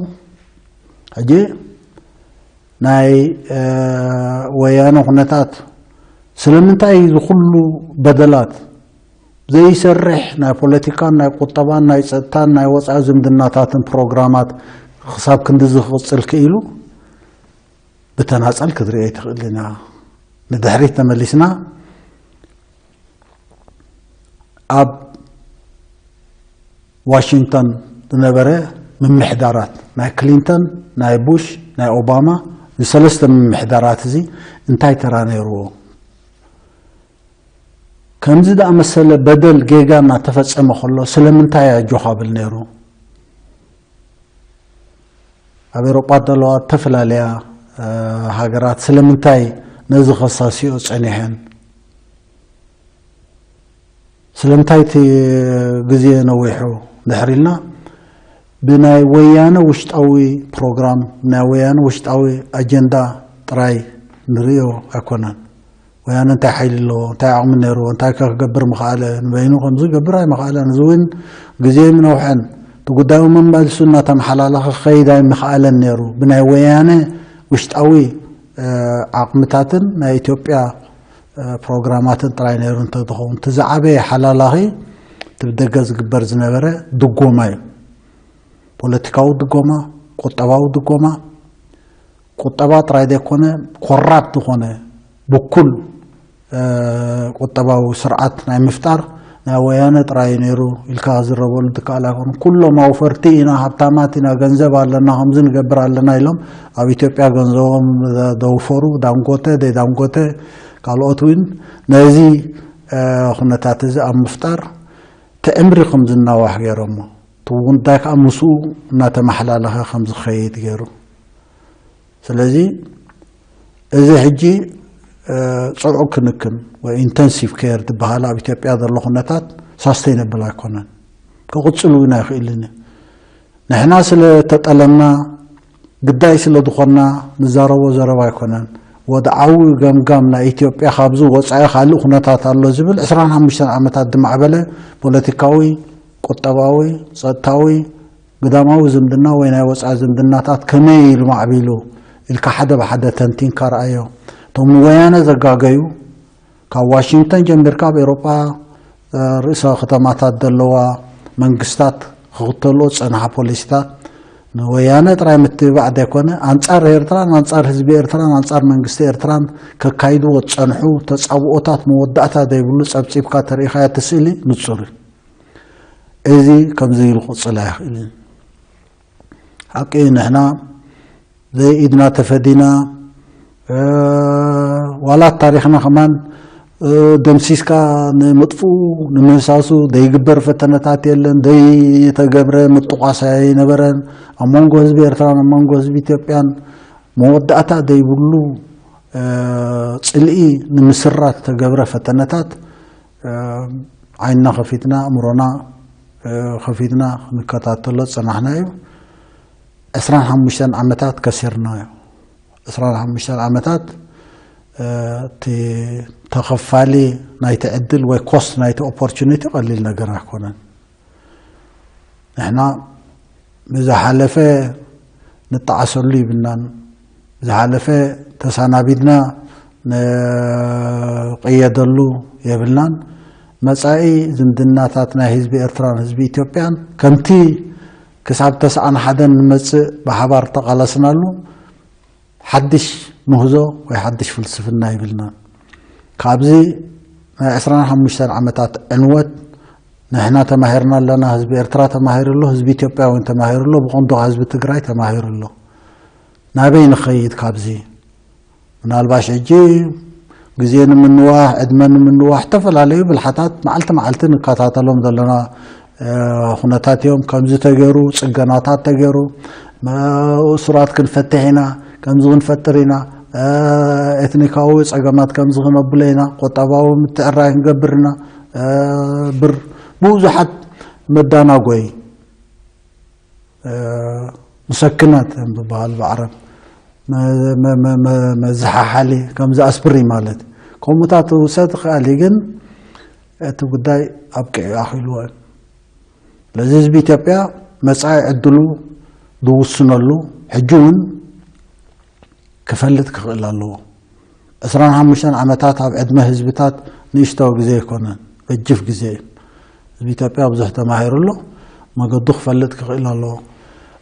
ሕጂ ናይ፣ እ፣ ወያነ ኩነታት ስለምንታይ እዚ ኩሉ በደላት ዘይሰርሕ ናይ ፖለቲካን ናይ ቁጠባን ናይ ጸጥታን ናይ ወጻኢ ዝምድናታትን ፕሮግራማት ክሳብ ክንድዚ ክቕጽል ክኢሉ ብተናጸል ክትርእዮ ኣይትኽእልን ኢኻ። ንድሕሪት ተመሊስና ኣብ ዋሽንግተን ዝነበረ ምምሕዳራት ናይ ክሊንተን፣ ናይ ቡሽ፣ ናይ ኦባማ፣ እዚ ሰለስተ ምምሕዳራት እዚ እንታይ ተራ ነይርዎ? ከምዚ ዝኣመሰለ በደል ጌጋ እናተፈጸመ ከሎ ስለምንታይ ኣጆኻ ብል ነይሩ? ኣብ ኤውሮጳ ዘለዋ ዝተፈላለያ፣ እ፣ ሃገራት ስለምንታይ ነዚ ከሳሲኦ ጸኒሐን? ስለምንታይ እቲ ግዜ ነዊሑ ድሕር ኢልና? ብናይ ወያነ ውሽጣዊ ፕሮግራም፣ ናይ ወያነ ውሽጣዊ ኣጀንዳ ጥራይ ንርእዮ ኣይኮነን። ወያነ እንታይ ሓይሊ ኣለዎ፣ እንታይ ዓቕሚ ነይርዎ፣ እንታይ ከ ክገብር ምኽኣለ፣ ንበይኑ ከምዚ ክገብር ኣይምኽኣለን። እዚ እውን ግዜ ምነውሐን እቲ ጉዳዩ መመልሱ እናተመሓላለኸ ክኸይድ ኣይምኽኣለን ነይሩ። ብናይ ወያነ ውሽጣዊ ዓቕምታትን ናይ ኢትዮጵያ ፕሮግራማትን ጥራይ ነይሩ እንተዝኸውን፣ እቲ ዝዓበየ ሓላላኺ እቲ ብደገ ዝግበር ዝነበረ ድጎማ እዩ። ፖለቲካዊ ድጎማ፣ ቁጠባዊ ድጎማ፣ ቁጠባ ጥራይ ዘይኮነ ኮራፕት ዝኾነ ብኩል ቁጠባዊ ስርዓት ናይ ምፍጣር ናይ ወያነ ጥራይ ነይሩ ኢልካ ዝረበሉ ትከኣል ኣይኮኑ። ኩሎም ኣውፈርቲ ኢና፣ ሃብታማት ኢና፣ ገንዘብ ኣለና፣ ከምዚ ንገብር ኣለና ኢሎም ኣብ ኢትዮጵያ ገንዘቦም ዘውፈሩ ዳንጎተ፣ ደይ ዳንጎተ፣ ካልኦት እውን ነዚ ኩነታት እዚ ኣብ ምፍጣር ትዕምሪ ከም ዝናዋሕ ገይሮሞ፣ እቲ ጉዳይ ከዓ ምስኡ እናተመሓላለኸ ከም ዝኸይድ ገይሩ። ስለዚ እዚ ሕጂ ፅዑቕ ክንክን ወይ ኢንተንሲቭ ኬር ዝበሃል ኣብ ኢትዮጵያ ዘሎ ኩነታት ሳስተይነብል ኣይኮነን፣ ክቕፅል እውን ኣይኽእልን። ንሕና ስለ ተጠለምና፣ ግዳይ ስለ ዝኾንና ንዛረቦ ዘረባ ኣይኮነን። ወድዓዊ ገምጋም ናይ ኢትዮጵያ ካብዚ ወፃኢ ካልእ ኩነታት ኣሎ ዝብል ዕስራን ሓሙሽተን ዓመታት ዝማዕበለ ፖለቲካዊ፣ ቁጠባዊ፣ ፀጥታዊ፣ ግዳማዊ ዝምድና ወይ ናይ ወፃኢ ዝምድናታት ከመይ ኢሉ ማዕቢሉ ኢልካ ሓደ ብሓደ ተንቲንካ ረኣዮ። እቶም ንወያነ ዘጋገዩ ካብ ዋሽንግተን ጀሚርካ ኣብ ኤውሮጳ ርእሰ ከተማታት ዘለዋ መንግስታት ክኽተልኦ ዝጸንሓ ፖሊሲታት ንወያነ ጥራይ ምትብባዕ ዘይኮነ፣ ኣንጻር ኤርትራን ኣንጻር ህዝቢ ኤርትራን ኣንጻር መንግስቲ ኤርትራን ከካይድዎ ዝጸንሑ ተጻብኦታት መወዳእታ ዘይብሉ ጸብጺብካ ተርእኻዮ እቲ ስእሊ ንጹር እዩ። እዚ ከምዚ ኢሉ ክቕጽል ኣይኽእልን። ሓቂ ንሕና ዘይኢድና ተፈዲና፣ ዋላ ታሪኽና ከማን ደምሲስካ ንምጥፍኡ ንምህሳሱ ዘይግበር ፈተነታት የለን፣ ዘይተገብረ ምጥቋስ ኣይነበረን። ኣብ መንጎ ህዝቢ ኤርትራን ኣብ መንጎ ህዝቢ ኢትዮጵያን መወዳእታ ዘይብሉ ጽልኢ ንምስራት ተገብረ ፈተነታት ዓይንና ከፊትና ኣእምሮና ከፊትና ክንከታተሎ ዝጸናሕና እዩ። ዕስራን ሓሙሽተን ዓመታት ከሲርናዮ። ዕስራን ሓሙሽተን ዓመታት እቲ ተኸፋሊ ናይቲ ዕድል ወይ ኮስት ናይቲ ኦፖርቹኒቲ ቀሊል ነገር ኣይኮነን። ንሕና ብዝሓለፈ ንጠዓሰሉ ይብልናን፣ ብዝሓለፈ ተሳናቢድና ንቕየደሉ የብልናን። መጻኢ ዝምድናታት ናይ ህዝቢ ኤርትራን ህዝቢ ኢትዮጵያን ከምቲ ክሳብ ተስዓን ሓደን ንመጽእ ብሓባር ተቓለስናሉ ሓድሽ ምህዞ ወይ ሓድሽ ፍልስፍና ይብልና። ካብዚ ናይ ዕስራን ሓሙሽተን ዓመታት ዕንወት ንሕና ተማሂርና ኣለና፣ ህዝቢ ኤርትራ ተማሂሩ ኣሎ፣ ህዝቢ ኢትዮጵያ እውን ተማሂሩ ኣሎ፣ ብቐንዱ ህዝቢ ትግራይ ተማሂሩ ኣሎ። ናበይ ንኸይድ ካብዚ? ምናልባሽ ሕጂ ግዜ ንምንዋሕ፣ ዕድመ ንምንዋሕ፣ ዝተፈላለዩ ብልሓታት መዓልቲ መዓልቲ ንከታተሎም ዘለና ኩነታት እዮም። ከምዚ ተገይሩ፣ ጽገናታት ተገይሩ፣ እሱራት ክንፈትሕ ኢና፣ ከምዚ ክንፈጥር ኢና፣ ኤትኒካዊ ጸገማት ከምዚ ክነብሎ ኢና፣ ቁጠባዊ ምትዕራይ ክንገብር ኢና፣ ብር ብዙሓት መዳናጎይ ሙሰክናት እዮም ዝበሃል ብዓረብ፣ መዝሓሓሊ ከምዚ ኣስፕሪ ማለት ከምኡታት ውሰድ ክኣሊ ግን እቲ ጉዳይ ኣብቂዑ ኣኺልዎ እዩ። ስለዚ ህዝቢ ኢትዮጵያ መጻኢ ዕድሉ ዝውስነሉ ሕጂ እውን ክፈልጥ ክኽእል ኣለዎ። ዕስራን ሓሙሽተን ዓመታት ኣብ ዕድመ ህዝብታት ንእሽቶ ግዜ ኣይኮነን፣ ገጅፍ ግዜ እዩ። ህዝቢ ኢትዮጵያ ብዙሕ ተማሂሩ ኣሎ፣ መገዱ ክፈልጥ ክኽእል ኣለዎ።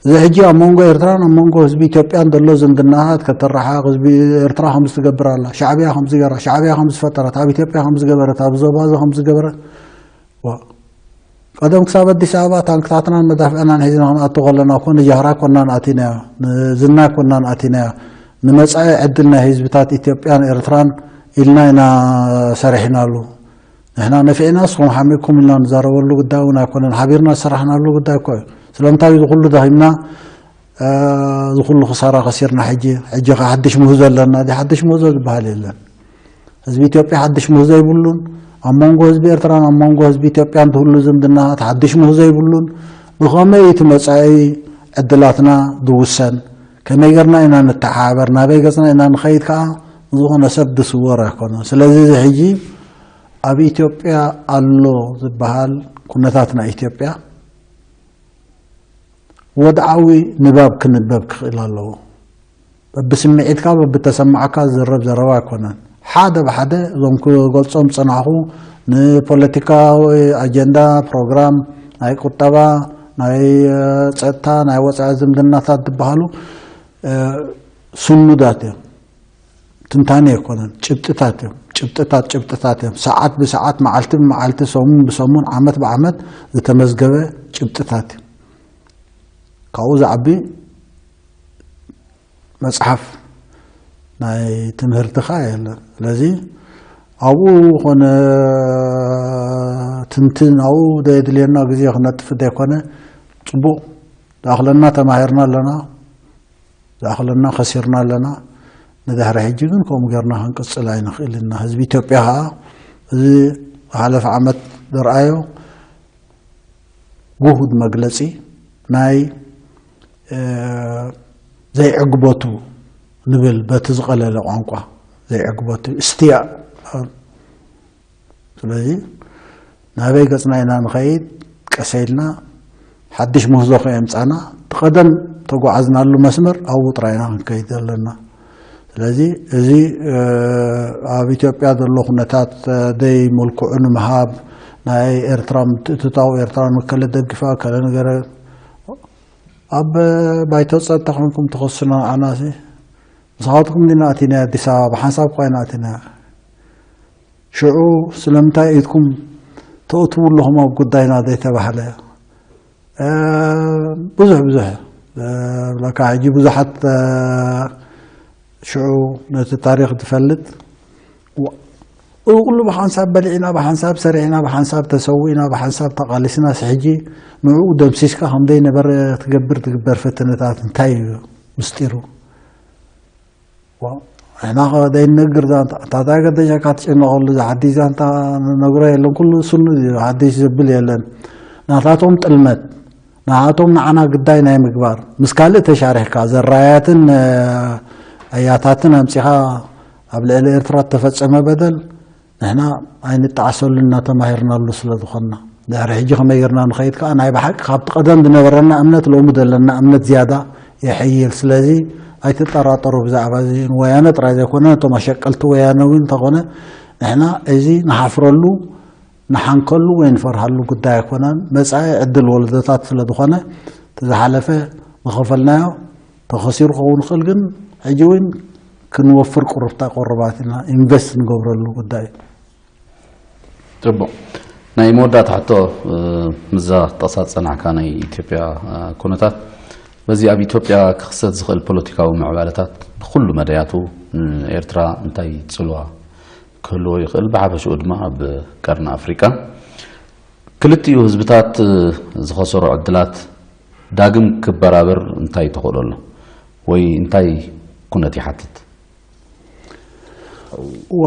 እዚ ሕጂ ኣብ መንጎ ኤርትራን ኣብ መንጎ ህዝቢ ኢትዮጵያን ዘሎ ዝምድናታት ከተረሓቕ፣ ህዝቢ ኤርትራ ከምዚ ትገብር ኣላ፣ ሻዕብያ ከምዚ ገራ፣ ሻዕብያ ከምዚ ፈጠረት፣ ኣብ ኢትዮጵያ ከምዚ ገበረት፣ ኣብ ዞባ እዚ ከምዚ ገበረት፣ ዋ፣ ቀደም ክሳብ ኣዲስ ኣበባ ታንክታትናን መዳፍዕናን ሒዝና ክንኣቱ ከለና እኮ ንጃህራ ኮናን ኣቲናዮ፣ ንዝና ኮናን ኣቲናዮ፣ ንመጻኢ ዕድል ናይ ህዝብታት ኢትዮጵያን ኤርትራን ኢልና ኢና ሰሪሕናሉ። ንሕና ነፊዕና ንስኹም ሓሚቕኩም ኢልና ንዛረበሉ ጉዳይ እውን ኣይኮነን፣ ሓቢርና ዝሰራሕናሉ ጉዳይ እኮ እዩ። ስለምንታይ እዚ ኩሉ ደኺምና፣ እዚ ኩሉ ክሳራ ከሲርና ሕጂ፣ ሕጂ ከ ሓድሽ ምህዞ ኣለና? እዚ ሓድሽ ምህዞ ዝበሃል የለን። ህዝቢ ኢትዮጵያ ሓድሽ ምህዞ ይብሉን፣ ኣብ መንጎ ህዝቢ ኤርትራን ኣብ መንጎ ህዝቢ ኢትዮጵያን ዝህሉ ዝምድናታት ሓድሽ ምህዞ ይብሉን። ብኸመይ እቲ መጻኢ ዕድላትና ዝውሰን? ከመይ ጌርና ኢና ንተሓባበር? ናበይ ገጽና ኢና ንኸይድ ከኣ ዝኾነ ሰብ ዝስወር ኣይኮነን። ስለዚ እዚ ሕጂ ኣብ ኢትዮጵያ ኣሎ ዝበሃል ኩነታት ናይ ኢትዮጵያ ወድዓዊ ንባብ ክንበብ ክኽእል ኣለዎ። በብስምዒትካ በብተሰማዕካ ዝዘረብ ዘረባ ኣይኮነን። ሓደ ብሓደ እዞም ክገልጾም ዝጸናሕኩ ንፖለቲካዊ ኣጀንዳ፣ ፕሮግራም፣ ናይ ቁጠባ፣ ናይ ጸጥታ፣ ናይ ወጻኢ ዝምድናታት ዝበሃሉ ስኑዳት እዮም። ትንታኔ ኣይኮነን፣ ጭብጥታት እዮም። ጭብጥታት ጭብጥታት እዮም። ሰዓት ብሰዓት፣ መዓልቲ ብመዓልቲ፣ ሰሙን ብሰሙን፣ ዓመት ብዓመት ዝተመዝገበ ጭብጥታት እዩ። ካብኡ ዝዓቢ መጽሓፍ ናይ ትምህርትኻ የለን። ስለዚ ኣብኡ ኮነ ትንትን ኣብኡ ዘየድልየና ግዜ ክነጥፍ ዘይኮነ፣ ጽቡቕ ዝኣኽለና ተማሂርና ኣለና፣ ዝኣኽለና ከሲርና ኣለና። ንድሕሪ ሕጂ ግን ከምኡ ጌርና ክንቅጽል ኣይንኽእል ኢና። ህዝቢ ኢትዮጵያ ኸኣ እዚ ዝሓለፈ ዓመት ዝረኣዮ ግሁድ መግለጺ ናይ ዘይዕግበቱ ንብል፣ በቲ ዝቐለለ ቋንቋ ዘይዕግበቱ እስትያእ። ስለዚ ናበይ ገጽና ኢና ንኸይድ? ቀሰ ኢልና ሓድሽ ምህዞ ከየምጻና፣ እቲ ቀደም ተጓዓዝናሉ መስመር ኣብኡ ጥራይ ኢና ክንከይድ ዘለና። ስለዚ እዚ ኣብ ኢትዮጵያ ዘሎ ኩነታት ደይ መልክዑ ንምሃብ፣ ናይ ኤርትራ ምትእትታው፣ ኤርትራ ንከለ ደጊፋ ከለ ነገረ ኣብ ባይቶ ጸጥታ ኮንኩም ትኸሱና። ኣናሲ ምሳኻትኩም ዲና ኣቲና ኣዲስ ኣበባ ብሓንሳብ እኳ ኢና ኣቲና። ሽዑ ስለምንታይ ኢድኩም ተእትዉ ኣለኹም ኣብ ጉዳይና ዘይተባህለ? ብዙሕ ብዙሕ ብለካ ሕጂ ብዙሓት ሽዑ ነቲ ታሪኽ ትፈልጥ። ኩሉ ብሓንሳብ በሊዕና፣ ብሓንሳብ ሰሪሕና፣ ብሓንሳብ ተሰዊእና፣ ብሓንሳብ ተቓሊስና፣ ሕጂ ንዕኡ ደምሲስካ ከም ዘይነበረ ትገብር ትግበር ፈተነታት እንታይ እዩ ምስጢሩ? ንሕና ከ ዘይንነግር ዛንታ፣ እታ ዛገደሸካ ትጨነቐሉ ዝሓድሽ ዛንታ ንነግሮ የለን። ኩሉ ስኑ እዩ፣ ሓድሽ ዘብል የለን። ናታቶም ጥልመት፣ ናታቶም ንዓና ግዳይ ናይ ምግባር፣ ምስ ካልእ ተሻሪሕካ ዘራያትን ኣያታትን ኣምጺኻ ኣብ ልዕሊ ኤርትራ እተፈጸመ በደል ንሕና ኣይንጠዓሰሉ እናተማሂርናሉ ስለ ዝኾንና፣ ድሕሪ ሕጂ ከመይ ጌርና ንኸይድ ከኣ ናይ ብሓቂ ካብቲ ቀደም ዝነበረና እምነት ሎሚ ዘለና እምነት ዝያዳ የሐይል። ስለዚ ኣይትጠራጠሩ ብዛዕባ እዚ። ንወያነ ጥራይ ዘይኮነ ነቶም ኣሸቀልቲ ወያነ እውን እንተኾነ ንሕና እዚ ንሓፍረሉ ንሓንከሉ ወይ ንፈርሃሉ ጉዳይ ኣይኮነን። መጻኢ ዕድል ወለዶታት ስለ ዝኾነ እቲ ዝሓለፈ ዝኸፈልናዮ ተኸሲሩ ክኸውን ይኽእል፣ ግን ሕጂ እውን ክንወፍር ቁርብታ ቁርባት ኢና ኢንቨስት ንገብረሉ ጉዳይ እዩ። ጽቡቕ። ናይ መወዳእታ ሕቶ፣ ምስዛ ጠቕሳ ዝጸናሕካ ናይ ኢትዮጵያ ኩነታት፣ በዚ ኣብ ኢትዮጵያ ክኽሰት ዝኽእል ፖለቲካዊ ምዕባለታት ብኹሉ መዳያቱ ንኤርትራ እንታይ ጽልዋ ክህልዎ ይኽእል፣ ብሓፈሽኡ ድማ ኣብ ቀርኒ ኣፍሪቃ ክልቲኡ ህዝብታት ዝኸሰሮ ዕድላት ዳግም ክበራበር እንታይ ተኽእሎ ኣሎ ወይ እንታይ ኩነት ይሓትት?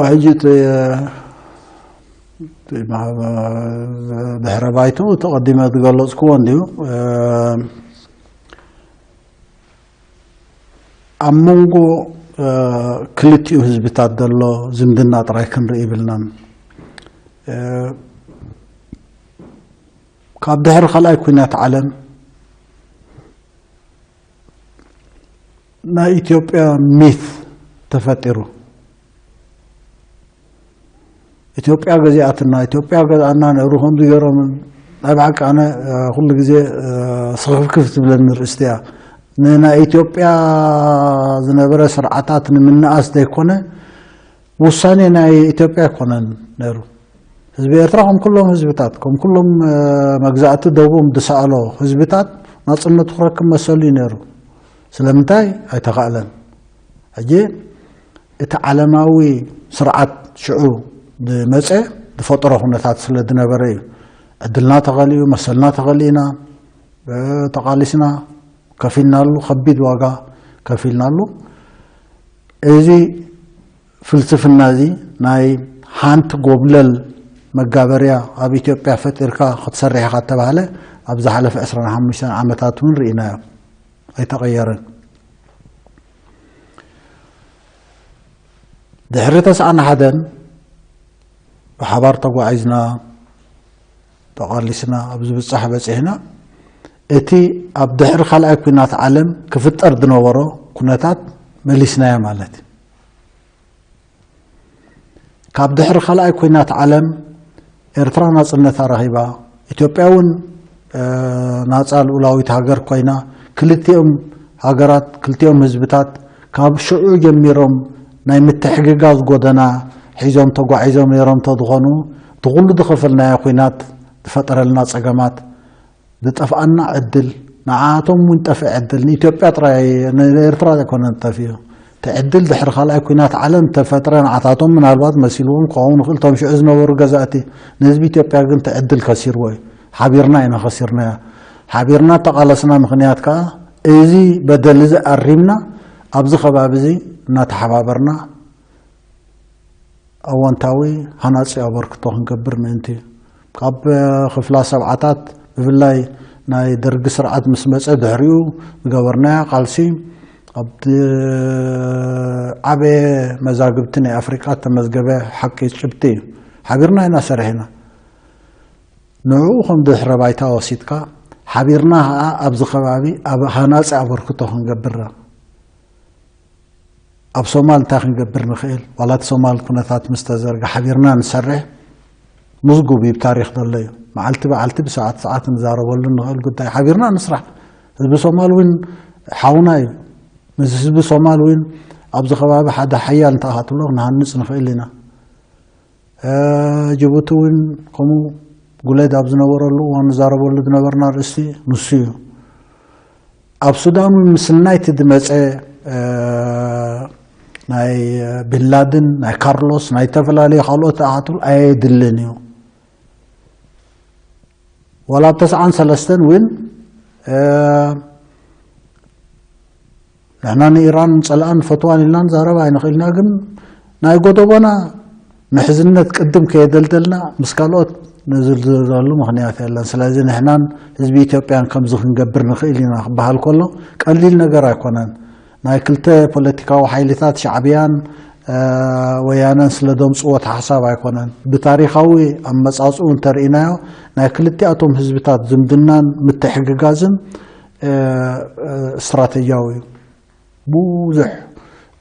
ሕጂ ድሕረ ባይትኡ ተቐዲመ ዝገለፅክዎ እንድዩ። ኣብ መንጎ ክልቲኡ ህዝብታት ዘሎ ዝምድና ጥራይ ክንርኢ ይብልናን፣ ካብ ድሕሪ ካልኣይ ኩናት ዓለም ናይ ኢትዮጵያ ሚት ተፈጢሩ። ኢትዮጵያ ገዚኣትና፣ ኢትዮጵያ ገዝኣና ነሩ ከምዚ ገይሮም። ናይ ብሓቂ ኣነ ኩሉ ግዜ ስኽፍክፍ ትብለኒ ርእስቲ እያ። ንናይ ኢትዮጵያ ዝነበረ ስርዓታት ንምንኣስ ዘይኮነ ውሳኔ ናይ ኢትዮጵያ ኣይኮነን ነሩ። ህዝቢ ኤርትራ ከም ኩሎም ህዝብታት፣ ከም ኩሎም መግዛእቲ ደቡብ ዝሰኣሎ ህዝብታት ናጽነቱ ክረክብ መሰሉ እዩ ነሩ። ስለምንታይ ኣይተኻእለን? ሕጂ እቲ ዓለማዊ ስርዓት ሽዑ ዝመጸ ዝፈጠሮ ኩነታት ስለ ዝነበረ እዩ። ዕድልና ተኸሊኡ፣ መሰልና ተኸሊእና፣ ተቓሊስና፣ ከፊልናሉ፣ ከቢድ ዋጋ ከፊልናሉ። እዚ ፍልስፍና እዚ ናይ ሓንቲ ጎብለል መጋበርያ ኣብ ኢትዮጵያ ፈጢርካ ክትሰርሕ ኢኻ እተባህለ ኣብ ዝሓለፈ ዕስራን ሓሙሽተን ዓመታት እውን ርኢናዮ፣ ኣይተቐየረን። ድሕሪ ተስዓን ሓደን ብሓባር ተጓዒዝና፣ ተቓሊስና፣ ኣብ ዝብጻሕ በጺሕና። እቲ ኣብ ድሕሪ ካልኣይ ኲናት ዓለም ክፍጠር ዝነበሮ ኩነታት መሊስናዮ ማለት እዩ። ካብ ድሕሪ ካልኣይ ኲናት ዓለም ኤርትራ ናጽነታ ረኺባ፣ ኢትዮጵያ እውን፣ እ፣ ናጻ ልኡላዊት ሃገር ኮይና፣ ክልቲኦም ሃገራት፣ ክልቲኦም ህዝብታት ካብ ሽዑ ጀሚሮም ናይ ምትሕግጋዝ ጎደና ሒዞም ተጓዒዞም ነይሮም እንተዝኾኑ፣ እቲ ኩሉ ዝኸፈልናዮ ኲናት ዝፈጠረልና ጸገማት፣ ዝጠፍኣና ዕድል፣ ንዓኣቶም እውን ጠፍእ ዕድል፣ ንኢትዮጵያ ጥራይ፣ ንኤርትራ ዘይኮነን ጠፊኡ። እቲ ዕድል ድሕሪ ካልኣይ ኲናት ዓለም ተፈጥረ፣ ንዓታቶም ምናልባት መሲልዎም ክኸውን ይኽእል፣ እቶም ሽዑ ዝነበሩ ገዛእቲ። ንህዝቢ ኢትዮጵያ ግን እቲ ዕድል ከሲርዎ እዩ። ሓቢርና ኢና ከሲርናዮ። ሓቢርና እተቓለስና ምኽንያት ከኣ፣ እዚ በደል እዚ ኣሪምና፣ ኣብዚ ከባቢ እዚ እናተሓባበርና፣ ኣወንታዊ ሃናጺ ኣበርክቶ ክንገብር ምእንቲ እዩ። ካብ ክፍላ ሰብዓታት ብፍላይ ናይ ደርጊ ስርዓት ምስ መጸ ድሕሪኡ ዝገበርናዮ ቃልሲ ኣብ ዓበየ መዛግብቲ ናይ ኣፍሪቃ እተመዝገበ ሓቂ ጭብጢ እዩ። ሓቢርና ኢና ሰሪሕና። ንዕኡ ከም ድሕረ ባይታ ወሲድካ ሓቢርና ከኣ ኣብዚ ከባቢ ኣብ ሃናጺ ኣበርክቶ ክንገብር ኣብ ሶማል እንታይ ክንገብር ንኽእል? ዋላ እቲ ሶማል ኩነታት ምስ ተዘርጋ ሓቢርና ንሰርሕ። ምዝጉብ እዩ፣ ብታሪኽ ዘሎ እዩ። መዓልቲ በዓልቲ ብሰዓት ሰዓት ንዛረበሉ ንኽእል ጉዳይ። ሓቢርና ንስራሕ። ህዝቢ ሶማል እውን ሓውና እዩ። ምስ ህዝቢ ሶማል እውን ኣብዚ ከባቢ ሓደ ሓያል እንተኣኻትሎ ክንሃንጽ ንኽእል ኢና። እ፣ ጅቡቲ እውን ከምኡ ጉሌድ ኣብ ዝነበረሉ እዋን ንዛረበሉ ዝነበርና ኣርእስቲ ንሱ እዩ። ኣብ ሱዳን እውን ምስ ናይቲ ዝመጸ፣ እ፣ ናይ ቢንላድን፣ ናይ ካርሎስ፣ ናይ ዝተፈላለዩ ካልኦት ኣኻትል ኣየድልን እዩ። ዋላ ኣብ ተስዓን ሰለስተን እውን፣ እ፣ ንሕና ንኢራን ንጸልኣን ንፈትዋን ኢልና ንዛረብ ኣይንኽእልና፣ ግን ናይ ጎደቦና ምሕዝነት ቅድም ከየደልደልና ምስ ካልኦት ንዝልዝለሉ ምኽንያት የለን። ስለዚ ንሕናን ህዝቢ ኢትዮጵያን ከምዚ ክንገብር ንኽእል ኢና ክበሃል ከሎ ቀሊል ነገር ኣይኮነን። ናይ ክልተ ፖለቲካዊ ሓይልታት ሻዕብያን፣ እ፣ ወያነን ስለ ደምጽዎ እቲ ሓሳብ ኣይኮነን። ብታሪኻዊ ኣመጻጽኡ እንተርኢናዮ ናይ ክልቲኣቶም ህዝብታት ዝምድናን ምትሕግጋዝን፣ እ፣ እ፣ ስትራተጂያዊ እዩ። ብዙሕ፣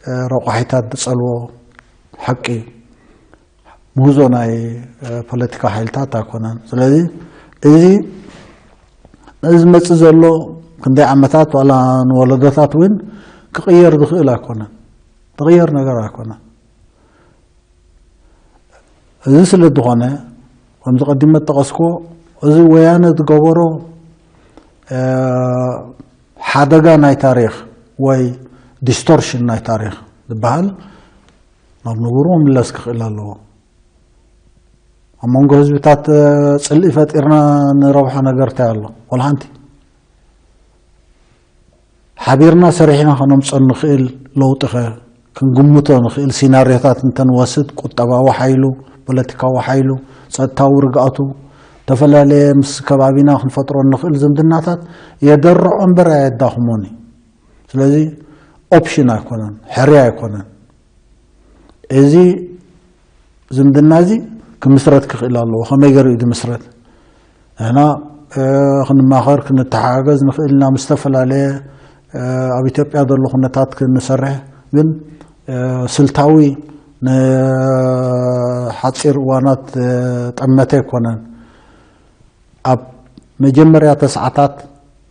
እ፣ ረቋሒታት ዝጸልዎ ሓቂ እዩ። ምህዞ ናይ፣ እ፣ ፖለቲካ ሓይልታት ኣይኮነን። ስለዚ እዚ፣ እዚ ዝመጽእ ዘሎ ክንደይ ዓመታት ዋላ ንወለዶታት እውን ክቕየር ዝኽእል ኣይኮነን። ዝቕየር ነገር ኣይኮነን። እዚ ስለ ዝኾነ፣ ከምዚ ቀዲመ ዝጠቐስክዎ፣ እዚ ወያነ ዝገበሮ፣ እ፣ ሓደጋ ናይ ታሪኽ ወይ ዲስቶርሽን ናይ ታሪኽ ዝበሃል ናብ ንቡሩ ክምለስ ክኽእል ኣለዎ። ኣብ መንጎ ህዝብታት፣ እ፣ ጽልኢ ፈጢርና ንረብሖ ነገር እንታይ ኣሎ? ወላ ሓንቲ። ሓቢርና ሰሪሕና ከነምጽኦ ንኽእል ለውጢኸ? ክንግምቶ ንኽእል ሲናርዮታት እንተንወስድ፣ ቁጠባዊ ሓይሉ፣ ፖለቲካዊ ሓይሉ፣ ጸጥታዊ ርግኣቱ፣ ዝተፈላለየ ምስ ከባቢና ክንፈጥሮ ንኽእል ዝምድናታት የደርዖ እምበር ኣየዳኽሞን እዩ። ስለዚ ኦፕሽን ኣይኮነን፣ ሕርያ ኣይኮነን። እዚ ዝምድና እዚ ክምስረት ክኽእል ኣለዎ። ከመይ ገይሩ እዩ ዝምስረት? ንሕና፣ እ፣ ክንማኸር፣ ክንተሓጋገዝ ንኽእል ኢና ምስ ዝተፈላለየ፣ እ፣ ኣብ ኢትዮጵያ ዘሎ ኩነታት ክንሰርሕ፣ ግን፣ እ፣ ስልታዊ ንሓጺር እዋናት፣ እ፣ ጠመተ ኣይኮነን። ኣብ መጀመርያ ተስዓታት፣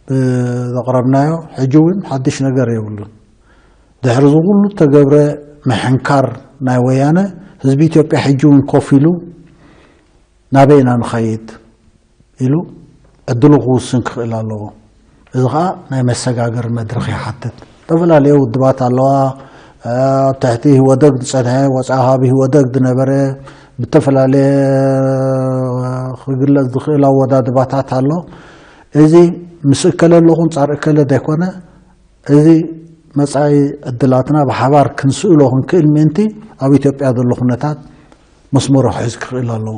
እ፣ ዘቕረብናዮ ሕጂ እውን ሓድሽ ነገር የብሉን። ድሕሪ እዚ ኩሉ ተገብረ ምሕንካር ናይ ወያነ፣ ህዝቢ ኢትዮጵያ ሕጂ እውን ኮፍ ኢሉ ናበይ ኢና ንኸይድ ኢሉ ዕድሉ ክውስን ክኽእል ኣለዎ። እዚ ኸኣ ናይ መሰጋገሪ መድረኽ ይሓትት። ዝተፈላለዩ ውድባት ኣለዋ። ኣብ ትሕቲ ህወደግ ዝጸንሐ፣ ወጻኢ ካብ ህወደግ ዝነበረ፣ ብተፈላለየ ክግለጽ ዝኽእል ኣወዳድባታት ኣሎ። እዚ ምስ እከለ ኣለኹ፣ ኣንጻር እከለ ዘይኮነ፣ እዚ መጻኢ ዕድላትና ብሓባር ክንስእሎ ክንክእል ምእንቲ ኣብ ኢትዮጵያ ዘሎ ኩነታት መስመሩ ክሕዝ ክኽእል ኣለዎ።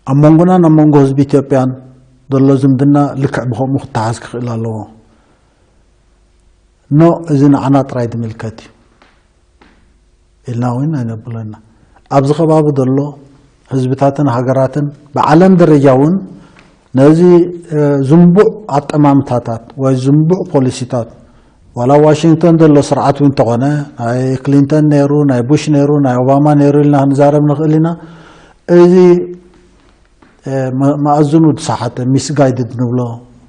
ኣብ መንጎናን ኣብ መንጎ ህዝቢ ኢትዮጵያን ዘሎ ዝምድና ልክዕ ብኸምኡ ክተሓዝ ክኽእል ኣለዎ። ኖ፣ እዚ ንዓና ጥራይ ዝምልከት እዩ። ኢልና እውን ኣይነብለና። ኣብዚ ከባቢ ዘሎ ህዝብታትን ሃገራትን ብዓለም ደረጃ እውን ነዚ ዝንቡዕ ኣጠማምታታት ወይ ዝንቡዕ ፖሊሲታት፣ ዋላ ዋሽንግተን ዘሎ ስርዓት እውን እንተኾነ፣ ናይ ክሊንተን ነይሩ፣ ናይ ቡሽ ነይሩ፣ ናይ ኦባማ ነይሩ ኢልና ክንዛረብ ንኽእል ኢና። እዚ መኣዝኑ ዝሰሓተ፣ ሚስጋይድድ ንብሎ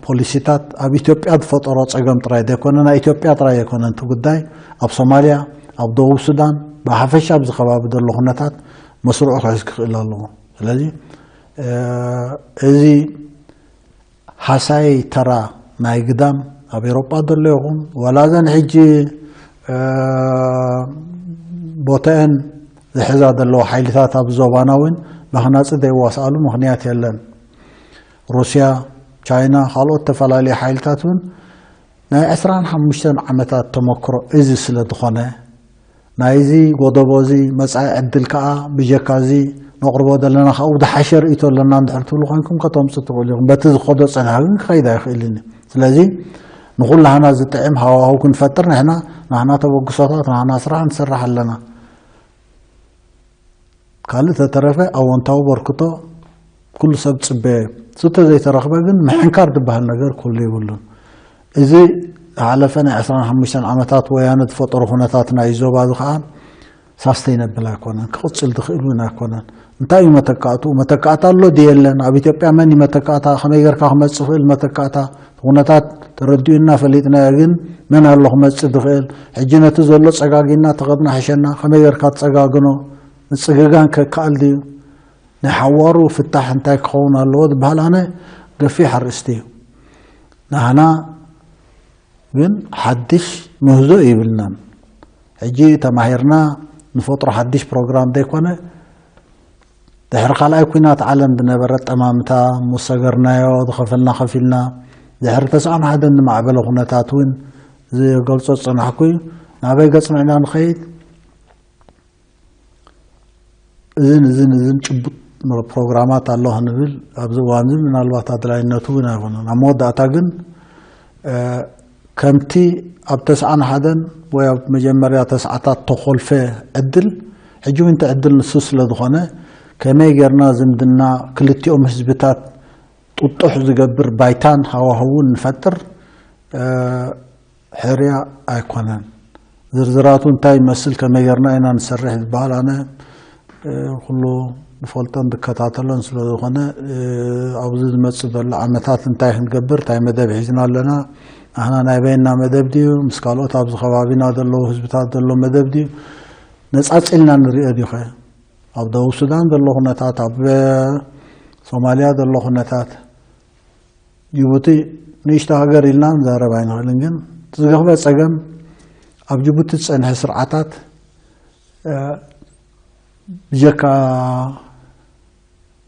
ፖሊሲታት ኣብ ኢትዮጵያ ዝፈጠሮ ፀገም ጥራይ ዘይኮነ፣ ናይ ኢትዮጵያ ጥራይ ኣይኮነን እቲ ጉዳይ። ኣብ ሶማልያ፣ ኣብ ደቡብ ሱዳን፣ ብሓፈሻ ኣብዚ ከባቢ ዘሎ ኩነታት መስርዑ ክሕዝ ክኽእል ኣለዎ። ስለዚ እዚ ሃሳይ ተራ ናይ ግዳም ኣብ ኤሮጳ ዘሎ ይኹን፣ ዋላ እዘን ሕጂ ቦተአን ዝሕዛ ዘለዎ ሓይልታት ኣብ ዞባና እውን መኽናፂ ዘይዋስኣሉ ምኽንያት የለን። ሩስያ፣ ቻይና፣ ካልኦት ተፈላለዩ ሓይልታት እውን ናይ ዕስራን ሓሙሽተን ዓመታት ተመክሮ እዚ ስለ ዝኾነ፣ ናይዚ ጎደቦ እዚ መጻኢ ዕድል ከኣ ብጀካ እዚ ነቕርቦ ዘለና ካብኡ ዝሓሸ ርእይቶ ኣለና እንድሕር ትብሉ ኮይንኩም ከተምፁ ትኽእሉ ኢኹም። በቲ ዝኸዶ ጸኒሑ ግን ክኸይድ ኣይኽእልን እዩ። ስለዚ ንኹላህና ዝጥዕም ሃዋህው ክንፈጥር ንሕና ናህና ተበግሶታት ናህና ስራሕ ንሰርሕ ኣለና። ካልእ ተተረፈ ኣወንታዊ በርክቶ ኩሉ ሰብ ዝፅበዮ እዩ። እቲ ዘይተረኽበ ግን ምሕንካር ዝበሃል ነገር ክህሉ የብሉን። እዚ ዝሓለፈ ናይ ዕስራን ሓሙሽተን ዓመታት ወያነ ዝፈጠሮ ኩነታት ናይ ዞባ እዚ ከዓ ሳስተይነብል ኣይኮነን፣ ክቕፅል ዝኽእል እውን ኣይኮነን። እንታይ እዩ መተካእትኡ? መተካእታ ኣሎ ድዩ የለን? ኣብ ኢትዮጵያ መን እዩ መተካእታ? ከመይ ጌርካ ክመፅእ ይኽእል መተካእታ? ኩነታት ተረዲኡና ፈሊጥናዮ፣ ግን መን ኣሎ ክመፅእ ዝኽእል? ሕጂ ነቲ ዘሎ ፀጋጊና ተኸድና ሕሸና ከመይ ጌርካ ትፀጋግኖ? ምፅግጋን ከከኣል ድዩ? ናይ ሓዋሩ ፍታሕ እንታይ ክኸውን ኣለዎ ዝበሃል ኣነ ገፊሕ ኣርእስቲ እዩ። ናህና ግን ሓድሽ ምህዞ ይብልናን። ሕጂ ተማሂርና ንፈጥሮ ሓድሽ ፕሮግራም ዘይኮነ፣ ድሕሪ ካልኣይ ኩናት ዓለም ዝነበረ ጠማምታ ምስ ሰገርናዮ ዝኸፈልና ከፊልና፣ ድሕሪ ተስዓን ሓደን ዝማዕበለ ኩነታት እውን ዝገልጾ ዝጸናሕኩ እዩ። ናበይ ገጽና ኢና ንኸይድ? እዝን እዝን እዝን ጭቡጥ ፕሮግራማት ኣሎ ክንብል ኣብዚ እዋን እዚ ምናልባት ኣድላይነቱ እውን ኣይኮነን። ኣብ መወዳእታ ግን ከምቲ ኣብ ተስዓን ሓደን ወይ ኣብ መጀመርያ ተስዓታት ተኾልፈ ዕድል፣ ሕጂ እውን እቲ ዕድል ንሱ ስለ ዝኾነ፣ ከመይ ጌርና ዝምድና ክልቲኦም ህዝብታት ጥጡሕ ዝገብር ባይታን ሃዋህውን ንፈጥር ሕርያ ኣይኮነን። ዝርዝራቱ እንታይ ይመስል፣ ከመይ ጌርና ኢና ንሰርሕ ዝበሃል ኣነ ኩሉ ዝፈልጦን ዝከታተሎን ስለ ዝኾነ፣ ኣብዚ ዝመጽእ ዘሎ ዓመታት እንታይ ክንገብር፣ እንታይ መደብ ሒዝና ኣለና፣ ንሕና ናይ በይንና መደብ ድዩ፣ ምስ ካልኦት ኣብዚ ከባቢና ዘለዉ ህዝብታት ዘሎ መደብ ድዩ፣ ነጻጺልና ንሪኦ ድዩኸ? ኣብ ደቡብ ሱዳን ዘሎ ኩነታት፣ ኣብ ሶማልያ ዘሎ ኩነታት፣ ጅቡቲ ንእሽቶ ሃገር ኢልና ንዛረብ ኣይንኽእልን፣ ግን እቲ ዝገኽበ ጸገም ኣብ ጅቡቲ ዝጸንሐ ስርዓታት ብጀካ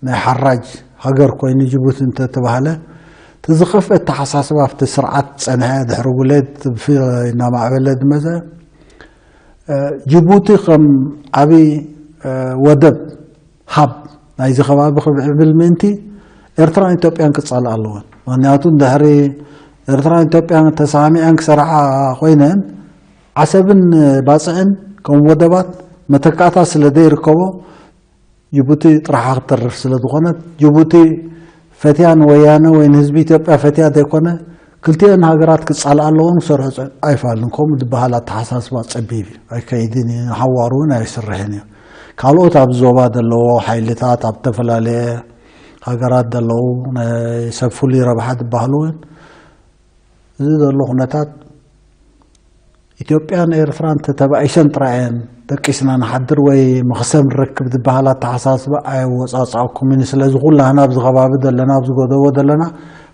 ናይ ሓራጅ ሃገር ኮይኑ ጅቡቲ እንተተባህለ፣ እቲ ዝኸፍአ ኣተሓሳስባ ኣብቲ ስርዓት ጸንሐ ድሕሪ ጉሌት ብፍረ እናማዕበለ ዝመጸ፣ ጅቡቲ ከም ዓብዪ ወደብ ሃብ ናይዚ ከባቢ ክምዕብል ምእንቲ ኤርትራን ኢትዮጵያን ክጻልኣ ኣለወን። ምኽንያቱ እንድሕሪ ኤርትራን ኢትዮጵያን ተሰማሚዐን ክሰርሓ ኮይነን ዓሰብን ባጽዕን ከም ወደባት መተካእታ ስለ ዘይርከቦ ጅቡቲ ጥራሓ ክትተርፍ ስለ ዝኾነት፣ ጅቡቲ ፈትያ ንወያነ ወይ ንህዝቢ ኢትዮጵያ ፈትያ ዘይኮነ፣ ክልቲኤን ሃገራት ክጻልኣ ኣለወን ክሰርሑ ኣይፋልን። ከምኡ ዝበሃል ኣተሓሳስባ ጸቢብ እዩ፣ ኣይከይድን እዩ፣ ንሓዋሩ እውን ኣይስርሕን እዩ። ካልኦት ኣብ ዞባ ዘለዎ ሓይልታት፣ ኣብ ዝተፈላለየ ሃገራት ዘለዉ ናይ ሰብ ፍሉይ ረብሓ ዝበሃሉ እውን እዚ ዘሎ ኩነታት ኢትዮጵያን ኤርትራን ተተባኢሰን ጥራይ እየን ደቂስና ንሓድር ወይ መኽሰብ ንረክብ ዝበሃል ኣተሓሳስባ ኣየወጻጽኣኩምን። ስለዚ ኩላህና ኣብዚ ከባቢ ዘለና፣ ኣብዚ ጎደቦ ዘለና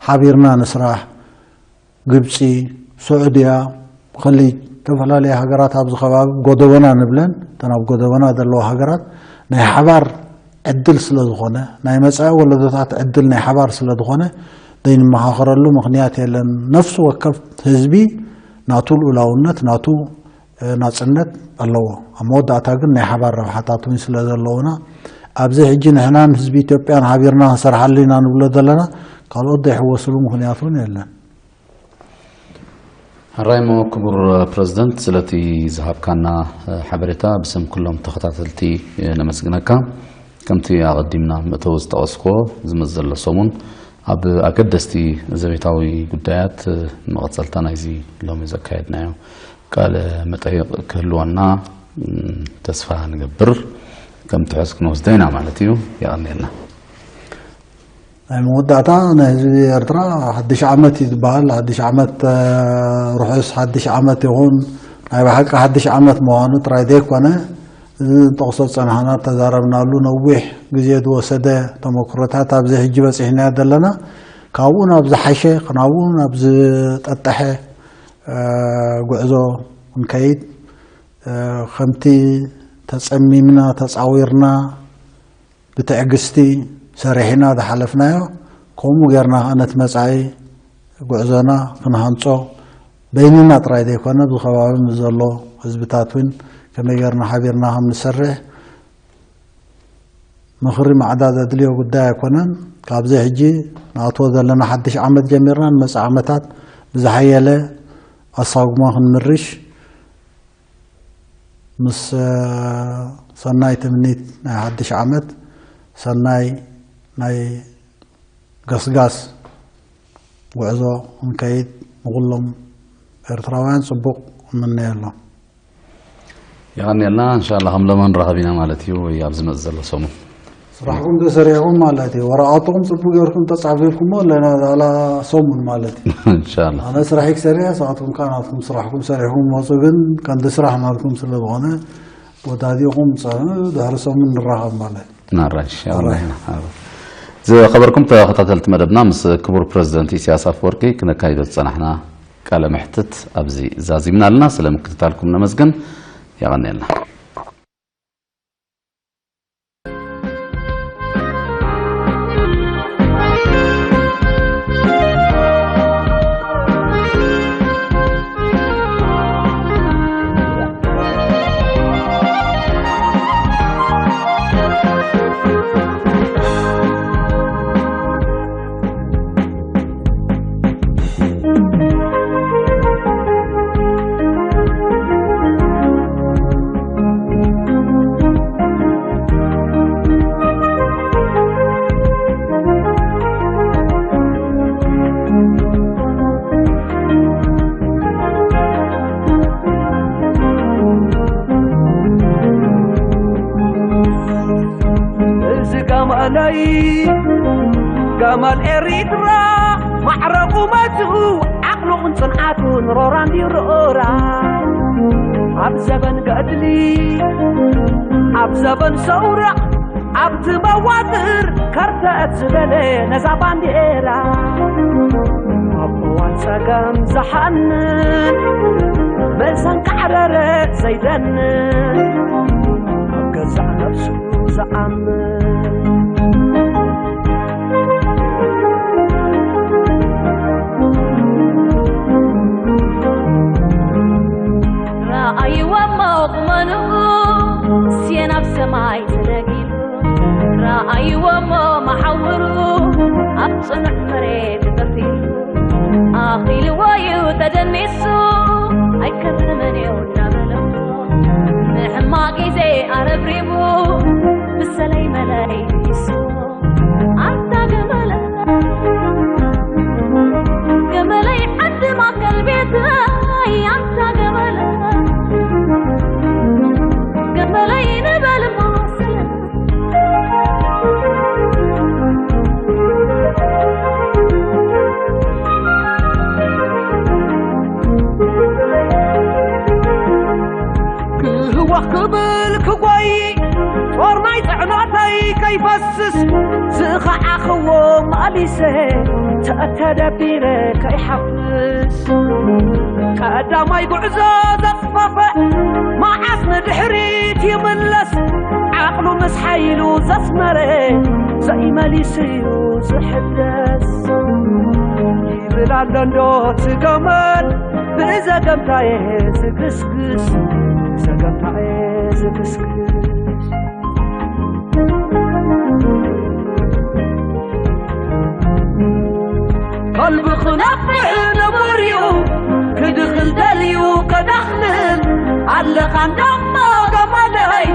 ሓቢርና ንስራሕ። ግብጺ፣ ስዑድያ፣ ኸሊጅ፣ ዝተፈላለያ ሃገራት ኣብዚ ከባቢ ጎደቦና ንብለን፣ እተን ኣብ ጎደቦና ዘለዋ ሃገራት ናይ ሓባር ዕድል ስለ ዝኾነ፣ ናይ መጻኢ ወለዶታት ዕድል ናይ ሓባር ስለ ዝኾነ፣ ዘይንመኻኸረሉ ምኽንያት የለን። ነፍሲ ወከፍ ህዝቢ ናቱ ልኡላውነት፣ ናቱ ናጽነት ኣለዎ። ኣብ መወዳእታ ግን ናይ ሓባር ረብሓታት እውን ስለ ዘለዉና፣ ኣብዚ ሕጂ ንሕናን ህዝቢ ኢትዮጵያን ሓቢርና ክንሰርሓሉ ኢና ንብሎ ዘለና፣ ካልኦት ዘይሕወስሉ ምኽንያት እውን የለን። ሕራይ እሞ ክቡር ፕረዚደንት፣ ስለቲ ዝሃብካና ሓበሬታ ብስም ኩሎም ተኸታተልቲ ነመስግነካ። ከምቲ ኣቐዲምና መእተዊ ዝጠቐስክዎ፣ ዝመጽእ ዘሎ ሰሙን ኣብ ኣገደስቲ ዘቤታዊ ጉዳያት፣ መቐጸልታ ናይዚ ሎሚ ዘካየድናዮ ቃለ መጠይቕ ክህልወና፣ ም፣ ተስፋ ንገብር። ከም ትሕዝ ክንወስዶ ኢና ማለት እዩ። የቐንየልና። ናይ መወዳእታ፣ ናይ ህዝቢ ኤርትራ ሓድሽ ዓመት እዩ ዝበሃል። ሓድሽ ዓመት፣ እ፣ ርሑስ ሓድሽ ዓመት ይኹን። ናይ ብሓቂ ሓድሽ ዓመት ምዃኑ ጥራይ ዘይኮነ፣ እዚ ንጠቕሶ ዝጸናሕና፣ ተዛረብናሉ፣ ነዊሕ ግዜ ዝወሰደ ተመክሮታት ኣብዚ ሕጂ በጺሕናዮ ዘለና፣ ካብኡ ናብ ዝሓሸ፣ ናብኡ ናብ ዝጠጠሐ፣ እ፣ ጉዕዞ ክንከይድ፣ እ፣ ከምቲ ተጸሚምና፣ ተጻዊርና፣ ብትዕግስቲ ሰሪሕና ዝሓለፍናዮ፣ ከምኡ ጌርና ከኣ ነቲ መጻኢ ጉዕዞና ክንሃንጾ፣ በይንና ጥራይ ዘይኮነ፣ ኣብዚ ከባቢ ምስ ዘሎ ህዝብታት እውን ከመይ ጌርና ሓቢርና ከም ንሰርሕ ምኽሪ ማዕዳ ዘድልዮ ጉዳይ ኣይኮነን። ካብዚ ሕጂ ንኣትዎ ዘለና ሓድሽ ዓመት ጀሚርና፣ ንመጻኢ ዓመታት ብዝሓየለ ኣሳጉማ ክንምርሽ፣ ምስ፣ እ፣ ሰናይ ትምኒት ናይ ሓድሽ ዓመት፣ ሰናይ ናይ ገስጋስ ጉዕዞ ክንከይድ ንኹሎም ኤርትራውያን ጽቡቕ እምነየሎም። የቐንየልና። እንሻላ ከም ሎሚ ንራኸብ ኢና ማለት እዩ፣ ወይ ኣብ ዝመጽእ ዘሎ ሰሙን። ስራሕኩም ተሰሪሕኩም ማለት እዩ። ወረቓትኩም ጽቡቅ ጌርኩም ተጻፊፍኩሞ ኣለና ዛላ ሰሙን ማለት እዩ። እንሻላ። ኣነ ስራሐይ ክሰርሕ፣ ንስኻትኩም ከኣ ናትኩም ስራሕኩም ሰሪሕኩም መጹ፣ ግን ቀንዲ ስራሕ ናትኩም ስለ ዝኾነ፣ ወዳዲኹም ጸ-፣ ድሕሪ ሰሙን ንራኸብ ማለት እዩ። ናራሽ፣ ኣራይ። ዝኸበርኩም ተኸታተልቲ መደብና፣ ምስ ክቡር ፕረዚደንት ኢሳያስ ኣፈወርቂ ክነካይዶ ዝጸናሕና ቃለ መሕትት ኣብዚ ዛዚምና ኣለና። ስለ ምክትታልኩም ነመስግን። የቐንየልና። እዚ ጋማለይ፣ ጋማል ኤሪትራ፣ ማዕረ ቁመቱ፣ ዓቕሉን ጽንዓቱን ሮራን ዲሮራ። ኣብ ዘበን ገድሊ፣ ኣብ ዘበን ሰውራ፣ ኣብቲ መዋጥር ከርተት ዝበለ ነዛ ባንዴራ። ኣብ እዋን ጸገም ዝሓንን፣ መሰንቃዕረረ ዘይደንን፣ ኣብ ገዛእ ነፍሱ ዝኣምን። ረኣይዎ እሞ ቁመንኡ፣ ስየ ናብ ሰማይ ተደጊሉ። ረኣይዎ እሞ መሓውሩ፣ ኣብ ጽኑዕ መሬት ተተኺሉ። ኣኺልዎ እዩ ተደኒሱ፣ ኣይከርምን እዩ እናበሎ። ንሕማቕ ግዜ ኣረብሪቡ፣ ብሰለይ መለይ ይሱ። ኣንታ ገመለ፣ ገመለይ ዓዲ ማእከል ቤተይ፣ ኣንታ ገመለ፣ ገመለይ ንበል ማሰለ። ክህወኽ ክብል ክጎይ፣ ጾር ናይ ጽዕኖተይ ከይፈስስ፣ ዝኸዓኽዎ መሊሰ ተተደቢረ ከይሓፍስ። ቀዳማይ ጉዕዞ ዘጽፈፈ፣ መዓስ ንድሕሪት ይምለስ? ዓቕሉ ምስ ሓይሉ ዘስመረ፣ ዘይመሊስ'ዩ ዝሕደስ። ይብል ኣሎ እንዶ እቲ ገመል፣ ብዘገምታ'የ ዝግስግስ፣ ብዘገምታ'የ ዝግስግስ። ከልቢ ክነፍሕ ንቡር'ዩ፣ ክድኽል ዳኽልል ኣለኻ እንዳሞ ገመደይ፣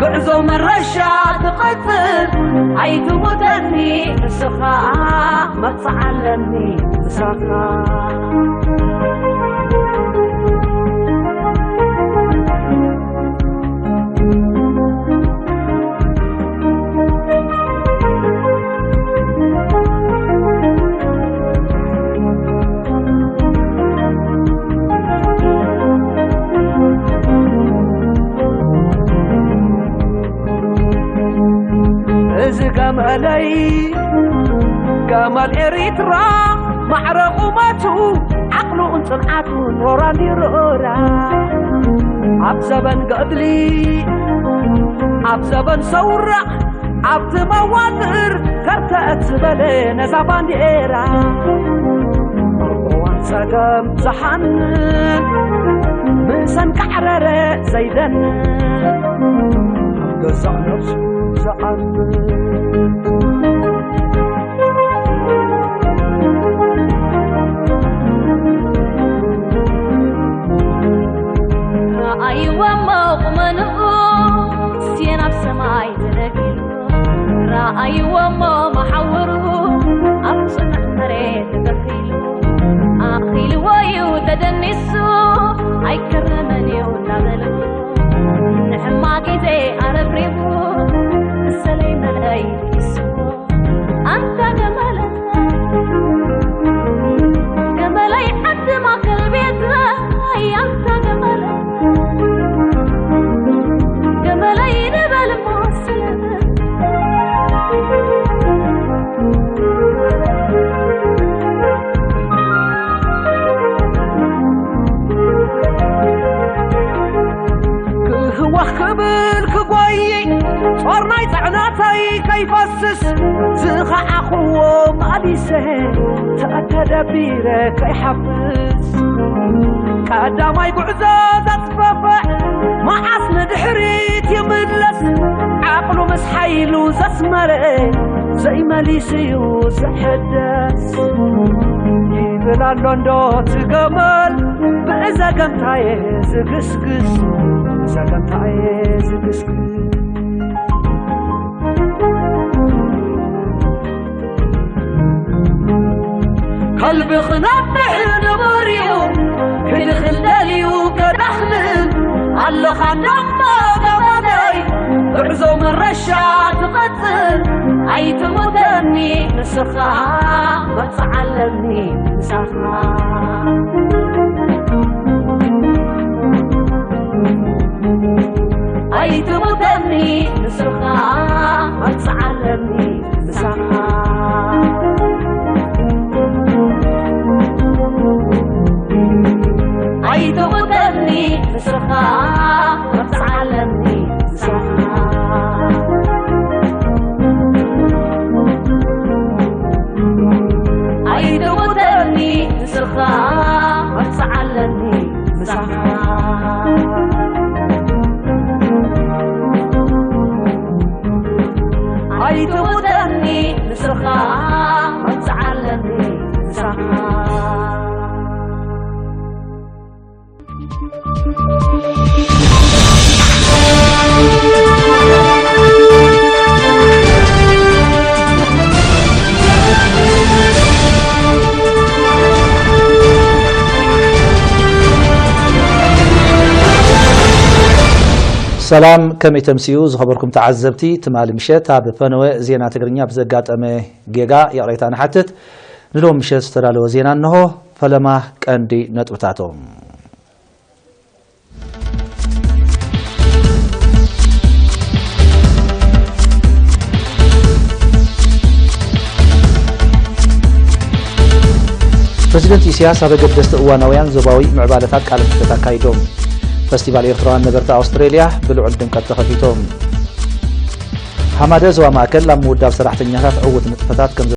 ጉዕዞ መረሻ ትቐጽል፣ ኣይትሙተኒ ንስኻ መብጽዓ ኣለኒ ምሳኻ። እዚ ገመለይ፣ ገመል ኤሪትራ፣ ማዕረ ቁመቱ፣ ዓቕሉን ጽንዓቱን ኖራ እንዲሮራ። ኣብ ዘበን ገድሊ፣ ኣብ ዘበን ሰውራ፣ ኣብቲ መዋጥር ከርተት ዝበለ ነዛ ባንዲራ። ኣብ እዋን ጸገም ዝሓንን ምእንሰን ካዕረረ ዘይደንን፣ ኣብ ገዛእ ነብሱ ዝኣምን። ረኣይዎ እሞ ቁመንኡ፣ ስየ ናብ ሰማይ ተነጊሩ። ረኣይዎ እሞ መሓውሩ፣ ኣብ ጽኑዕ መሬት ተተኺሉ። ኣኺልዎ እዩ ተደኒሱ፣ ኣይከረመን እዩ እናበሉ። ንሕማቕ ግዜ ኣረብሪቡ፣ እሰለይ መለይ ይስዎ። ኣንታ ገመለ፣ ገመለይ ዓዲ ማእከል ቤተይ፣ ኣንታ ገመለ፣ ገመለይ ንበል እሞ ስለምን። ክህወኽ ክብል ክጎይ፣ ጾር ናይ ጽዕነተይ ከይፈስስ፣ ዝኸዓኹዎ መሊሰ ተደቢረ ከይሓፍስ። ቀዳማይ ጉዕዞ ዘጽፈፈ፣ መዓስ ንድሕሪት ይምለስ? ዓቕሉ ምስ ሓይሉ ዘስመረ፣ ዘይመሊስ እዩ ዝሕደስ። ይብል ኣሎ እንዶ እቲ ገመል፣ ብእዘገምታየ ዝግስግስ፣ ብዘገምታየ ዝግስግስ። ከልቢ ክነብሕ ንቡር እዩ፣ ክልኽል ደልዩ ከዳኽልል። ኣለኻ እንዳሞ ገመለይ፣ ጉዕዞ መረሻ ትቐጽል። ኣይትሙተኒ ንስኻ፣ መብጽዓ ኣለኒ ምሳኻ። ኣይትሙተኒ ንስኻ፣ መብጽዓ ኣለኒ ምሳኻ። ኣይትሙተኒ ንስኻ፣ መብጽዓ ኣለኒ ምሳኻ። ኣይትሙተኒ ንስኻ፣ መብጽዓ ኣለኒ ምሳኻ። ኣይትሙተኒ ንስኻ፣ መብጽዓ ኣለኒ ምሳኻ። ሰላም፣ ከመይ ተምስዩ ዝኸበርኩም ተዓዘብቲ? ትማሊ ምሸት ኣብ ፈነወ ዜና ትግርኛ ብዘጋጠመ ጌጋ ይቕሬታ ንሓትት። ንሎም ምሸት ዝተዳለወ ዜና እንሆ። ፈለማ ቀንዲ ነጥብታቶም። ፕረዚደንት ኢሳያስ ኣብ ኣገደስቲ እዋናውያን ዞባዊ ምዕባለታት ቃለ መሕተት ኣካይዶም። ፈስቲቫል ኤርትራውያን ነበርቲ ኣውስትሬልያ ብልዑል ድምቀት ተኸፊቶም። ሃማደ ዞባ ማእከል ኣብ ምውዳብ ሰራሕተኛታት ዕዉት ንጥፈታት ከም